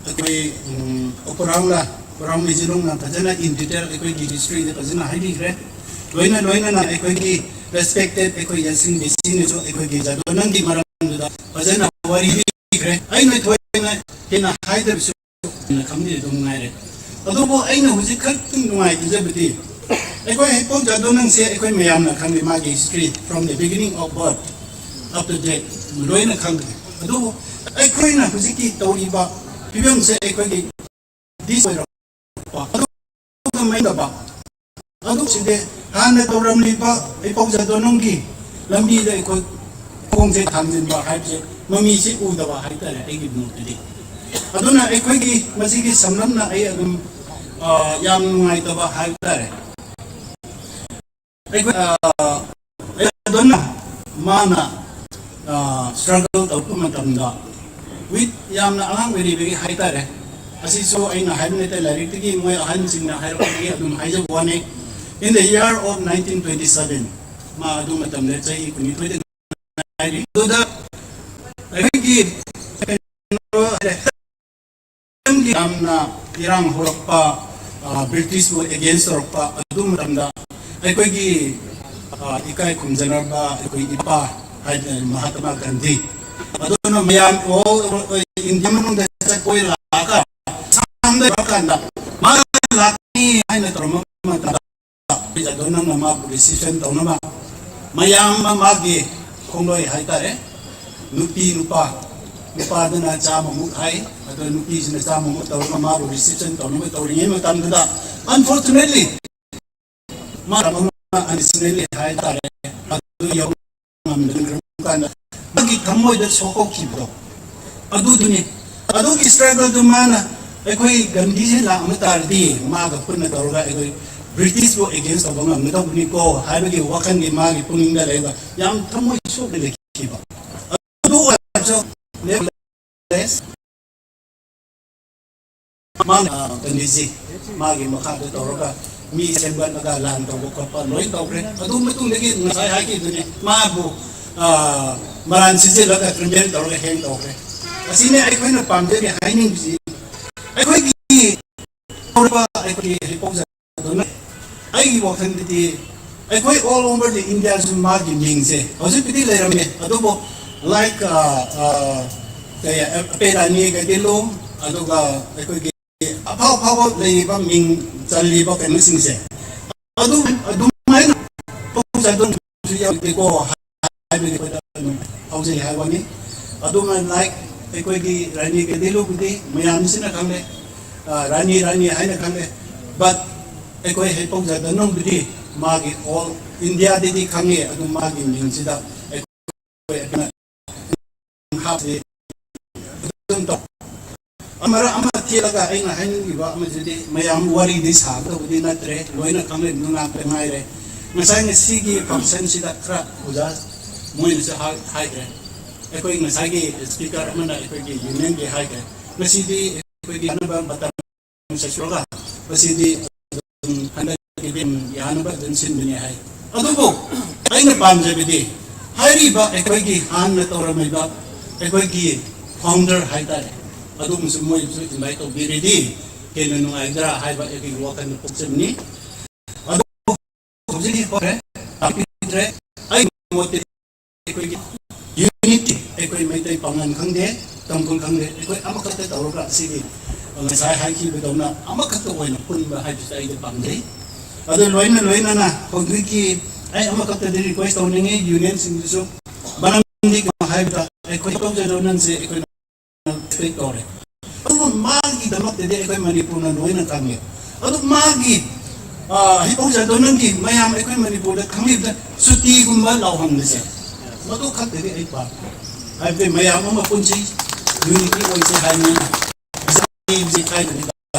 ꯑꯩꯈꯣꯏ, ꯎꯝ, ꯎꯄꯨꯔꯥꯡꯅ, ꯎꯄꯨꯔꯥꯡ ꯃꯩꯖꯤꯂꯣꯡꯅ ꯐꯖꯅ in detail ꯑꯩꯈꯣꯏꯒꯤ historyꯗ ꯐꯖꯅ ꯍꯥꯏꯕꯤꯈ꯭ꯔꯦ꯫ ꯂꯣꯏꯅ ꯂꯣꯏꯅꯅ ꯑꯩꯈꯣꯏꯒꯤ respected ꯑꯩꯈꯣꯏ ꯌꯥꯁꯤꯟ ꯕꯤꯁꯤꯅꯁꯨ ꯑꯩꯈꯣꯏꯒꯤ ꯖꯥꯗꯣꯅꯝꯒꯤ ꯃꯔꯝꯗꯨꯗ ꯐꯖꯅ ꯋꯥꯔꯤ ꯂꯤꯈ꯭ꯔꯦ꯫ ꯑꯩꯅ ꯊꯣꯏꯅ ꯍꯦꯟꯅ ꯍꯥꯏꯗꯕꯁꯨ ꯈꯪꯕꯤꯔꯦ, ꯑꯗꯨꯝ ꯉꯥꯏꯔꯦ꯫ ꯑꯗꯨꯕꯨ ꯑꯩꯅ ꯍꯧꯖꯤꯛ ꯈꯛꯇꯪ ꯅꯨꯡꯉꯥꯏꯇꯖꯕꯗꯤ, ꯑꯩꯈꯣꯏ ꯍꯩꯄꯧ ꯖꯥꯗꯣꯅꯝꯁꯦ ꯑꯩꯈꯣꯏ ꯃꯌꯥꯝꯅ ꯈꯪꯂꯤ, ꯃꯥꯒꯤ history from the beginning of birth up to date ꯂꯣꯏꯅ ꯈꯪꯂꯤ꯫ ꯑꯗꯨꯕꯨ ꯑꯩꯈꯣꯏꯅ ꯍꯧꯖꯤꯛꯀꯤ ꯇꯧꯔꯤꯕ ꯐꯤꯕꯝꯁꯦ ꯑꯩꯈꯣꯏꯒꯤ ꯗꯤꯁ ꯑꯣꯏꯔꯛꯄ, ꯑꯗꯨꯒ ꯃꯩꯗꯕ, ꯑꯗꯨꯁꯤꯗꯤ ꯍꯥꯟꯅ ꯇꯧꯔꯝꯂꯤꯕ ꯍꯩꯄꯧ ꯖꯥꯗꯣꯅꯝꯒꯤ ꯂꯝꯕꯤꯗ ꯑꯩꯈꯣꯏ ꯈꯣꯡꯁꯦ ꯊꯥꯡꯖꯤꯟꯕ ꯍꯥꯏꯕꯁꯦ ꯃꯃꯤꯁꯦ ꯎꯗꯕ ꯍꯥꯏꯇꯥꯔꯦ ꯑꯩꯒꯤ ꯃꯣꯠꯇꯗꯤ꯫ ꯑꯗꯨꯅ ꯑꯩꯈꯣꯏꯒꯤ ꯃꯁꯤꯒꯤ ꯁꯝꯂꯞꯅ ꯑꯩ ꯑꯗꯨꯝ, ꯑ, ꯌꯥꯝ ꯅꯨꯡꯉꯥꯏꯇꯕ ꯍꯥꯏꯇꯥꯔꯦ꯫ ꯑꯩꯈꯣꯏ, ꯑ, ꯑꯗꯨꯅ ꯃꯥꯅ, ꯑ, struggle ꯇꯧꯔꯛꯄ ꯃꯇꯝꯗ with ꯌꯥꯝꯅ ꯑꯉꯥꯡ ꯑꯣꯏꯔꯤꯕꯒꯤ ꯍꯥꯏꯇꯥꯔꯦ, ꯑꯁꯤꯁꯨ ꯑꯩꯅ ꯍꯥꯏꯕ ꯅꯠꯇꯦ, ꯂꯥꯏꯔꯤꯛꯇꯒꯤ ꯃꯣꯏ ꯑꯍꯟꯁꯤꯡꯅ ꯍꯥꯏꯔꯛꯄꯗꯒꯤ ꯑꯗꯨꯝ ꯍꯥꯏꯖꯕ ꯋꯥꯅꯤ꯫ In the year of nineteen twenty seven, ꯃꯥ ꯑꯗꯨ ꯃꯇꯝꯗ ꯆꯍꯤ ꯀꯨꯟꯅꯤꯊꯣꯏꯗ ꯉꯥꯏꯔꯤ꯫ ꯑꯗꯨꯗ ꯑꯩꯈꯣꯏꯒꯤ ꯌꯥꯝꯅ ꯏꯔꯥꯡ ꯍꯧꯔꯛꯄ, ꯑ, ꯕ꯭ꯔꯤꯇꯤꯁꯄꯨ against ꯇꯧꯔꯛꯄ ꯑꯗꯨ ꯃꯇꯝꯗ ꯑꯩꯈꯣꯏꯒꯤ, ꯑ, ꯏꯀꯥꯏ ꯈꯨꯝꯖꯅꯕ ꯑꯩꯈꯣꯏ ꯏꯄꯥ ꯍꯥꯏꯗꯅ ꯃꯍꯥꯇꯃꯥ ꯒꯥꯟꯙꯤ, ꯑꯗꯨꯅ ꯃꯌꯥꯝ all over ꯏꯟꯗꯤꯌꯥ ꯃꯅꯨꯡꯗ ꯆꯠꯄ ꯂꯥꯛꯑꯒ ꯑꯁꯥꯝꯗ ꯌꯧꯔꯀꯥꯟꯗ ꯃꯥ ꯂꯥꯛꯀꯅꯤ ꯍꯥꯏꯅ ꯇꯧꯔꯝꯕ ꯃꯇꯝꯗ ꯑꯗꯣ ꯅꯪꯅ ꯃꯥꯕꯨ reception ꯇꯧꯅꯕ ꯃꯌꯥꯝ ꯑꯃ ꯃꯥꯒꯤ ꯈꯣꯡꯂꯣꯏ ꯍꯥꯏꯇꯥꯔꯦ, ꯅꯨꯄꯤ ꯅꯨꯄꯥ ꯅꯨꯄꯥꯗꯨꯅ ꯆꯥꯝꯃꯃꯨꯛ ꯍꯥꯏ, ꯑꯗꯣ ꯅꯨꯄꯤꯁꯤꯅ ꯆꯥꯝꯃꯃꯨꯛ ꯇꯧꯔꯒ ꯃꯥꯕꯨ reception ꯇꯧꯅꯕ ꯇꯧꯔꯤꯉꯩ ꯃꯇꯝꯗꯨꯗ, unfortunately, ꯃꯥ ꯑꯃ unfortunately ꯍꯥꯏ ꯇꯥꯔꯦ, ꯑꯗꯨ ꯌꯧ ꯉꯝꯗꯅ ꯀꯥꯟꯗ ꯃꯥꯒꯤ ꯊꯃꯣꯏꯗ ꯁꯣꯛꯍꯧꯈꯤꯕꯗꯣ, ꯑꯗꯨꯗꯨꯅꯤ꯫ ꯑꯗꯨꯒꯤ struggle ꯗꯨ ꯃꯥꯅ, "ꯑꯩꯈꯣꯏ ꯒꯥꯟꯙꯤꯁꯤ ꯂꯥꯛꯑꯝꯕ ꯇꯥꯔꯗꯤ ꯃꯥꯒ ꯄꯨꯟꯅ ꯇꯧꯔꯒ ꯑꯩꯈꯣꯏ British ꯄꯨ against ꯇꯧꯕ ꯉꯝꯒꯗꯧꯕꯅꯤꯀꯣ" ꯍꯥꯏꯕꯒꯤ ꯋꯥꯈꯜꯗꯤ ꯃꯥꯒꯤ ꯄꯨꯛꯅꯤꯡꯗ ꯂꯩꯕ, ꯌꯥꯝ ꯊꯃꯣꯏ ꯁꯣꯛꯅ ꯂꯩꯈꯤꯕ꯫ ꯑꯗꯨ ꯑꯣꯏꯔꯁꯨ ꯃꯥꯅ, ꯑ, ꯒꯥꯟꯙꯤꯖꯤ ꯃꯥꯒꯤ ꯃꯈꯥꯗ ꯇꯧꯔꯒ ꯃꯤ ꯁꯦꯝꯒꯠꯂꯒ ꯂꯥꯟ ꯇꯧꯕ ꯈꯣꯠꯄ ꯂꯣꯏ ꯇꯧꯈ꯭ꯔꯦ꯫ ꯑꯗꯨ ꯃꯇꯨꯡꯗꯒꯤ ꯉꯁꯥꯏ ꯍꯥꯏꯈꯤꯕꯗꯨꯅꯤ, ꯃꯥꯕꯨ, ꯑ, ꯃꯔꯥꯟ ꯁꯤꯖꯤꯜꯂꯒ criminal ꯇꯧꯔꯒ hang ꯇꯧꯈ꯭ꯔꯦ꯫ ꯑꯁꯤꯅꯤ ꯑꯩꯈꯣꯏꯅ ꯄꯥꯝꯖꯔꯤ ꯍꯥꯏꯅꯤꯡꯕꯁꯤ꯫ ꯑꯩꯈꯣꯏꯒꯤ ꯍꯧꯔꯕ ꯑꯩꯈꯣꯏꯒꯤ ꯍꯩꯄꯧ ꯑꯗꯨꯅ ꯑꯩꯒꯤ ꯋꯥꯈꯜꯗꯗꯤ ꯑꯩꯈꯣꯏ all over the India ꯁꯨ ꯃꯥꯒꯤ ꯃꯤꯡꯁꯦ ꯍꯧꯖꯤꯛꯄꯨꯗꯤ ꯂꯩꯔꯝꯃꯦ, ꯑꯗꯨꯕꯨ like, ꯑ, ꯑ, ꯀꯩ, ꯑꯄꯦ ꯔꯥꯅꯤ ꯒꯥꯏꯗꯤꯟꯂꯨ, ꯑꯗꯨꯒ ꯑꯩꯈꯣꯏꯒꯤ ꯑꯐꯥꯎ ꯑꯐꯥꯎꯕ ꯂꯩꯔꯤꯕ ꯃꯤꯡ ꯆꯜꯂꯤꯕ ꯀꯩꯅꯣꯁꯤꯡꯁꯦ, ꯑꯗꯨ ꯑꯗꯨꯃꯥꯏꯅ ꯄꯣꯛꯆꯗꯨꯅꯁꯨ ꯌꯥꯎꯗꯦꯀꯣ ꯍꯥꯏꯕꯒꯤ ꯑꯩꯈꯣꯏꯗ ꯑꯗꯨꯝ ꯍꯧꯖꯩ ꯍꯥꯏꯕ ꯋꯥꯅꯤ꯫ ꯑꯗꯨꯃ like ꯑꯩꯈꯣꯏꯒꯤ ꯔꯥꯅꯤ ꯒꯥꯏꯗꯤꯟꯂꯨꯕꯨꯗꯤ ꯃꯌꯥꯝꯁꯤꯅ ꯈꯪꯂꯦ, ꯑ, ꯔꯥꯅꯤ ꯔꯥꯅꯤ ꯍꯥꯏꯅ ꯈꯪꯂꯦ, but ꯑꯩꯈꯣꯏ ꯍꯩꯄꯧ ꯖꯥꯗꯅꯨꯡꯗꯨꯗꯤ ꯃꯥꯒꯤ all India ꯗꯗꯤ ꯈꯪꯉꯦ, ꯑꯗꯨ ꯃꯥꯒꯤ ꯃꯤꯡꯁꯤꯗ ꯑꯩꯈꯣꯏ ꯑꯗꯨꯅ ꯍꯥꯞꯄꯤ꯫ ꯑꯗꯨꯝ ꯇꯧ꯫ ꯑꯃꯔꯛ ꯑꯃ ꯊꯦꯠꯂꯒ ꯑꯩꯅ ꯍꯥꯏꯅꯤꯡꯉꯤꯕ ꯑꯃꯁꯤꯗꯤ, ꯃꯌꯥꯝ ꯋꯥꯔꯤꯗꯤ ꯁꯥꯒꯗꯧꯕꯗꯤ ꯅꯠꯇ꯭ꯔꯦ, ꯂꯣꯏꯅ ꯈꯪꯂꯦ, ꯉꯥꯛꯇ ꯉꯥꯏꯔꯦ꯫ ꯉꯁꯥꯏ ꯉꯁꯤꯒꯤ function ꯁꯤꯗ ꯈꯔ ꯑꯣꯖꯥ ꯃꯣꯏꯅꯁꯨ ꯍꯥꯏ-, ꯍꯥꯏꯈ꯭ꯔꯦ꯫ ꯑꯩꯈꯣꯏ ꯉꯁꯥꯏꯒꯤ speaker ꯑꯃꯅ ꯑꯩꯈꯣꯏꯒꯤ union ꯒꯤ ꯍꯥꯏꯈ꯭ꯔꯦ꯫ ꯉꯁꯤꯗꯤ ꯑꯩꯈꯣꯏꯒꯤ ꯀꯥꯟꯅꯕ ꯃꯇꯝ ꯁꯦꯁꯨꯔꯒ ꯃꯁꯤꯗꯤ ꯑꯗꯨꯝ ꯍꯟꯗꯛꯀꯤꯗꯤ ꯑꯗꯨꯝ ꯌꯥꯅꯕ ꯑꯗꯨꯝ ꯁꯤꯟꯕꯅꯤ ꯍꯥꯏ꯫ ꯑꯗꯨꯕꯨ ꯑꯩꯅ ꯄꯥꯝꯖꯕꯗꯤ ꯍꯥꯏꯔꯤꯕ ꯑꯩꯈꯣꯏꯒꯤ ꯍꯥꯟꯅ ꯇꯧꯔꯝꯃꯤꯕ ꯑꯩꯈꯣꯏꯒꯤ founder ꯍꯥꯏꯇꯥꯔꯦ, ꯑꯗꯨꯒꯨꯝꯕꯁꯨ ꯃꯣꯏꯁꯨ invite ꯇꯧꯕꯤꯔꯗꯤ ꯍꯦꯟꯅ ꯅꯨꯡꯉꯥꯏꯒꯗ꯭ꯔꯥ ꯍꯥꯏꯕ ꯑꯩꯒꯤ ꯋꯥꯈꯜꯗ ꯄꯣꯛꯆꯕꯅꯤ꯫ ꯑꯗꯨꯕꯨ ꯍꯧꯖꯤꯛ ꯍꯧꯖꯤꯛ ꯍꯣꯏ, ꯂꯥꯛꯄꯤꯗ꯭ꯔꯦ꯫ ꯑꯩꯒꯤ ꯃꯣꯠꯇꯗꯤ ꯑꯩꯈꯣꯏꯒꯤ unity, ꯑꯩꯈꯣꯏ ꯃꯩꯇꯩ ꯄꯥꯉꯜ ꯈꯪꯗꯦ, ꯇꯥꯡꯈꯨꯜ ꯈꯪꯗꯦ, ꯑꯩꯈꯣꯏ ꯑꯃꯈꯛꯇ ꯇꯧꯔꯒ ꯑꯁꯤꯒꯤ ꯉꯁꯥꯏ ꯍꯥꯏꯈꯤꯕꯗꯧꯅ ꯑꯃꯈꯛꯇ ꯑꯣꯏꯅ ꯄꯨꯟꯕ ꯍꯥꯏꯕꯁꯤꯗ ꯑꯩꯗꯤ ꯄꯥꯝꯖꯩ꯫ ꯑꯗꯨ ꯂꯣꯏꯅ ꯂꯣꯏꯅꯅ ꯍꯧꯖꯤꯛꯀꯤ ꯑꯩ ꯑꯃꯈꯛꯇꯗꯤ request ꯇꯧꯅꯤꯡꯉꯤ, union ꯁꯤꯡꯗꯨꯁꯨ, ꯃꯔꯝꯗꯤ ꯀꯩꯅꯣ ꯍꯥꯏꯕꯗ ꯑꯩꯈꯣꯏ ꯇꯧꯖꯔꯣ ꯅꯪꯁꯦ ꯑꯩꯈꯣꯏꯅ ꯇ꯭ꯔꯤꯠ ꯇꯧꯔꯦ꯫ ꯑꯗꯨꯕꯨ ꯃꯥꯒꯤꯗꯃꯛꯇꯗꯤ ꯑꯩꯈꯣꯏ ꯃꯅꯤꯄꯨꯔꯅ ꯂꯣꯏꯅ ꯈꯪꯉꯦ꯫ ꯑꯗꯨ ꯃꯥꯒꯤ, ꯑ, ꯍꯩꯄꯧ ꯖꯥꯗꯣ ꯅꯪꯒꯤ ꯃꯌꯥꯝ ꯑꯩꯈꯣꯏ ꯃꯅꯤꯄꯨꯔꯗ ꯈꯪꯂꯤꯕꯗ ꯁꯨꯇꯤꯒꯨꯝꯕ ꯂꯥꯎꯍꯟꯕꯁꯦ, ꯃꯗꯨ ꯈꯛꯇꯗꯤ ꯑꯩ ꯄꯥꯝꯃꯤ꯫ ꯍꯥꯏꯕꯗꯤ ꯃꯌꯥꯝ ꯑꯃ ꯄꯨꯟꯁꯤ, ꯌꯨꯅꯤꯇꯤ ꯑꯣꯏꯁꯤ ꯍꯥꯏꯕꯅꯤꯅ꯫ ꯖꯥꯇꯤꯁꯦ ꯈꯥꯏꯗꯕꯤꯗ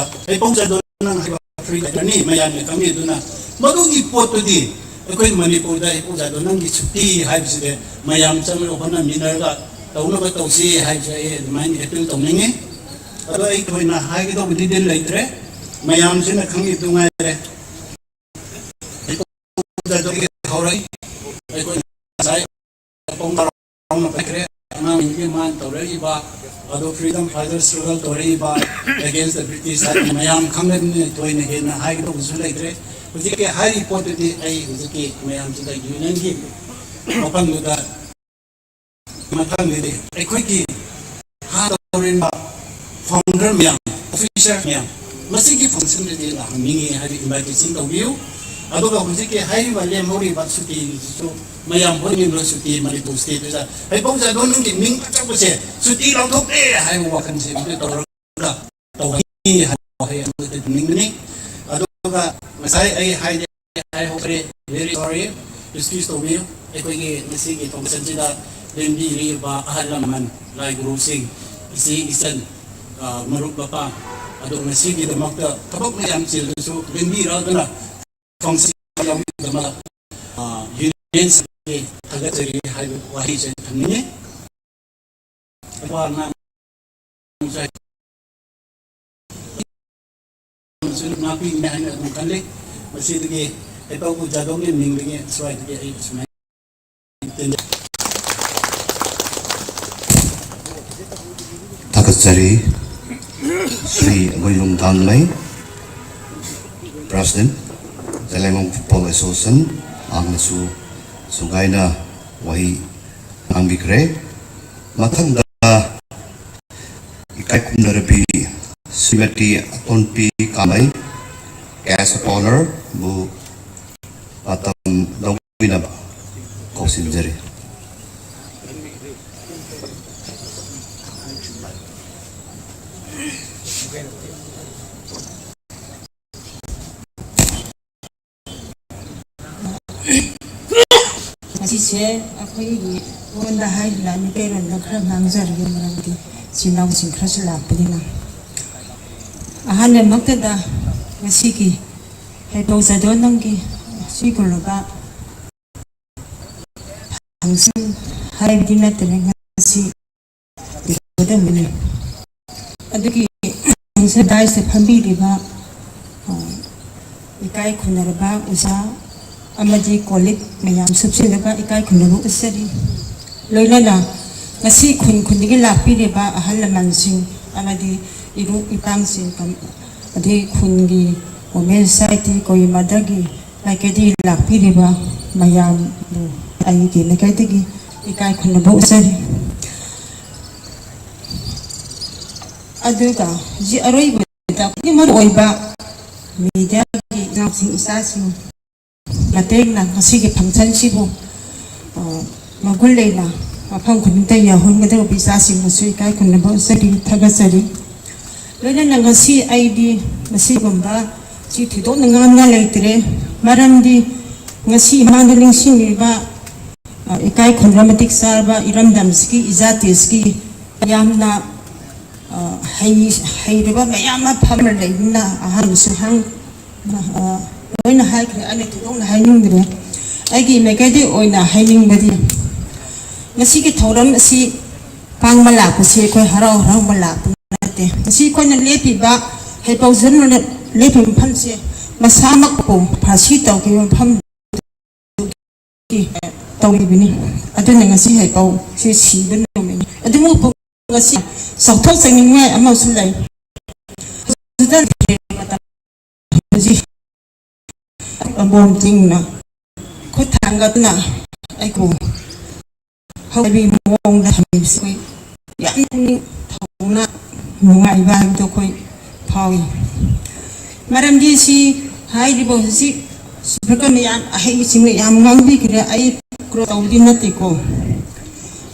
ꯍꯩꯄꯧ ꯖꯥꯗꯣ ꯅꯪ ꯍꯥꯏꯕ ꯐ꯭ꯔꯤ ꯂꯩꯔꯅꯤ, ꯃꯌꯥꯝꯅ ꯈꯪꯉꯤ꯫ ꯑꯗꯨꯅ ꯃꯗꯨꯒꯤ ꯄꯣꯠꯇꯨꯗꯤ ꯑꯩꯈꯣꯏ ꯃꯅꯤꯄꯨꯔꯗ ꯍꯩꯄꯧ ꯖꯥꯗꯣ ꯅꯪꯒꯤ ꯁꯨꯇꯤ ꯍꯥꯏꯕꯁꯤꯗꯤ ꯃꯌꯥꯝ ꯆꯪꯂꯒ ꯍꯣꯠꯅꯃꯤꯟꯅꯔꯒ ꯇꯧꯅꯕ ꯇꯧꯁꯤ ꯍꯥꯏꯕꯁꯦ ꯑꯩ ꯑꯗꯨꯃꯥꯏꯅ ꯑꯦꯄꯤꯜ ꯇꯧꯅꯤꯡꯉꯤ꯫ ꯑꯗꯣ ꯑꯩ ꯊꯣꯏꯅ ꯍꯥꯏꯒꯗꯧꯕꯗꯤ ꯂꯩꯇ꯭ꯔꯦ, ꯃꯌꯥꯝꯁꯤꯅ ꯈꯪꯉꯤꯗꯨ ꯉꯥꯏꯔꯦ꯫ ꯍꯧꯔꯛꯏ꯫ ꯑꯩꯈꯣꯏ ꯉꯁꯥꯏ ꯄꯨꯡ ꯇꯔꯥ ꯄꯥꯏꯈ꯭ꯔꯦ꯫ ꯑꯉꯥꯡꯁꯤꯡꯒꯤ ꯃꯥꯅ ꯇꯧꯔꯛꯏꯕ, ꯑꯗꯨ freedom fighter struggle ꯇꯧꯔꯛꯏꯕ against the British ꯍꯥꯏꯕ ꯃꯌꯥꯝ ꯈꯪꯂꯕꯅꯤꯅ ꯊꯣꯏꯅ ꯍꯦꯟꯅ ꯍꯥꯏꯒꯗꯧꯕꯁꯨ ꯂꯩꯇ꯭ꯔꯦ꯫ ꯍꯧꯖꯤꯛꯀꯤ ꯍꯥꯏꯔꯤꯕ ꯄꯣꯠꯇꯨꯗꯤ ꯑꯩ ꯍꯧꯖꯤꯛꯀꯤ ꯃꯌꯥꯝꯁꯤꯗ ꯌꯨꯅꯤꯌꯟꯒꯤ ꯃꯐꯝꯗꯨꯗ ꯃꯊꯪꯗꯗꯤ ꯑꯩꯈꯣꯏꯒꯤ ꯍꯥꯟꯅ ꯇꯧꯔꯤꯕ ꯐꯥꯎꯟꯗꯔ ꯃꯌꯥꯝ, ꯑꯣꯐꯤꯁꯔ ꯃꯌꯥꯝ ꯃꯁꯤꯒꯤ ꯐꯪꯁꯟꯗꯗꯤ ꯂꯥꯛꯍꯟꯅꯤꯡꯉꯤ ꯍꯥꯏꯕ ꯏꯟꯚꯥꯏꯇꯦꯁꯟ ꯇꯧꯕꯤꯌꯨ꯫ ꯑꯗꯨꯒ ꯍꯧꯖꯤꯛꯀꯤ ꯍꯥꯏꯔꯤꯕ ꯂꯦꯝꯍꯧꯔꯤꯕ ꯁꯨꯇꯤꯁꯤꯁꯨ ꯃꯌꯥꯝ ꯍꯣꯠꯅꯤꯡꯕ ꯁꯨꯇꯤ ꯃꯅꯤꯄꯨꯔ ꯁ꯭ꯇꯦꯠꯇꯨꯗ ꯍꯩꯄꯧ ꯖꯥꯗꯣ ꯅꯪꯒꯤ ꯃꯤꯡ ꯑꯆꯧꯕꯁꯦ ꯁꯨꯇꯤ ꯂꯧꯊꯣꯛꯑꯦ ꯍꯥꯏꯕ ꯋꯥꯈꯜꯁꯦ ꯑꯗꯨ ꯇꯧꯔꯒ ꯇꯧꯍꯟꯅꯤꯡꯉꯤ ꯍꯥꯏꯕ ꯋꯥꯍꯩ ꯑꯃꯈꯛꯇ ꯊꯝꯅꯤꯡꯕꯅꯤ꯫ ꯑꯗꯨꯒ ꯉꯁꯥꯏ ꯑꯩ ꯍꯥꯏꯗꯤ ꯍꯥꯏꯍꯧꯈ꯭ꯔꯦ, very sorry, excuse ꯇꯧꯕꯤꯌꯨ꯫ ꯑꯩꯈꯣꯏꯒꯤ ꯉꯁꯤꯒꯤ ꯐꯪꯁꯟꯁꯤꯗ ꯂꯦꯡꯕꯤꯔꯤꯕ ꯑꯍꯜ ꯂꯃꯟ, ꯂꯥꯏ ꯒꯨꯔꯨꯁꯤꯡ, ꯏꯆꯦ ꯏꯆꯟ, ꯑ, ꯃꯔꯨꯞ ꯃꯄꯥꯡ, ꯑꯗꯣ ꯉꯁꯤꯒꯤꯗꯃꯛꯇ ꯊꯕꯛ ꯃꯌꯥꯝ ꯆꯤꯜꯂꯁꯨ ꯂꯦꯡꯕꯤꯔꯛꯑꯗꯨꯅ ꯐꯪꯁꯟ ꯌꯥꯎꯕꯤꯗꯃꯛ, ꯑ, ꯌꯨꯅꯤꯌꯟꯁꯤꯡꯒꯤ ꯊꯥꯒꯠꯆꯔꯤ ꯍꯥꯏꯕ ꯋꯥꯍꯩꯁꯦ ꯊꯝꯅꯤꯡꯉꯤ꯫ ꯋꯥ ꯉꯥꯡ-, ꯉꯥꯛꯄꯤꯒꯅꯤ ꯍꯥꯏꯅ ꯑꯗꯨꯝ ꯈꯜꯂꯤ꯫ ꯃꯁꯤꯗꯒꯤ ꯍꯩꯄꯧ ꯖꯥꯗꯣꯡꯒꯤ ꯃꯤꯡꯗꯒꯤ ꯁ꯭ꯋꯥꯏꯗꯒꯤ ꯑꯩ ꯑꯁꯨꯃꯥꯏꯅ ꯊꯥꯒꯠꯆꯔꯤ꯫ Shri ꯑꯒꯣꯏꯂꯨꯡ ꯊꯥꯡꯃꯩ, President, Zeliangrong Football Association, ꯃꯍꯥꯛꯅꯁꯨ ꯁꯨꯒꯥꯏꯅ ꯋꯥꯍꯩ ꯉꯥꯡꯕꯤꯈ꯭ꯔꯦ꯫ ꯃꯊꯪꯗ ꯏꯀꯥꯏ ꯈꯨꯝꯅꯔꯕꯤ ꯁ꯭ꯔꯤꯃꯇꯤ ꯑꯇꯣꯟꯄꯤ ꯀꯥꯃꯩ, Guest of Honour ꯕꯨ ꯃꯇꯝ ꯂꯧꯕꯤꯅꯕ ꯀꯧꯁꯤꯟꯖꯔꯤ꯫ ꯉꯁꯤꯁꯦ ꯑꯩꯈꯣꯏꯒꯤ ꯂꯣꯟꯗ ꯍꯥꯏꯗꯅ ꯃꯤꯇꯩꯂꯣꯟꯗ ꯈꯔ ꯉꯥꯡꯖꯔꯒꯦ, ꯃꯔꯝꯗꯤ ꯏꯆꯤꯟ ꯏꯅꯥꯎꯁꯤꯡ ꯈꯔꯁꯨ ꯂꯥꯛꯄꯅꯤꯅ꯫ ꯑꯍꯥꯟꯕꯃꯛꯇꯗ ꯉꯁꯤꯒꯤ ꯍꯩꯄꯧ ꯆꯥꯗꯣꯟ ꯅꯪꯒꯤ ꯁꯤꯒꯨꯝꯂꯕ ꯐꯪꯁꯟ ꯍꯥꯏꯕꯗꯤ ꯅꯠꯇꯅ ꯉꯁꯤ ꯇꯧꯒꯗꯕꯅꯤ꯫ ꯑꯗꯨꯒꯤ ꯐꯪꯁꯟ ꯗꯥꯏꯁꯇ ꯐꯝꯕꯤꯔꯤꯕ, ꯑ, ꯏꯀꯥꯏ ꯈꯨꯝꯅꯔꯕ ꯑꯣꯖꯥ ꯑꯃꯗꯤ ꯀꯣꯂꯤꯛ ꯃꯌꯥꯝ ꯁꯨꯞꯆꯤꯜꯂꯒ ꯏꯀꯥꯏ ꯈꯨꯝꯅꯕ ꯎꯠꯆꯔꯤ꯫ ꯂꯣꯏꯅꯅ ꯉꯁꯤ ꯈꯨꯟ ꯈꯨꯟꯗꯒꯤ ꯂꯥꯛꯄꯤꯔꯤꯕ ꯑꯍꯜ ꯂꯃꯟꯁꯤꯡ ꯑꯃꯗꯤ ꯏꯔꯨꯞ ꯏꯄꯥꯡꯁꯤꯡ, ꯀꯝ-, ꯑꯗꯩ ꯈꯨꯟꯒꯤ ꯋꯨꯃꯦꯟ ꯁꯣꯁꯥꯏꯇꯤ, ꯀꯣꯌꯤꯃꯥꯗꯒꯤ ꯂꯩꯀꯥꯏꯗꯒꯤ ꯂꯥꯛꯄꯤꯔꯤꯕ ꯃꯌꯥꯝꯕꯨ ꯑꯩꯒꯤ ꯂꯩꯀꯥꯏꯗꯒꯤ ꯏꯀꯥꯏ ꯈꯨꯝꯅꯕ ꯎꯠꯆꯔꯤ꯫ ꯑꯗꯨꯒ ꯍꯧꯖꯤꯛ ꯑꯔꯣꯏꯕꯗ ꯈ꯭ꯋꯥꯏꯗꯒꯤ ꯃꯔꯨ ꯑꯣꯏꯕ ꯃꯤꯗꯤꯌꯥꯒꯤ ꯏꯅꯥꯎꯁꯤꯡ ꯏꯆꯥꯁꯤꯡ ꯃꯇꯦꯡꯅ ꯉꯁꯤꯒꯤ ꯐꯪꯁꯟꯁꯤꯕꯨ, ꯑ, ꯃꯒꯨꯟ ꯂꯩꯅ ꯃꯐꯝ ꯈꯨꯗꯤꯡꯗ ꯌꯧꯍꯟꯒꯗꯧꯔꯤꯕ ꯏꯆꯥꯁꯤꯡꯕꯨꯁꯨ ꯏꯀꯥꯏ ꯈꯨꯝꯅꯕ ꯎꯠꯆꯔꯤ, ꯊꯥꯒꯠꯆꯔꯤ꯫ ꯂꯣꯏꯅꯅ ꯉꯁꯤ ꯑꯩꯗꯤ ꯃꯁꯤꯒꯨꯝꯕ ꯁꯤ ꯊꯣꯏꯗꯣꯛꯅ ꯉꯥꯡꯅꯤꯡꯉꯥꯏ ꯂꯩꯇ꯭ꯔꯦ, ꯃꯔꯝꯗꯤ ꯉꯁꯤ ꯏꯃꯥꯡꯗ ꯅꯤꯡꯁꯤꯡꯂꯤꯕ, ꯑ, ꯏꯀꯥꯏ ꯈꯨꯝꯅꯕ ꯃꯇꯤꯛ ꯆꯥꯔꯕ ꯏꯔꯝꯗꯝꯁꯤꯒꯤ ꯏꯖꯥꯇꯤꯁꯤꯒꯤ ꯌꯥꯝꯅ, ꯑ, ꯍꯩ-, ꯍꯩꯔꯕ ꯃꯌꯥꯝ ꯑꯃ ꯐꯝꯅ ꯂꯩꯕꯅ ꯑꯍꯥꯟꯕꯁꯨ ꯍꯪ-, ꯑ, ꯂꯣꯏꯅ ꯍꯥꯏꯈ꯭ꯔꯦ, ꯑꯩꯅ ꯊꯣꯏꯗꯣꯛꯅ ꯍꯥꯏꯅꯤꯡꯗ꯭ꯔꯦ꯫ ꯑꯩꯒꯤ ꯏꯃꯥꯏꯀꯩꯗꯒꯤ ꯑꯣꯏꯅ ꯍꯥꯏꯅꯤꯡꯕꯗꯤ ꯉꯁꯤꯒꯤ ꯊꯧꯔꯝ ꯑꯁꯤ ꯄꯥꯡꯕ ꯂꯥꯛꯄꯁꯤ ꯑꯩꯈꯣꯏ ꯍꯔꯥꯎ ꯍꯔꯥꯎꯕ ꯂꯥꯛꯄ ꯅꯠꯇꯦ꯫ ꯉꯁꯤ ꯑꯩꯈꯣꯏꯅ ꯂꯦꯞꯄꯤꯕ ꯍꯩꯄꯧ ꯖꯟ ꯂꯦꯞꯄꯤꯕ ꯃꯐꯝꯁꯦ ꯃꯁꯥꯃꯛꯄꯨ ꯐꯥꯁꯤ ꯇꯧꯈꯤꯕ ꯃꯐꯝ ꯇꯧꯔꯤꯕꯅꯤ꯫ ꯑꯗꯨꯅ ꯉꯁꯤ ꯍꯩꯄꯧꯁꯦ ꯁꯤꯕ ꯅꯨꯃꯤꯠꯅꯤ꯫ ꯑꯗꯨꯕꯨ ꯉꯁꯤ ꯆꯥꯎꯊꯣꯛꯆꯅꯤꯡꯉꯥꯏ ꯑꯃꯁꯨ ꯂꯩ꯫ ꯍꯧꯖꯤꯛ ꯑꯝꯕꯣꯝ ꯆꯤꯡꯅ ꯈꯨꯠ ꯊꯥꯡꯒꯠꯅ ꯑꯩꯕꯨ ꯍꯧꯕꯒꯤ ꯃꯑꯣꯡꯗ ꯊꯝꯕꯤꯕꯁꯤ ꯑꯩꯈꯣꯏ ꯌꯥꯝ ꯄꯨꯛꯅꯤꯡ ꯊꯧꯅ ꯅꯨꯡꯉꯥꯏꯕ ꯍꯥꯏꯕꯗꯣ ꯑꯩꯈꯣꯏ ꯐꯥꯎꯏ꯫ ꯃꯔꯝꯗꯤ ꯁꯤ ꯍꯥꯏꯔꯤꯕ ꯍꯧꯖꯤꯛ ꯁ꯭ꯄꯤꯀꯔ ꯃꯌꯥꯝ ꯑꯍꯩꯕꯁꯤꯡꯅ ꯌꯥꯝ ꯉꯥꯡꯕꯤꯈ꯭ꯔꯦ, ꯑꯩ ꯀ꯭ꯔꯣ ꯇꯧꯕꯗꯤ ꯅꯠꯇꯦꯀꯣ꯫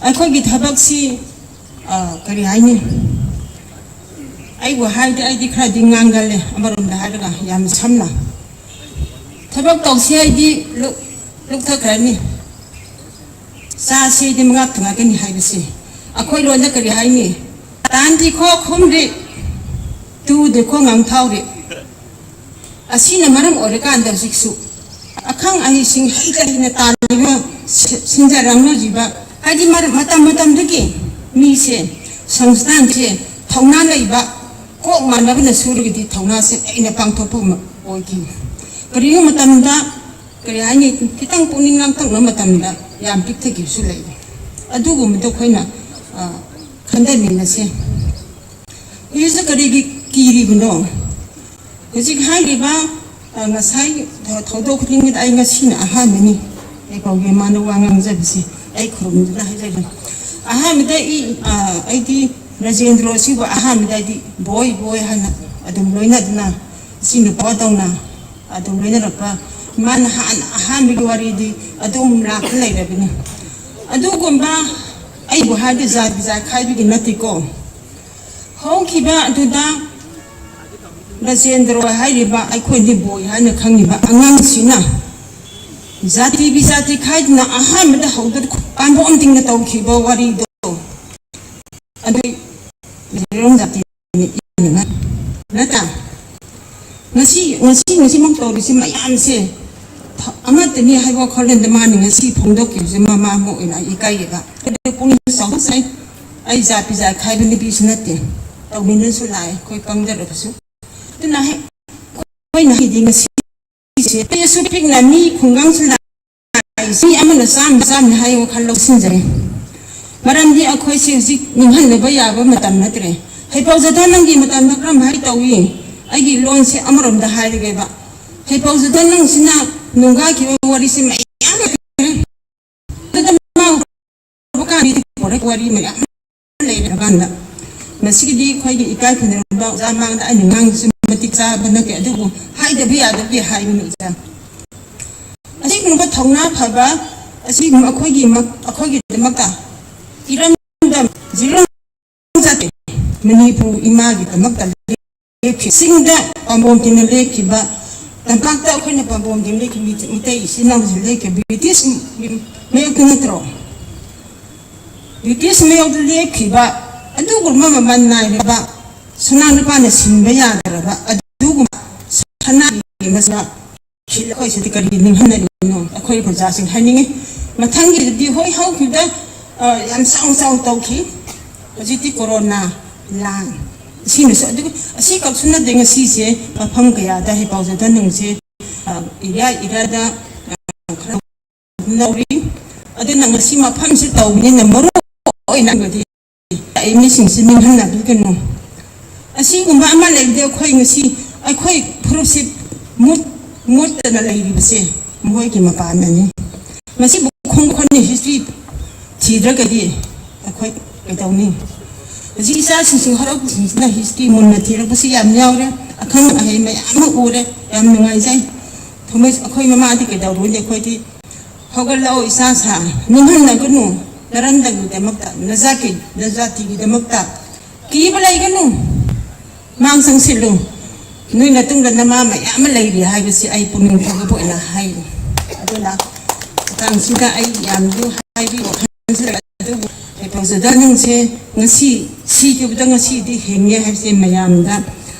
ꯑꯩꯈꯣꯏꯒꯤ ꯊꯕꯛꯁꯤ, ꯑ, ꯀꯔꯤ ꯍꯥꯏꯅꯤ, ꯑꯩꯕꯨ ꯍꯥꯏꯗꯤ ꯑꯩꯗꯤ ꯈꯔꯗꯤ ꯉꯥꯡꯒꯜꯂꯦ, ꯑꯃꯔꯣꯝꯗ ꯍꯥꯏꯔꯒ ꯌꯥꯝ ꯁꯝꯅ ꯊꯕꯛ ꯇꯧꯁꯤ ꯍꯥꯏꯗꯤ ꯂꯨ-, ꯂꯨꯞꯊꯈ꯭ꯔꯅꯤ꯫ ꯆꯥꯁꯤꯗꯤ ꯃꯉꯥꯛ ꯊꯨꯉꯥꯛꯀꯅꯤ ꯍꯥꯏꯕꯁꯦ ꯑꯩꯈꯣꯏ ꯂꯣꯟꯗ ꯀꯔꯤ ꯍꯥꯏꯅꯤ? ꯇꯥꯟꯗꯤ ꯈꯣ ꯈꯨꯝꯔꯤ, ꯇꯨꯗꯤ ꯈꯣ ꯉꯥꯡꯊꯥꯎꯔꯤ꯫ ꯑꯁꯤꯅ ꯃꯔꯝ ꯑꯣꯏꯔꯀꯥꯟꯗ ꯍꯧꯖꯤꯛꯁꯨ ꯑꯈꯪ ꯑꯍꯩꯁꯤꯡ ꯍꯩꯇ ꯍꯩꯅ ꯇꯥꯜꯂꯤꯕ, ꯁꯤ-, ꯁꯤꯟꯖꯔꯝꯂꯣꯏꯕ, ꯍꯥꯏꯗꯤ ꯃꯔ-, ꯃꯇꯝ ꯃꯇꯝꯗꯨꯒꯤ ꯃꯤꯁꯦ, ꯁꯪꯁꯊꯥꯟꯁꯦ ꯊꯧꯅꯥ ꯂꯩꯕ, ꯀꯣꯛ ꯃꯥꯟꯅꯕꯅ ꯁꯨꯔꯒꯗꯤ ꯊꯧꯅꯥꯁꯦ ꯑꯩꯅ ꯄꯥꯡꯊꯣꯛꯄ ꯑꯃ ꯑꯣꯏꯈꯤ꯫ ꯀꯔꯤꯒꯨꯝꯕ ꯃꯇꯝꯗ, ꯀꯔꯤ ꯍꯥꯏꯅꯤ, ꯈꯤꯇꯪ ꯄꯨꯛꯅꯤꯡ ꯂꯥꯡꯇꯛꯅꯕ ꯃꯇꯝꯗ ꯌꯥꯝ ꯄꯤꯛꯊꯈꯤꯕꯁꯨ ꯂꯩ꯫ ꯑꯗꯨꯒꯨꯝꯕꯗꯣ ꯑꯩꯈꯣꯏꯅ, ꯑ, ꯈꯟꯊꯃꯤꯟꯅꯁꯦ꯫ ꯍꯧꯖꯤꯛꯁꯨ ꯀꯔꯤꯒꯤ ꯀꯤꯔꯤꯕꯅꯣ? ꯍꯧꯖꯤꯛ ꯍꯥꯏꯔꯤꯕ, ꯑ, ꯉꯁꯥꯏ ꯊ-, ꯊꯧꯗꯣꯛ ꯈꯨꯗꯤꯡꯃꯛꯇ ꯑꯩ ꯉꯁꯤꯅ ꯑꯍꯥꯟꯕꯅꯤ꯫ ꯑꯩ ꯄꯥꯎꯒꯤ ꯃꯥꯅ ꯋꯥ ꯉꯥꯡꯖꯕꯁꯦ ꯑꯩ ꯈꯨꯔꯨꯝꯗꯨꯅ ꯍꯥꯏꯖꯒꯦ꯫ ꯑꯍꯥꯟꯕꯗ ꯑꯩ, ꯑ, ꯑꯩꯗꯤ ꯔꯥꯖꯦꯟꯗ꯭ꯔꯣ ꯑꯁꯤꯕꯨ ꯑꯍꯥꯟꯕꯗ ꯑꯩꯗꯤ ꯕꯣꯏ, ꯕꯣꯏ ꯍꯥꯏꯅ ꯑꯗꯨꯝ ꯂꯣꯏꯅꯗꯨꯅ, ꯏꯆꯤꯟ ꯅꯨꯄꯥ ꯇꯧꯅ ꯑꯗꯨꯝ ꯂꯣꯏꯅꯔꯛꯄ꯫ ꯃꯥꯅ ꯍꯥꯟꯅ ꯑꯍꯥꯟꯕꯒꯤ ꯋꯥꯔꯤꯗꯤ ꯑꯗꯨꯝ ꯂꯥꯛꯇ ꯂꯩꯔꯕꯅꯤ꯫ ꯑꯗꯨꯒꯨꯝꯕ ꯑꯩꯕꯨ ꯍꯥꯏꯔꯗꯤ ꯖꯥꯠ ꯕꯤꯖꯥꯠ ꯈꯥꯏꯕꯒꯤ ꯅꯠꯇꯦꯀꯣ꯫ ꯍꯧꯈꯤꯕ ꯑꯗꯨꯗ ꯔꯥꯖꯦꯟꯗ꯭ꯔꯣ ꯍꯥꯏꯔꯤꯕ ꯑꯩꯈꯣꯏ ꯂꯤꯕꯣꯏ ꯍꯥꯏꯅ ꯈꯪꯉꯤꯕ ꯑꯉꯥꯡꯁꯤꯅ ꯖꯥꯇꯤ ꯕꯤꯖꯥꯇꯤ ꯈꯥꯏꯗꯅ ꯑꯍꯥꯟꯕꯗ ꯍꯧꯗ ꯄꯥꯝꯕꯣꯝ ꯇꯤꯡꯅ ꯇꯧꯈꯤꯕ ꯋꯥꯔꯤꯗꯣ, ꯑꯗꯨ ꯖꯤꯔꯣꯡ ꯖꯥꯇꯤ ꯅꯠꯇ꯭ꯔꯥ? ꯉꯁꯤ, ꯉꯁꯤ, ꯉꯁꯤꯃꯛ ꯇꯧꯔꯤꯁꯤ ꯃꯌꯥꯝꯁꯦ ꯊ-, ꯑꯃꯠꯇꯅꯤ ꯍꯥꯏꯕ ꯋꯥꯈꯜꯂꯣꯟꯗ ꯃꯥꯅ ꯉꯁꯤ ꯐꯣꯡꯗꯣꯛꯈꯤꯕꯁꯦ ꯃꯃꯥ ꯑꯃ ꯑꯣꯏꯅ ꯑꯩ ꯏꯀꯥꯏꯌꯦꯕ꯫ ꯑꯗꯨ ꯄꯨꯛꯅꯤꯡ ꯆꯥꯎꯊꯣꯛꯆꯩ꯫ ꯑꯩ ꯖꯥꯠ ꯕꯤꯖꯥꯠ ꯈꯥꯏꯕ ꯅꯨꯄꯤꯁꯨ ꯅꯠꯇꯦ, ꯇꯧꯃꯤꯟꯅꯁꯨ ꯂꯥꯛꯑꯦ ꯑꯩꯈꯣꯏ ꯄꯪꯖꯔꯒꯁꯨ꯫ ꯑꯗꯨꯅ ꯍꯦꯛ ꯑꯩꯈꯣꯏꯅ ꯍꯥꯏꯗꯤ ꯉꯁꯤꯁꯦ ꯑꯩꯁꯨ ꯄꯤꯛꯅ ꯃꯤ ꯈꯨꯡꯒꯪꯁꯤꯗ ꯃꯤ ꯑꯃꯅ ꯆꯥꯝꯃ ꯆꯥꯝꯃ ꯍꯥꯏ ꯋꯥꯈꯜ ꯂꯧꯁꯤꯟꯖꯔꯦ꯫ ꯃꯔꯝꯗꯤ ꯑꯩꯈꯣꯏꯁꯦ ꯍꯧꯖꯤꯛ ꯅꯤꯡꯍꯟꯅꯕ ꯌꯥꯕ ꯃꯇꯝ ꯅꯠꯇ꯭ꯔꯦ꯫ ꯍꯩꯄꯥꯎ ꯖꯗꯥ ꯅꯪꯒꯤ ꯃꯇꯝꯗ ꯀꯔꯝ ꯍꯥꯏ ꯇꯧꯏ? ꯑꯩꯒꯤ ꯂꯣꯟꯁꯦ ꯑꯃꯔꯣꯝꯗ ꯍꯥꯏꯔꯒꯦꯕ꯫ ꯍꯩꯄꯥꯎ ꯖꯗꯥ ꯅꯪꯁꯤꯅ ꯅꯣꯡꯒꯥꯈꯤꯕ ꯋꯥꯔꯤꯁꯦ ꯃꯌꯥꯝ ꯂꯩꯈ꯭ꯔꯦ꯫ ꯑꯗꯨꯗ ꯃꯥ ꯀꯥꯟꯗꯗꯤ ꯋꯥꯔꯤ ꯃꯌꯥꯝ ꯂꯩꯔꯀꯥꯟꯗ ꯃꯁꯤꯒꯤꯗꯤ ꯑꯩꯈꯣꯏꯒꯤ ꯏꯀꯥꯏ ꯈꯨꯝꯅꯔꯕ ꯑꯣꯖꯥ ꯃꯥꯡꯗ ꯑꯩꯅ ꯉꯥꯡꯕꯁꯤ ꯃꯇꯤꯛ ꯆꯥꯕ ꯅꯠꯇꯦ, ꯑꯗꯨꯕꯨ ꯍꯥꯏꯗꯕ ꯌꯥꯗꯕꯒꯤ ꯍꯥꯏꯕꯅꯤ ꯑꯣꯖꯥ꯫ ꯑꯁꯤꯒꯨꯝꯕ ꯊꯧꯅꯥ ꯐꯕ, ꯑꯁꯤꯒꯨꯝꯕ ꯑꯩꯈꯣꯏꯒꯤ ꯃꯛ-, ꯑꯩꯈꯣꯏꯒꯤꯗꯃꯛꯇ ꯏꯔꯝꯗꯝ ꯖꯤꯔꯣ ꯆꯠꯇꯦ꯫ ꯃꯅꯤꯄꯨꯔ ꯏꯃꯥꯒꯤꯗꯃꯛꯇ ꯂꯦꯞꯈꯤ꯫ ꯆꯤꯡꯗ ꯄꯥꯝꯕꯣꯝ ꯇꯤꯟꯅ ꯂꯦꯞꯈꯤꯕ ꯇꯝꯄꯥꯛꯇ ꯑꯩꯈꯣꯏꯅ ꯄꯥꯝꯕꯣꯝꯗꯤ ꯂꯦꯞꯈꯤ, ꯃꯤꯇꯩ ꯏꯆꯤꯟ ꯏꯅꯥꯎꯁꯤꯡ ꯂꯦꯞꯈꯤ, ꯕ꯭ꯔꯤꯇꯤꯁ ꯃꯥꯌꯣꯛꯇ ꯅꯠꯇ꯭ꯔꯣ? ꯕ꯭ꯔꯤꯇꯤꯁ ꯃꯥꯌꯣꯛꯇ ꯂꯦꯞꯈꯤꯕ ꯑꯗꯨꯒꯨꯝꯕ ꯃꯃꯜ ꯅꯥꯏꯔꯕ, ꯁꯅꯥ ꯂꯨꯄꯥꯅ ꯁꯤꯟꯕ ꯌꯥꯗ꯭ꯔꯕ ꯑꯗꯨꯒꯨꯝꯕ ꯁꯅꯥꯒꯤ ꯃꯁꯤꯡ ꯑꯩꯈꯣꯏ ꯁꯤꯗꯤ ꯀꯔꯤ ꯅꯤꯡꯍꯟꯅꯔꯤꯅꯣ? ꯑꯩꯈꯣꯏ ꯄ꯭ꯔꯖꯥꯁꯤꯡ ꯍꯥꯏꯅꯤꯡꯉꯤ꯫ ꯃꯊꯪꯒꯤꯗꯗꯤ ꯍꯣꯏ ꯍꯧꯈꯤꯕꯗ, ꯑ, ꯌꯥꯝ ꯆꯥꯎ ꯆꯥꯎ ꯇꯧꯈꯤ꯫ ꯍꯧꯖꯤꯛꯇꯤ ꯀꯣꯔꯣꯅꯥ ꯂꯥꯟ ꯑꯁꯤꯅꯁꯨ, ꯑꯗꯨꯒ ꯑꯁꯤꯈꯛꯁꯨ ꯅꯠꯇꯦ, ꯉꯁꯤꯁꯦ ꯃꯐꯝ ꯀꯌꯥꯗ ꯍꯩꯄꯥꯎ ꯆꯟꯊꯅꯨꯡꯁꯦ, ꯑ, ꯏꯔꯤꯌꯥ ꯏꯔꯤꯌꯥꯗ, ꯑ, ꯈꯔ ꯂꯧꯔꯤ꯫ ꯑꯗꯨꯅ ꯉꯁꯤ ꯃꯐꯝꯁꯤ ꯇꯧꯕꯅꯤꯅ ꯃꯔꯨ ꯑꯣꯏꯅ ꯑꯩ ꯃꯤꯁꯤꯡꯁꯤ ꯅꯤꯡꯍꯟꯅꯕꯤꯒꯅꯨ꯫ ꯑꯁꯤꯒꯨꯝꯕ ꯑꯃ ꯂꯩꯕꯗ ꯑꯩꯈꯣꯏ ꯉꯁꯤ ꯑꯩꯈꯣꯏ ꯐꯨꯔꯨꯞꯁꯤ ꯃꯨꯠ-, ꯃꯨꯠꯇꯅ ꯂꯩꯔꯤꯕꯁꯦ ꯃꯈꯣꯏꯒꯤ ꯃꯄꯥꯟꯅꯅꯤ꯫ ꯃꯁꯤꯕꯨ ꯈꯣꯡ ꯈꯣꯟꯅ ꯍꯤꯁꯇ꯭ꯔꯤ ꯊꯤꯗ꯭ꯔꯒꯗꯤ ꯑꯩꯈꯣꯏ ꯀꯩꯗꯧꯅꯤ? ꯍꯧꯖꯤꯛ ꯏꯆꯥꯁꯤꯡꯁꯨ ꯍꯔꯥꯎꯕꯁꯤꯡꯁꯤꯅ ꯍꯤꯁꯇ꯭ꯔꯤ ꯃꯨꯟꯅ ꯊꯤꯔꯛꯄꯁꯤ ꯌꯥꯝ ꯌꯥꯎꯔꯦ꯫ ꯑꯈꯪ ꯑꯍꯩ ꯃꯌꯥꯝ ꯑꯃ ꯎꯔꯦ꯫ ꯌꯥꯝ ꯅꯨꯡꯉꯥꯏꯖꯩ꯫ ꯊꯃꯣꯏ-, ꯑꯩꯈꯣꯏ ꯃꯃꯥꯗꯤ ꯀꯩꯗꯧꯔꯨꯅꯤ? ꯑꯩꯈꯣꯏꯗꯤ ꯍꯧꯒꯠꯂꯛꯑꯣ ꯏꯆꯥꯁꯥ, ꯅꯤꯡꯍꯟꯅꯒꯅꯨ꯫ ꯅꯔꯝꯗꯝꯒꯤꯗꯃꯛꯇ, ꯅꯖꯥꯠꯀꯤ, ꯅꯖꯥꯇꯤꯒꯤꯗꯃꯛꯇ ꯀꯤꯕ ꯂꯩꯒꯅꯨ꯫ ꯃꯥꯡ ꯆꯪꯁꯤꯜꯂꯨ꯫ ꯅꯣꯏ ꯃꯇꯨꯡꯗ ꯅꯃꯥ ꯃꯌꯥꯝ ꯑꯃ ꯂꯩꯔꯤ ꯍꯥꯏꯕꯁꯤ ꯑꯩ ꯄꯨꯛꯅꯤꯡ ꯊꯧꯒꯠꯄ ꯑꯣꯏꯅ ꯍꯥꯏꯔꯤ꯫ ꯑꯗꯨꯅ ꯃꯇꯥꯡꯁꯤꯗ ꯑꯩ ꯌꯥꯝꯁꯨ ꯍꯥꯏꯕꯤꯌꯨ ꯈꯟꯖꯔꯦ, ꯑꯗꯨꯕꯨ ꯍꯩꯄꯥꯎ ꯖꯗꯥꯅꯨꯡꯁꯦ ꯉꯁꯤ ꯁꯤꯈꯤꯕꯗ ꯉꯁꯤꯗꯤ ꯍꯤꯡꯉꯦ ꯍꯥꯏꯕꯁꯦ ꯃꯌꯥꯝꯗ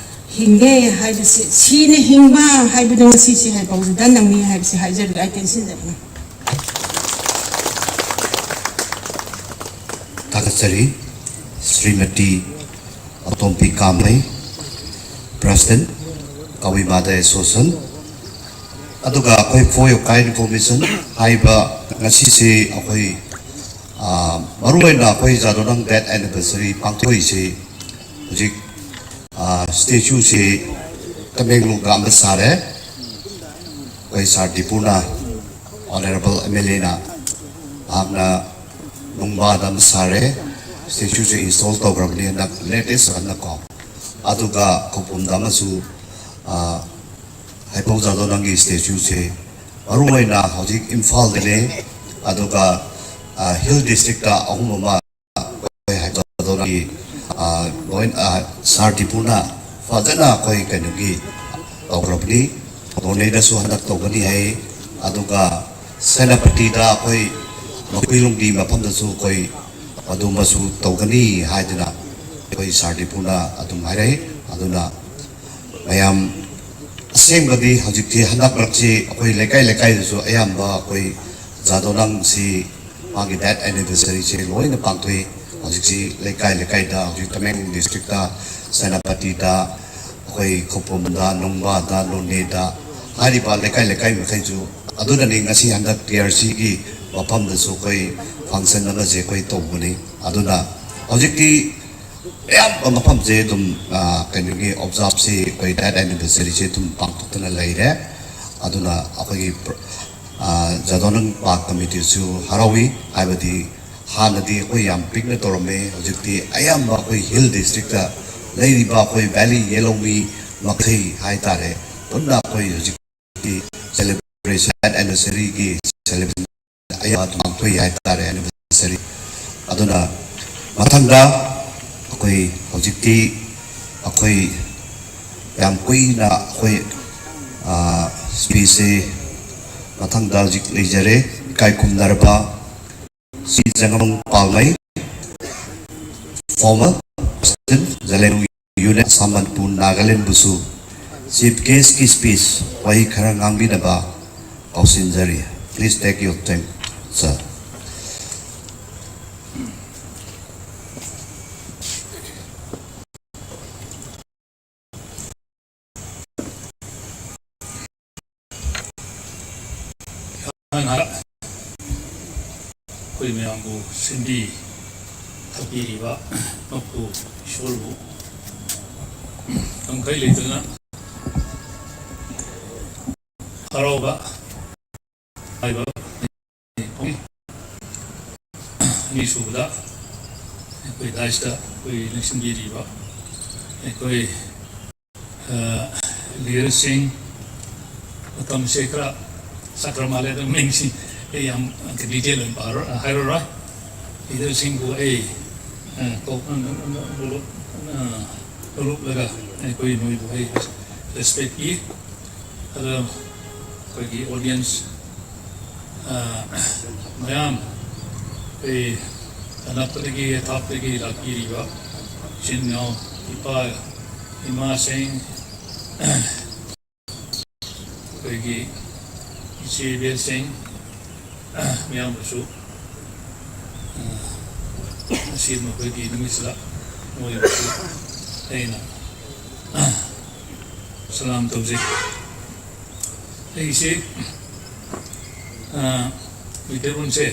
ꯍꯤꯡꯉꯦ ꯍꯥꯏꯕꯁꯦ, ꯁꯤꯅ ꯍꯤꯡꯕ ꯍꯥꯏꯕꯗꯣ ꯉꯁꯤꯁꯦ ꯍꯩꯄꯥꯎ ꯖꯗꯥꯅꯨꯡꯅꯤ ꯍꯥꯏꯕꯁꯦ ꯍꯥꯏꯖꯔꯒ ꯑꯩ ꯇꯦꯟꯁꯤꯟꯖꯕꯅꯤ꯫ ꯊꯥꯒꯠꯆꯔꯤ꯫ ꯁ꯭ꯔꯤꯃꯇꯤ ꯑꯇꯣꯝꯕꯤ ꯀꯥꯃꯩ, President, ꯀꯕꯨꯏ Mother Association, ꯑꯗꯨꯒ ꯑꯩꯈꯣꯏ For Your Kind Information ꯍꯥꯏꯕ ꯉꯁꯤꯁꯦ ꯑꯩꯈꯣꯏ, ꯑ, ꯃꯔꯨꯑꯣꯏꯅ ꯑꯩꯈꯣꯏ ꯖꯥꯗꯣꯅꯪ death anniversary ꯄꯥꯡꯊꯣꯛꯏꯁꯤ ꯍꯧꯖꯤꯛ, ꯑ, statueꯁꯤ ꯇꯃꯦꯡꯂꯣꯡꯗ ꯑꯃ ꯁꯥꯔꯦ꯫ ꯑꯩꯈꯣꯏ Sir ꯗꯤꯄꯨꯅ, Honourable MLAꯅ ꯃꯍꯥꯛꯅ ꯅꯨꯡꯕꯥꯗ ꯑꯃ ꯁꯥꯔꯦ, statueꯁꯦ install ꯇꯧꯈ꯭ꯔꯕꯅꯤ ꯍꯟꯗꯛ latest ꯑꯣꯏꯅꯀꯣ꯫ ꯑꯗꯨꯒ ꯈꯧꯄꯨꯝꯗ ꯑꯃꯁꯨ, ꯑ, ꯍꯩꯄꯧ ꯖꯥꯗꯣꯅꯪꯒꯤ statueꯁꯦ ꯃꯔꯨꯑꯣꯏꯅ ꯍꯧꯖꯤꯛ ꯏꯝꯐꯥꯜꯗꯅꯦ, ꯑꯗꯨꯒ, ꯑ, Hill Districtꯇ ꯑꯍꯨꯝ ꯑꯃ ꯑꯩꯈꯣꯏ ꯍꯩꯄꯧ ꯖꯥꯗꯣꯅꯪꯒꯤ, ꯑ, ꯂꯣꯏ-, ꯑ, Sir ꯗꯤꯄꯨꯅ ꯐꯖꯅ ꯑꯩꯈꯣꯏ ꯀꯩꯅꯣꯒꯤ ꯇꯧꯈ꯭ꯔꯕꯅꯤ꯫ ꯅꯣꯅꯦꯗꯁꯨ ꯍꯟꯗꯛ ꯇꯧꯒꯅꯤ ꯍꯥꯏ, ꯑꯗꯨꯒ ꯁꯦꯅꯥꯄꯇꯤꯗ ꯑꯩꯈꯣꯏ ꯃꯈꯨꯏꯂꯨꯡꯒꯤ ꯃꯐꯝꯗꯁꯨ ꯑꯩꯈꯣꯏ ꯑꯗꯨꯃꯁꯨ ꯇꯧꯒꯅꯤ ꯍꯥꯏꯗꯨꯅ ꯑꯩꯈꯣꯏ ꯁꯥꯔ ꯗꯤꯄꯨꯅ ꯑꯗꯨꯝ ꯍꯥꯏꯔꯛꯏ꯫ ꯑꯗꯨꯅ ꯃꯌꯥꯝ ꯑꯁꯦꯡꯕꯗꯤ ꯍꯧꯖꯤꯛꯇꯤ ꯍꯟꯗꯛ ꯃꯔꯛꯁꯤ ꯑꯩꯈꯣꯏ ꯂꯩꯀꯥꯏ ꯂꯩꯀꯥꯏꯗꯁꯨ ꯑꯌꯥꯝꯕ ꯑꯩꯈꯣꯏ ꯖꯥꯗꯣꯅꯪꯁꯤ ꯃꯥꯒꯤ ꯗꯦꯠ ꯑꯦꯅꯤꯚꯔꯁꯔꯤꯁꯦ ꯂꯣꯏꯅ ꯄꯥꯡꯊꯣꯛꯏ꯫ ꯍꯧꯖꯤꯛꯁꯤ ꯂꯩꯀꯥꯏ ꯂꯩꯀꯥꯏꯗ, ꯍꯧꯖꯤꯛ ꯇꯃꯦꯡꯂꯣꯡ ꯗꯤꯁꯇ꯭ꯔꯤꯛꯇ, ꯁꯦꯅꯥꯄꯇꯤꯗ, ꯑꯩꯈꯣꯏ ꯈꯧꯄꯨꯝꯗ, ꯅꯨꯡꯕꯥꯗ, ꯅꯣꯅꯦꯗ ꯍꯥꯏꯔꯤꯕ ꯂꯩꯀꯥꯏ ꯂꯩꯀꯥꯏ ꯃꯈꯩꯁꯨ꯫ ꯑꯗꯨꯅꯅꯤ ꯉꯁꯤ ꯍꯟꯗꯛ ꯇꯤ ꯑꯥꯔ ꯁꯤꯒꯤ ꯃꯐꯝꯗꯁꯨ ꯑꯩꯈꯣꯏ ꯐꯪꯁꯟ ꯑꯃꯁꯦ ꯑꯩꯈꯣꯏ ꯇꯧꯕꯅꯤ꯫ ꯑꯗꯨꯅ ꯍꯧꯖꯤꯛꯇꯤ ꯑꯌꯥꯝꯕ ꯃꯐꯝꯁꯦ ꯑꯗꯨꯝ, ꯑ, ꯀꯩꯅꯣꯒꯤ ꯑꯣꯕꯖꯥꯔꯞꯁꯤ ꯑꯩꯈꯣꯏ ꯗꯦꯠ ꯑꯦꯅꯤꯚꯔꯁꯔꯤꯁꯦ ꯑꯗꯨꯝ ꯄꯥꯡꯊꯣꯛꯇꯅ ꯂꯩꯔꯦ꯫ ꯑꯗꯨꯅ ꯑꯩꯈꯣꯏꯒꯤ ꯄ꯭ꯔ-, ꯑ, ꯖꯥꯗꯣꯅꯪ ꯄꯥꯔꯛ ꯀꯃꯤꯇꯤꯁꯨ ꯍꯔꯥꯎꯏ, ꯍꯥꯏꯕꯗꯤ ꯍꯥꯟꯅꯗꯤ ꯑꯩꯈꯣꯏ ꯌꯥꯝ ꯄꯤꯛꯅ ꯇꯧꯔꯝꯃꯦ, ꯍꯧꯖꯤꯛꯇꯤ ꯑꯌꯥꯝꯕ ꯑꯩꯈꯣꯏ ꯍꯤꯜ ꯗꯤꯁꯇ꯭ꯔꯤꯛꯇ ꯂꯩꯔꯤꯕ ꯑꯩꯈꯣꯏ ꯚꯦꯂꯤ ꯌꯦꯜꯍꯧꯃꯤ ꯃꯈꯩ ꯍꯥꯏꯇꯥꯔꯦ, ꯄꯨꯟꯅ ꯑꯩꯈꯣꯏ ꯍꯧꯖꯤꯛꯇꯤ ꯁꯦꯂꯦꯕ꯭ꯔꯦꯁꯟ, ꯑꯦꯅꯤꯚꯔꯁꯔꯤꯒꯤ ꯁꯦꯂꯦꯕ꯭ꯔꯦꯁꯟ ꯑꯌꯥꯝꯕ ꯑꯗꯨꯝ ꯄꯥꯡꯊꯣꯛꯏ ꯍꯥꯏꯇꯥꯔꯦ, ꯑꯦꯅꯤꯚꯔꯁꯔꯤ꯫ ꯑꯗꯨꯅ ꯃꯊꯪꯗ ꯑꯩꯈꯣꯏ ꯍꯧꯖꯤꯛꯇꯤ ꯑꯩꯈꯣꯏ ꯌꯥꯝ ꯀꯨꯏꯅ ꯑꯩꯈꯣꯏ, ꯑ, ꯁ꯭ꯄꯤꯁꯁꯦ ꯃꯊꯪꯗ ꯍꯧꯖꯤꯛ ꯂꯩꯖꯔꯦ꯫ ꯏꯀꯥꯏ ꯈꯨꯝꯅꯔꯕ C Jangam Palmei, former president, ꯖꯂꯦꯟ ꯌꯨꯅꯤꯌꯟ ꯑꯁꯥꯝ ꯃꯅꯤꯄꯨꯔ ꯅꯥꯒꯥꯂꯦꯟꯕꯨꯁꯨ ꯆꯤꯐ ꯒꯦꯁꯀꯤ ꯁ꯭ꯄꯤꯁ ꯋꯥꯍꯩ ꯈꯔ ꯉꯥꯡꯕꯤꯅꯕ ꯀꯧꯁꯤꯟꯖꯔꯤ꯫ Please take your time, sir. ꯉꯥꯏꯍꯥꯛ ꯑꯩꯈꯣꯏ ꯃꯌꯥꯝꯕꯨ ꯁꯤꯟꯕꯤ ꯊꯛꯄꯤꯔꯤꯕ ꯃꯄꯨ ꯏꯁꯣꯔꯕꯨ ꯉꯝꯈꯩ ꯂꯩꯇꯅ ꯍꯔꯥꯎꯕ ꯍꯥꯏꯕ ꯑꯅꯤꯁꯨꯕꯗ ꯑꯩꯈꯣꯏ ꯗꯥꯏꯁꯇ ꯑꯩꯈꯣꯏ ꯂꯦꯡꯁꯤꯟꯕꯤꯔꯤꯕ ꯑꯩꯈꯣꯏ, ꯑ, ꯂꯤꯗꯔꯁꯤꯡ, ꯃꯇꯝꯁꯦ ꯈꯔ ꯆꯠꯈ꯭ꯔ ꯃꯥꯜꯂꯦ, ꯑꯗꯨ ꯃꯤꯡꯁꯤꯡ ꯑꯩ ꯌꯥꯝ ꯗꯤꯇꯦꯜ ꯑꯣꯏꯅ ꯄꯥꯔꯣ-, ꯍꯥꯏꯔꯔꯣꯏ꯫ ꯂꯤꯗꯔꯁꯤꯡꯕꯨ ꯑꯩ, ꯑ, ꯀꯧ-, ꯑ, ꯅꯣꯂꯨꯞ-, ꯑ, ꯅꯣꯂꯨꯞꯂꯒ ꯑꯩꯈꯣꯏ ꯅꯣꯏꯕꯨ ꯑꯩ ꯔꯦꯁꯄꯦꯛ ꯄꯤ꯫ ꯑꯗ ꯑꯩꯈꯣꯏꯒꯤ audience, ꯑ, ꯃꯌꯥꯝ, ꯑꯩꯈꯣꯏ ꯑꯅꯛꯄꯗꯒꯤ ꯑꯊꯥꯞꯄꯗꯒꯤ ꯂꯥꯛꯄꯤꯔꯤꯕ ꯏꯆꯤꯟ ꯏꯅꯥꯎ, ꯏꯄꯥ ꯏꯃꯥꯁꯤꯡ, ꯑꯩꯈꯣꯏꯒꯤ ꯏꯆꯦ ꯏꯕꯦꯜꯁꯤꯡ, ꯃꯌꯥꯝꯕꯁꯨ, ꯑ, ꯉꯁꯤ ꯃꯈꯣꯏꯒꯤ ꯅꯨꯃꯤꯠꯁꯤꯗ ꯃꯣꯏꯕꯨꯁꯨ ꯑꯩꯅ, ꯑ, ꯁꯂꯥꯝ ꯇꯧꯖꯩ꯫ ꯑꯩꯁꯦ, ꯑ, ꯃꯩꯇꯩꯂꯣꯟꯁꯦ,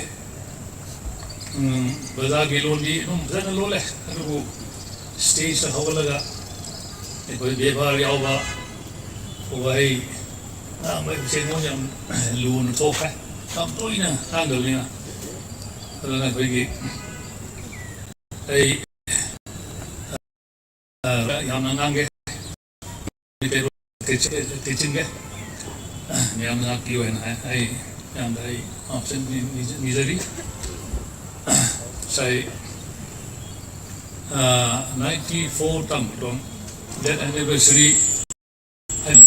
ꯎꯝ, ꯕꯖꯥꯔꯒꯤ ꯂꯣꯟꯗꯤ ꯑꯗꯨꯝ ꯐꯖꯅ ꯂꯣꯜꯂꯦ, ꯑꯗꯨꯕꯨ stageꯇ ꯍꯧꯒꯠꯂꯒ ꯑꯩꯈꯣꯏ ꯕꯦꯕꯥꯔ ꯌꯥꯎꯕ ꯋꯥꯍꯩ ꯉꯥꯡꯕ ꯍꯥꯏꯕꯁꯦ ꯑꯩꯉꯣꯟꯗ ꯌꯥꯝ ꯂꯨꯅ ꯊꯣꯛꯈ꯭ꯔꯦ, ꯌꯥꯝ ꯇꯣꯏꯅ ꯉꯥꯡꯗꯕꯅꯤꯅ꯫ ꯑꯗꯨꯅ ꯑꯩꯈꯣꯏꯒꯤ, ꯑꯩ, ꯑ, ꯌꯥꯝꯅ ꯉꯥꯡꯒꯦ, ꯇꯦꯆꯤꯟꯒꯦ, ꯃꯌꯥꯝꯅ ꯉꯥꯛꯄꯤꯌꯨ ꯍꯥꯏꯅ ꯍꯥꯏ꯫ ꯑꯩ ꯃꯌꯥꯝꯗ ꯑꯩ ꯉꯥꯛꯆ-, ꯅꯤ-, ꯅꯤ-, ꯅꯤꯖꯔꯤ꯫ ꯉꯁꯥꯏ, ꯑ, ninety four ꯇꯝꯕꯗꯣ, death anniversary ꯍꯥꯏꯅ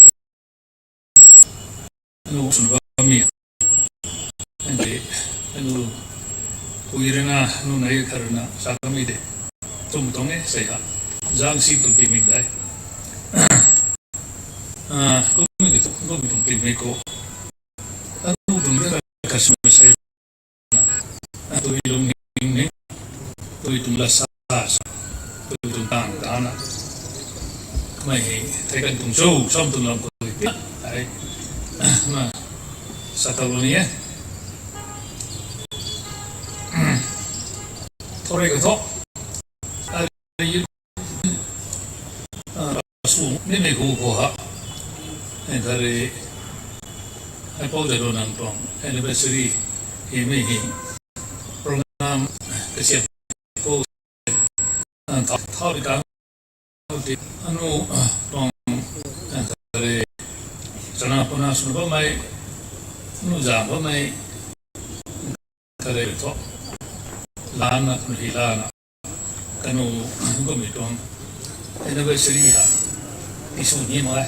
ꯑꯅꯧꯕ ꯁꯨꯅꯕ ꯃꯤ ꯍꯥꯏꯗꯤ ꯑꯅꯧ ꯀꯨꯏꯔꯅ ꯑꯅꯧ ꯅꯥꯏ ꯈꯔꯅ ꯆꯥꯛ ꯃꯤꯗꯦ꯫ ꯇꯨꯝ ꯇꯣꯡꯉꯦ ꯁꯩꯍꯥ ꯖꯥꯡ ꯁꯤ ꯇꯨꯝ ꯄꯤꯃꯤꯡꯗꯥꯏ꯫ ꯑ, ꯀꯨꯝꯃꯤꯗ ꯀꯨꯝꯃꯤ ꯇꯨꯝ ꯄꯤꯃꯤꯀꯣ꯫ ꯑꯅꯧ ꯇꯨꯝꯗ ꯀꯁꯨ ꯁꯩ ꯇꯨꯏ ꯂꯨꯡꯅꯤꯡꯅꯤ, ꯇꯨꯏ ꯇꯨꯡꯂ ꯁꯥꯁ, ꯇꯨꯏ ꯇꯨꯡ ꯇꯥꯡ ꯇꯥꯅ꯫ ꯃꯩ ꯊꯩꯒꯟ ꯇꯨꯡꯁꯨ ꯁꯣꯝ ꯇꯨꯡꯂꯝ ꯀꯣꯏ ꯇꯤ ꯍꯥꯏ꯫ ꯃꯥ ꯁꯥꯇꯧꯕꯅꯤꯌꯦ꯫ ꯊꯣꯔꯩ ꯀꯊꯣꯛ꯫ ꯑ, ꯑꯁꯨ ꯅꯤꯃꯤ ꯍꯨ ꯍꯣ ꯍꯥ꯫ ꯑꯦ, ꯈꯔꯦ, ꯑꯩ ꯄꯥꯎ ꯆꯠꯂꯣ ꯅꯪ ꯇꯣꯡ꯫ Anniversary ꯍꯤ ꯃꯤ ꯍꯤ꯫ Program ꯀꯁꯦ ꯄꯣ, ꯑ, ꯊꯥ, ꯊꯥ ꯕꯤꯇꯥ ꯑꯅꯨ, ꯑ, ꯇꯣꯡ, ꯑ, ꯈꯔꯦ꯫ ꯆꯅꯥ ꯄꯨꯅꯥ ꯁꯨꯅꯕ ꯃꯩ, ꯑꯅꯨ ꯖꯥꯝꯕ ꯃꯩ꯫ ꯈꯔꯦ ꯊꯣꯛ꯫ ꯂꯥꯟꯅ ꯈꯨꯟꯍꯤ ꯂꯥꯟꯅ꯫ ꯀꯩꯅꯣ, ꯒꯨꯝꯃꯤꯇꯣꯟ, anniversary ꯍꯥ, ꯏꯁꯨ ꯅꯤ ꯃꯥꯏ꯫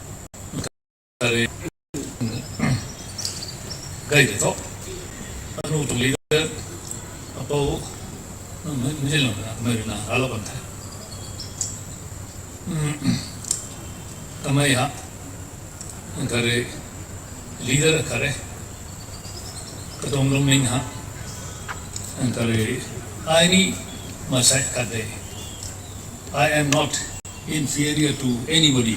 ꯀꯔꯤ ꯒꯥꯏꯗ ꯊꯣꯛ ꯑꯅꯧ ꯇꯨꯡꯂꯤꯗ ꯑꯄꯧ ꯃꯤꯖꯤꯜꯂꯝꯕ ꯃꯔꯤꯅ ꯍꯥꯂꯣ ꯄꯟꯊ ꯀꯃꯩ ꯍꯥ ꯀꯔꯤ ꯂꯤꯗꯔ ꯈꯔꯦ ꯀꯇꯣꯡ ꯂꯣꯡꯅꯤꯡ ꯍꯥ ꯀꯔꯤ ꯑꯥꯏꯅꯤ ꯃꯁꯥꯏ ꯀꯗꯦ I am not inferior to anybody.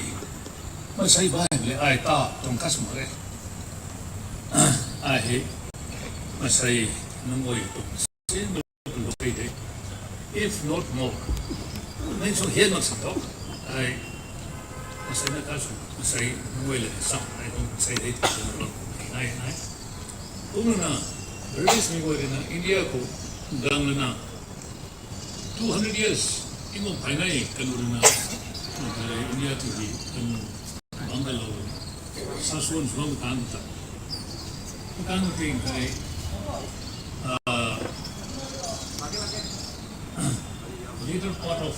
ꯃꯁꯩ ꯚꯥꯏ ꯍꯥꯏꯕꯂꯦ ꯑꯥꯏ ꯇꯥ ꯇꯣꯡ ꯀꯁꯃꯔꯦ꯫ ꯑꯥꯏ ꯍꯦ ꯃꯁꯩ ꯅꯪ ꯑꯣꯏ ꯇꯣꯡ ꯁꯦꯝꯕ ꯂꯣꯏꯗꯦ꯫ If not more. ꯅꯪꯁꯨ ꯍꯦꯟ ꯃꯛꯁꯤꯟꯗꯣ꯫ ꯑꯥꯏ ꯃꯁꯩꯅ ꯀꯁꯨ ꯃꯁꯩ ꯅꯪ ꯑꯣꯏ ꯂꯩ ꯁꯥ ꯑꯥꯏ ꯇꯣꯡ ꯃꯁꯩ ꯂꯩ ꯇꯣꯡ ꯅꯥꯏ ꯅꯥꯏ꯫ ꯎꯅꯅ ꯕ꯭ꯔꯤꯇꯤꯁ ꯃꯤ ꯑꯣꯏꯔꯅ ꯏꯟꯗꯤꯌꯥ ꯀꯣ ꯒꯥꯡꯅꯅ Two hundred years imo phainai kanurina India to the kan bangalo saswon swam kanta kan thing kai uh, later part of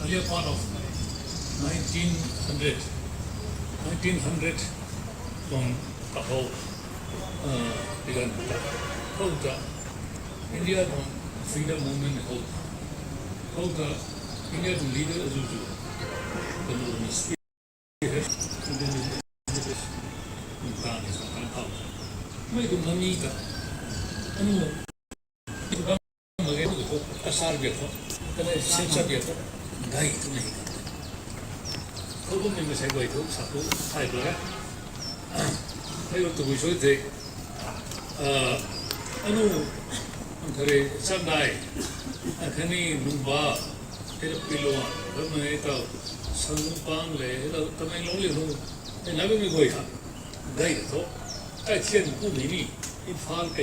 earlier part of nineteen hundred nineteen hundred from Kahou uh, began Kouta India from freedom movement hold. Kouta India to leader as usual. The movement spearhead. Maidu mamita. Anu. Sar biya ko, kane sensor biya ko, gai tu nahi karte. Ko bum ni masai gai tu, saku, thai blara. Thai tu bui soi the. Ah, anu, ang thare, sandai, akhani nungba, thare pilwa, kame tau, sangpang le, tau, tamai long le nung, e nabe mi gai ha. Gai to, ai thian ku mi ni, Imphal kai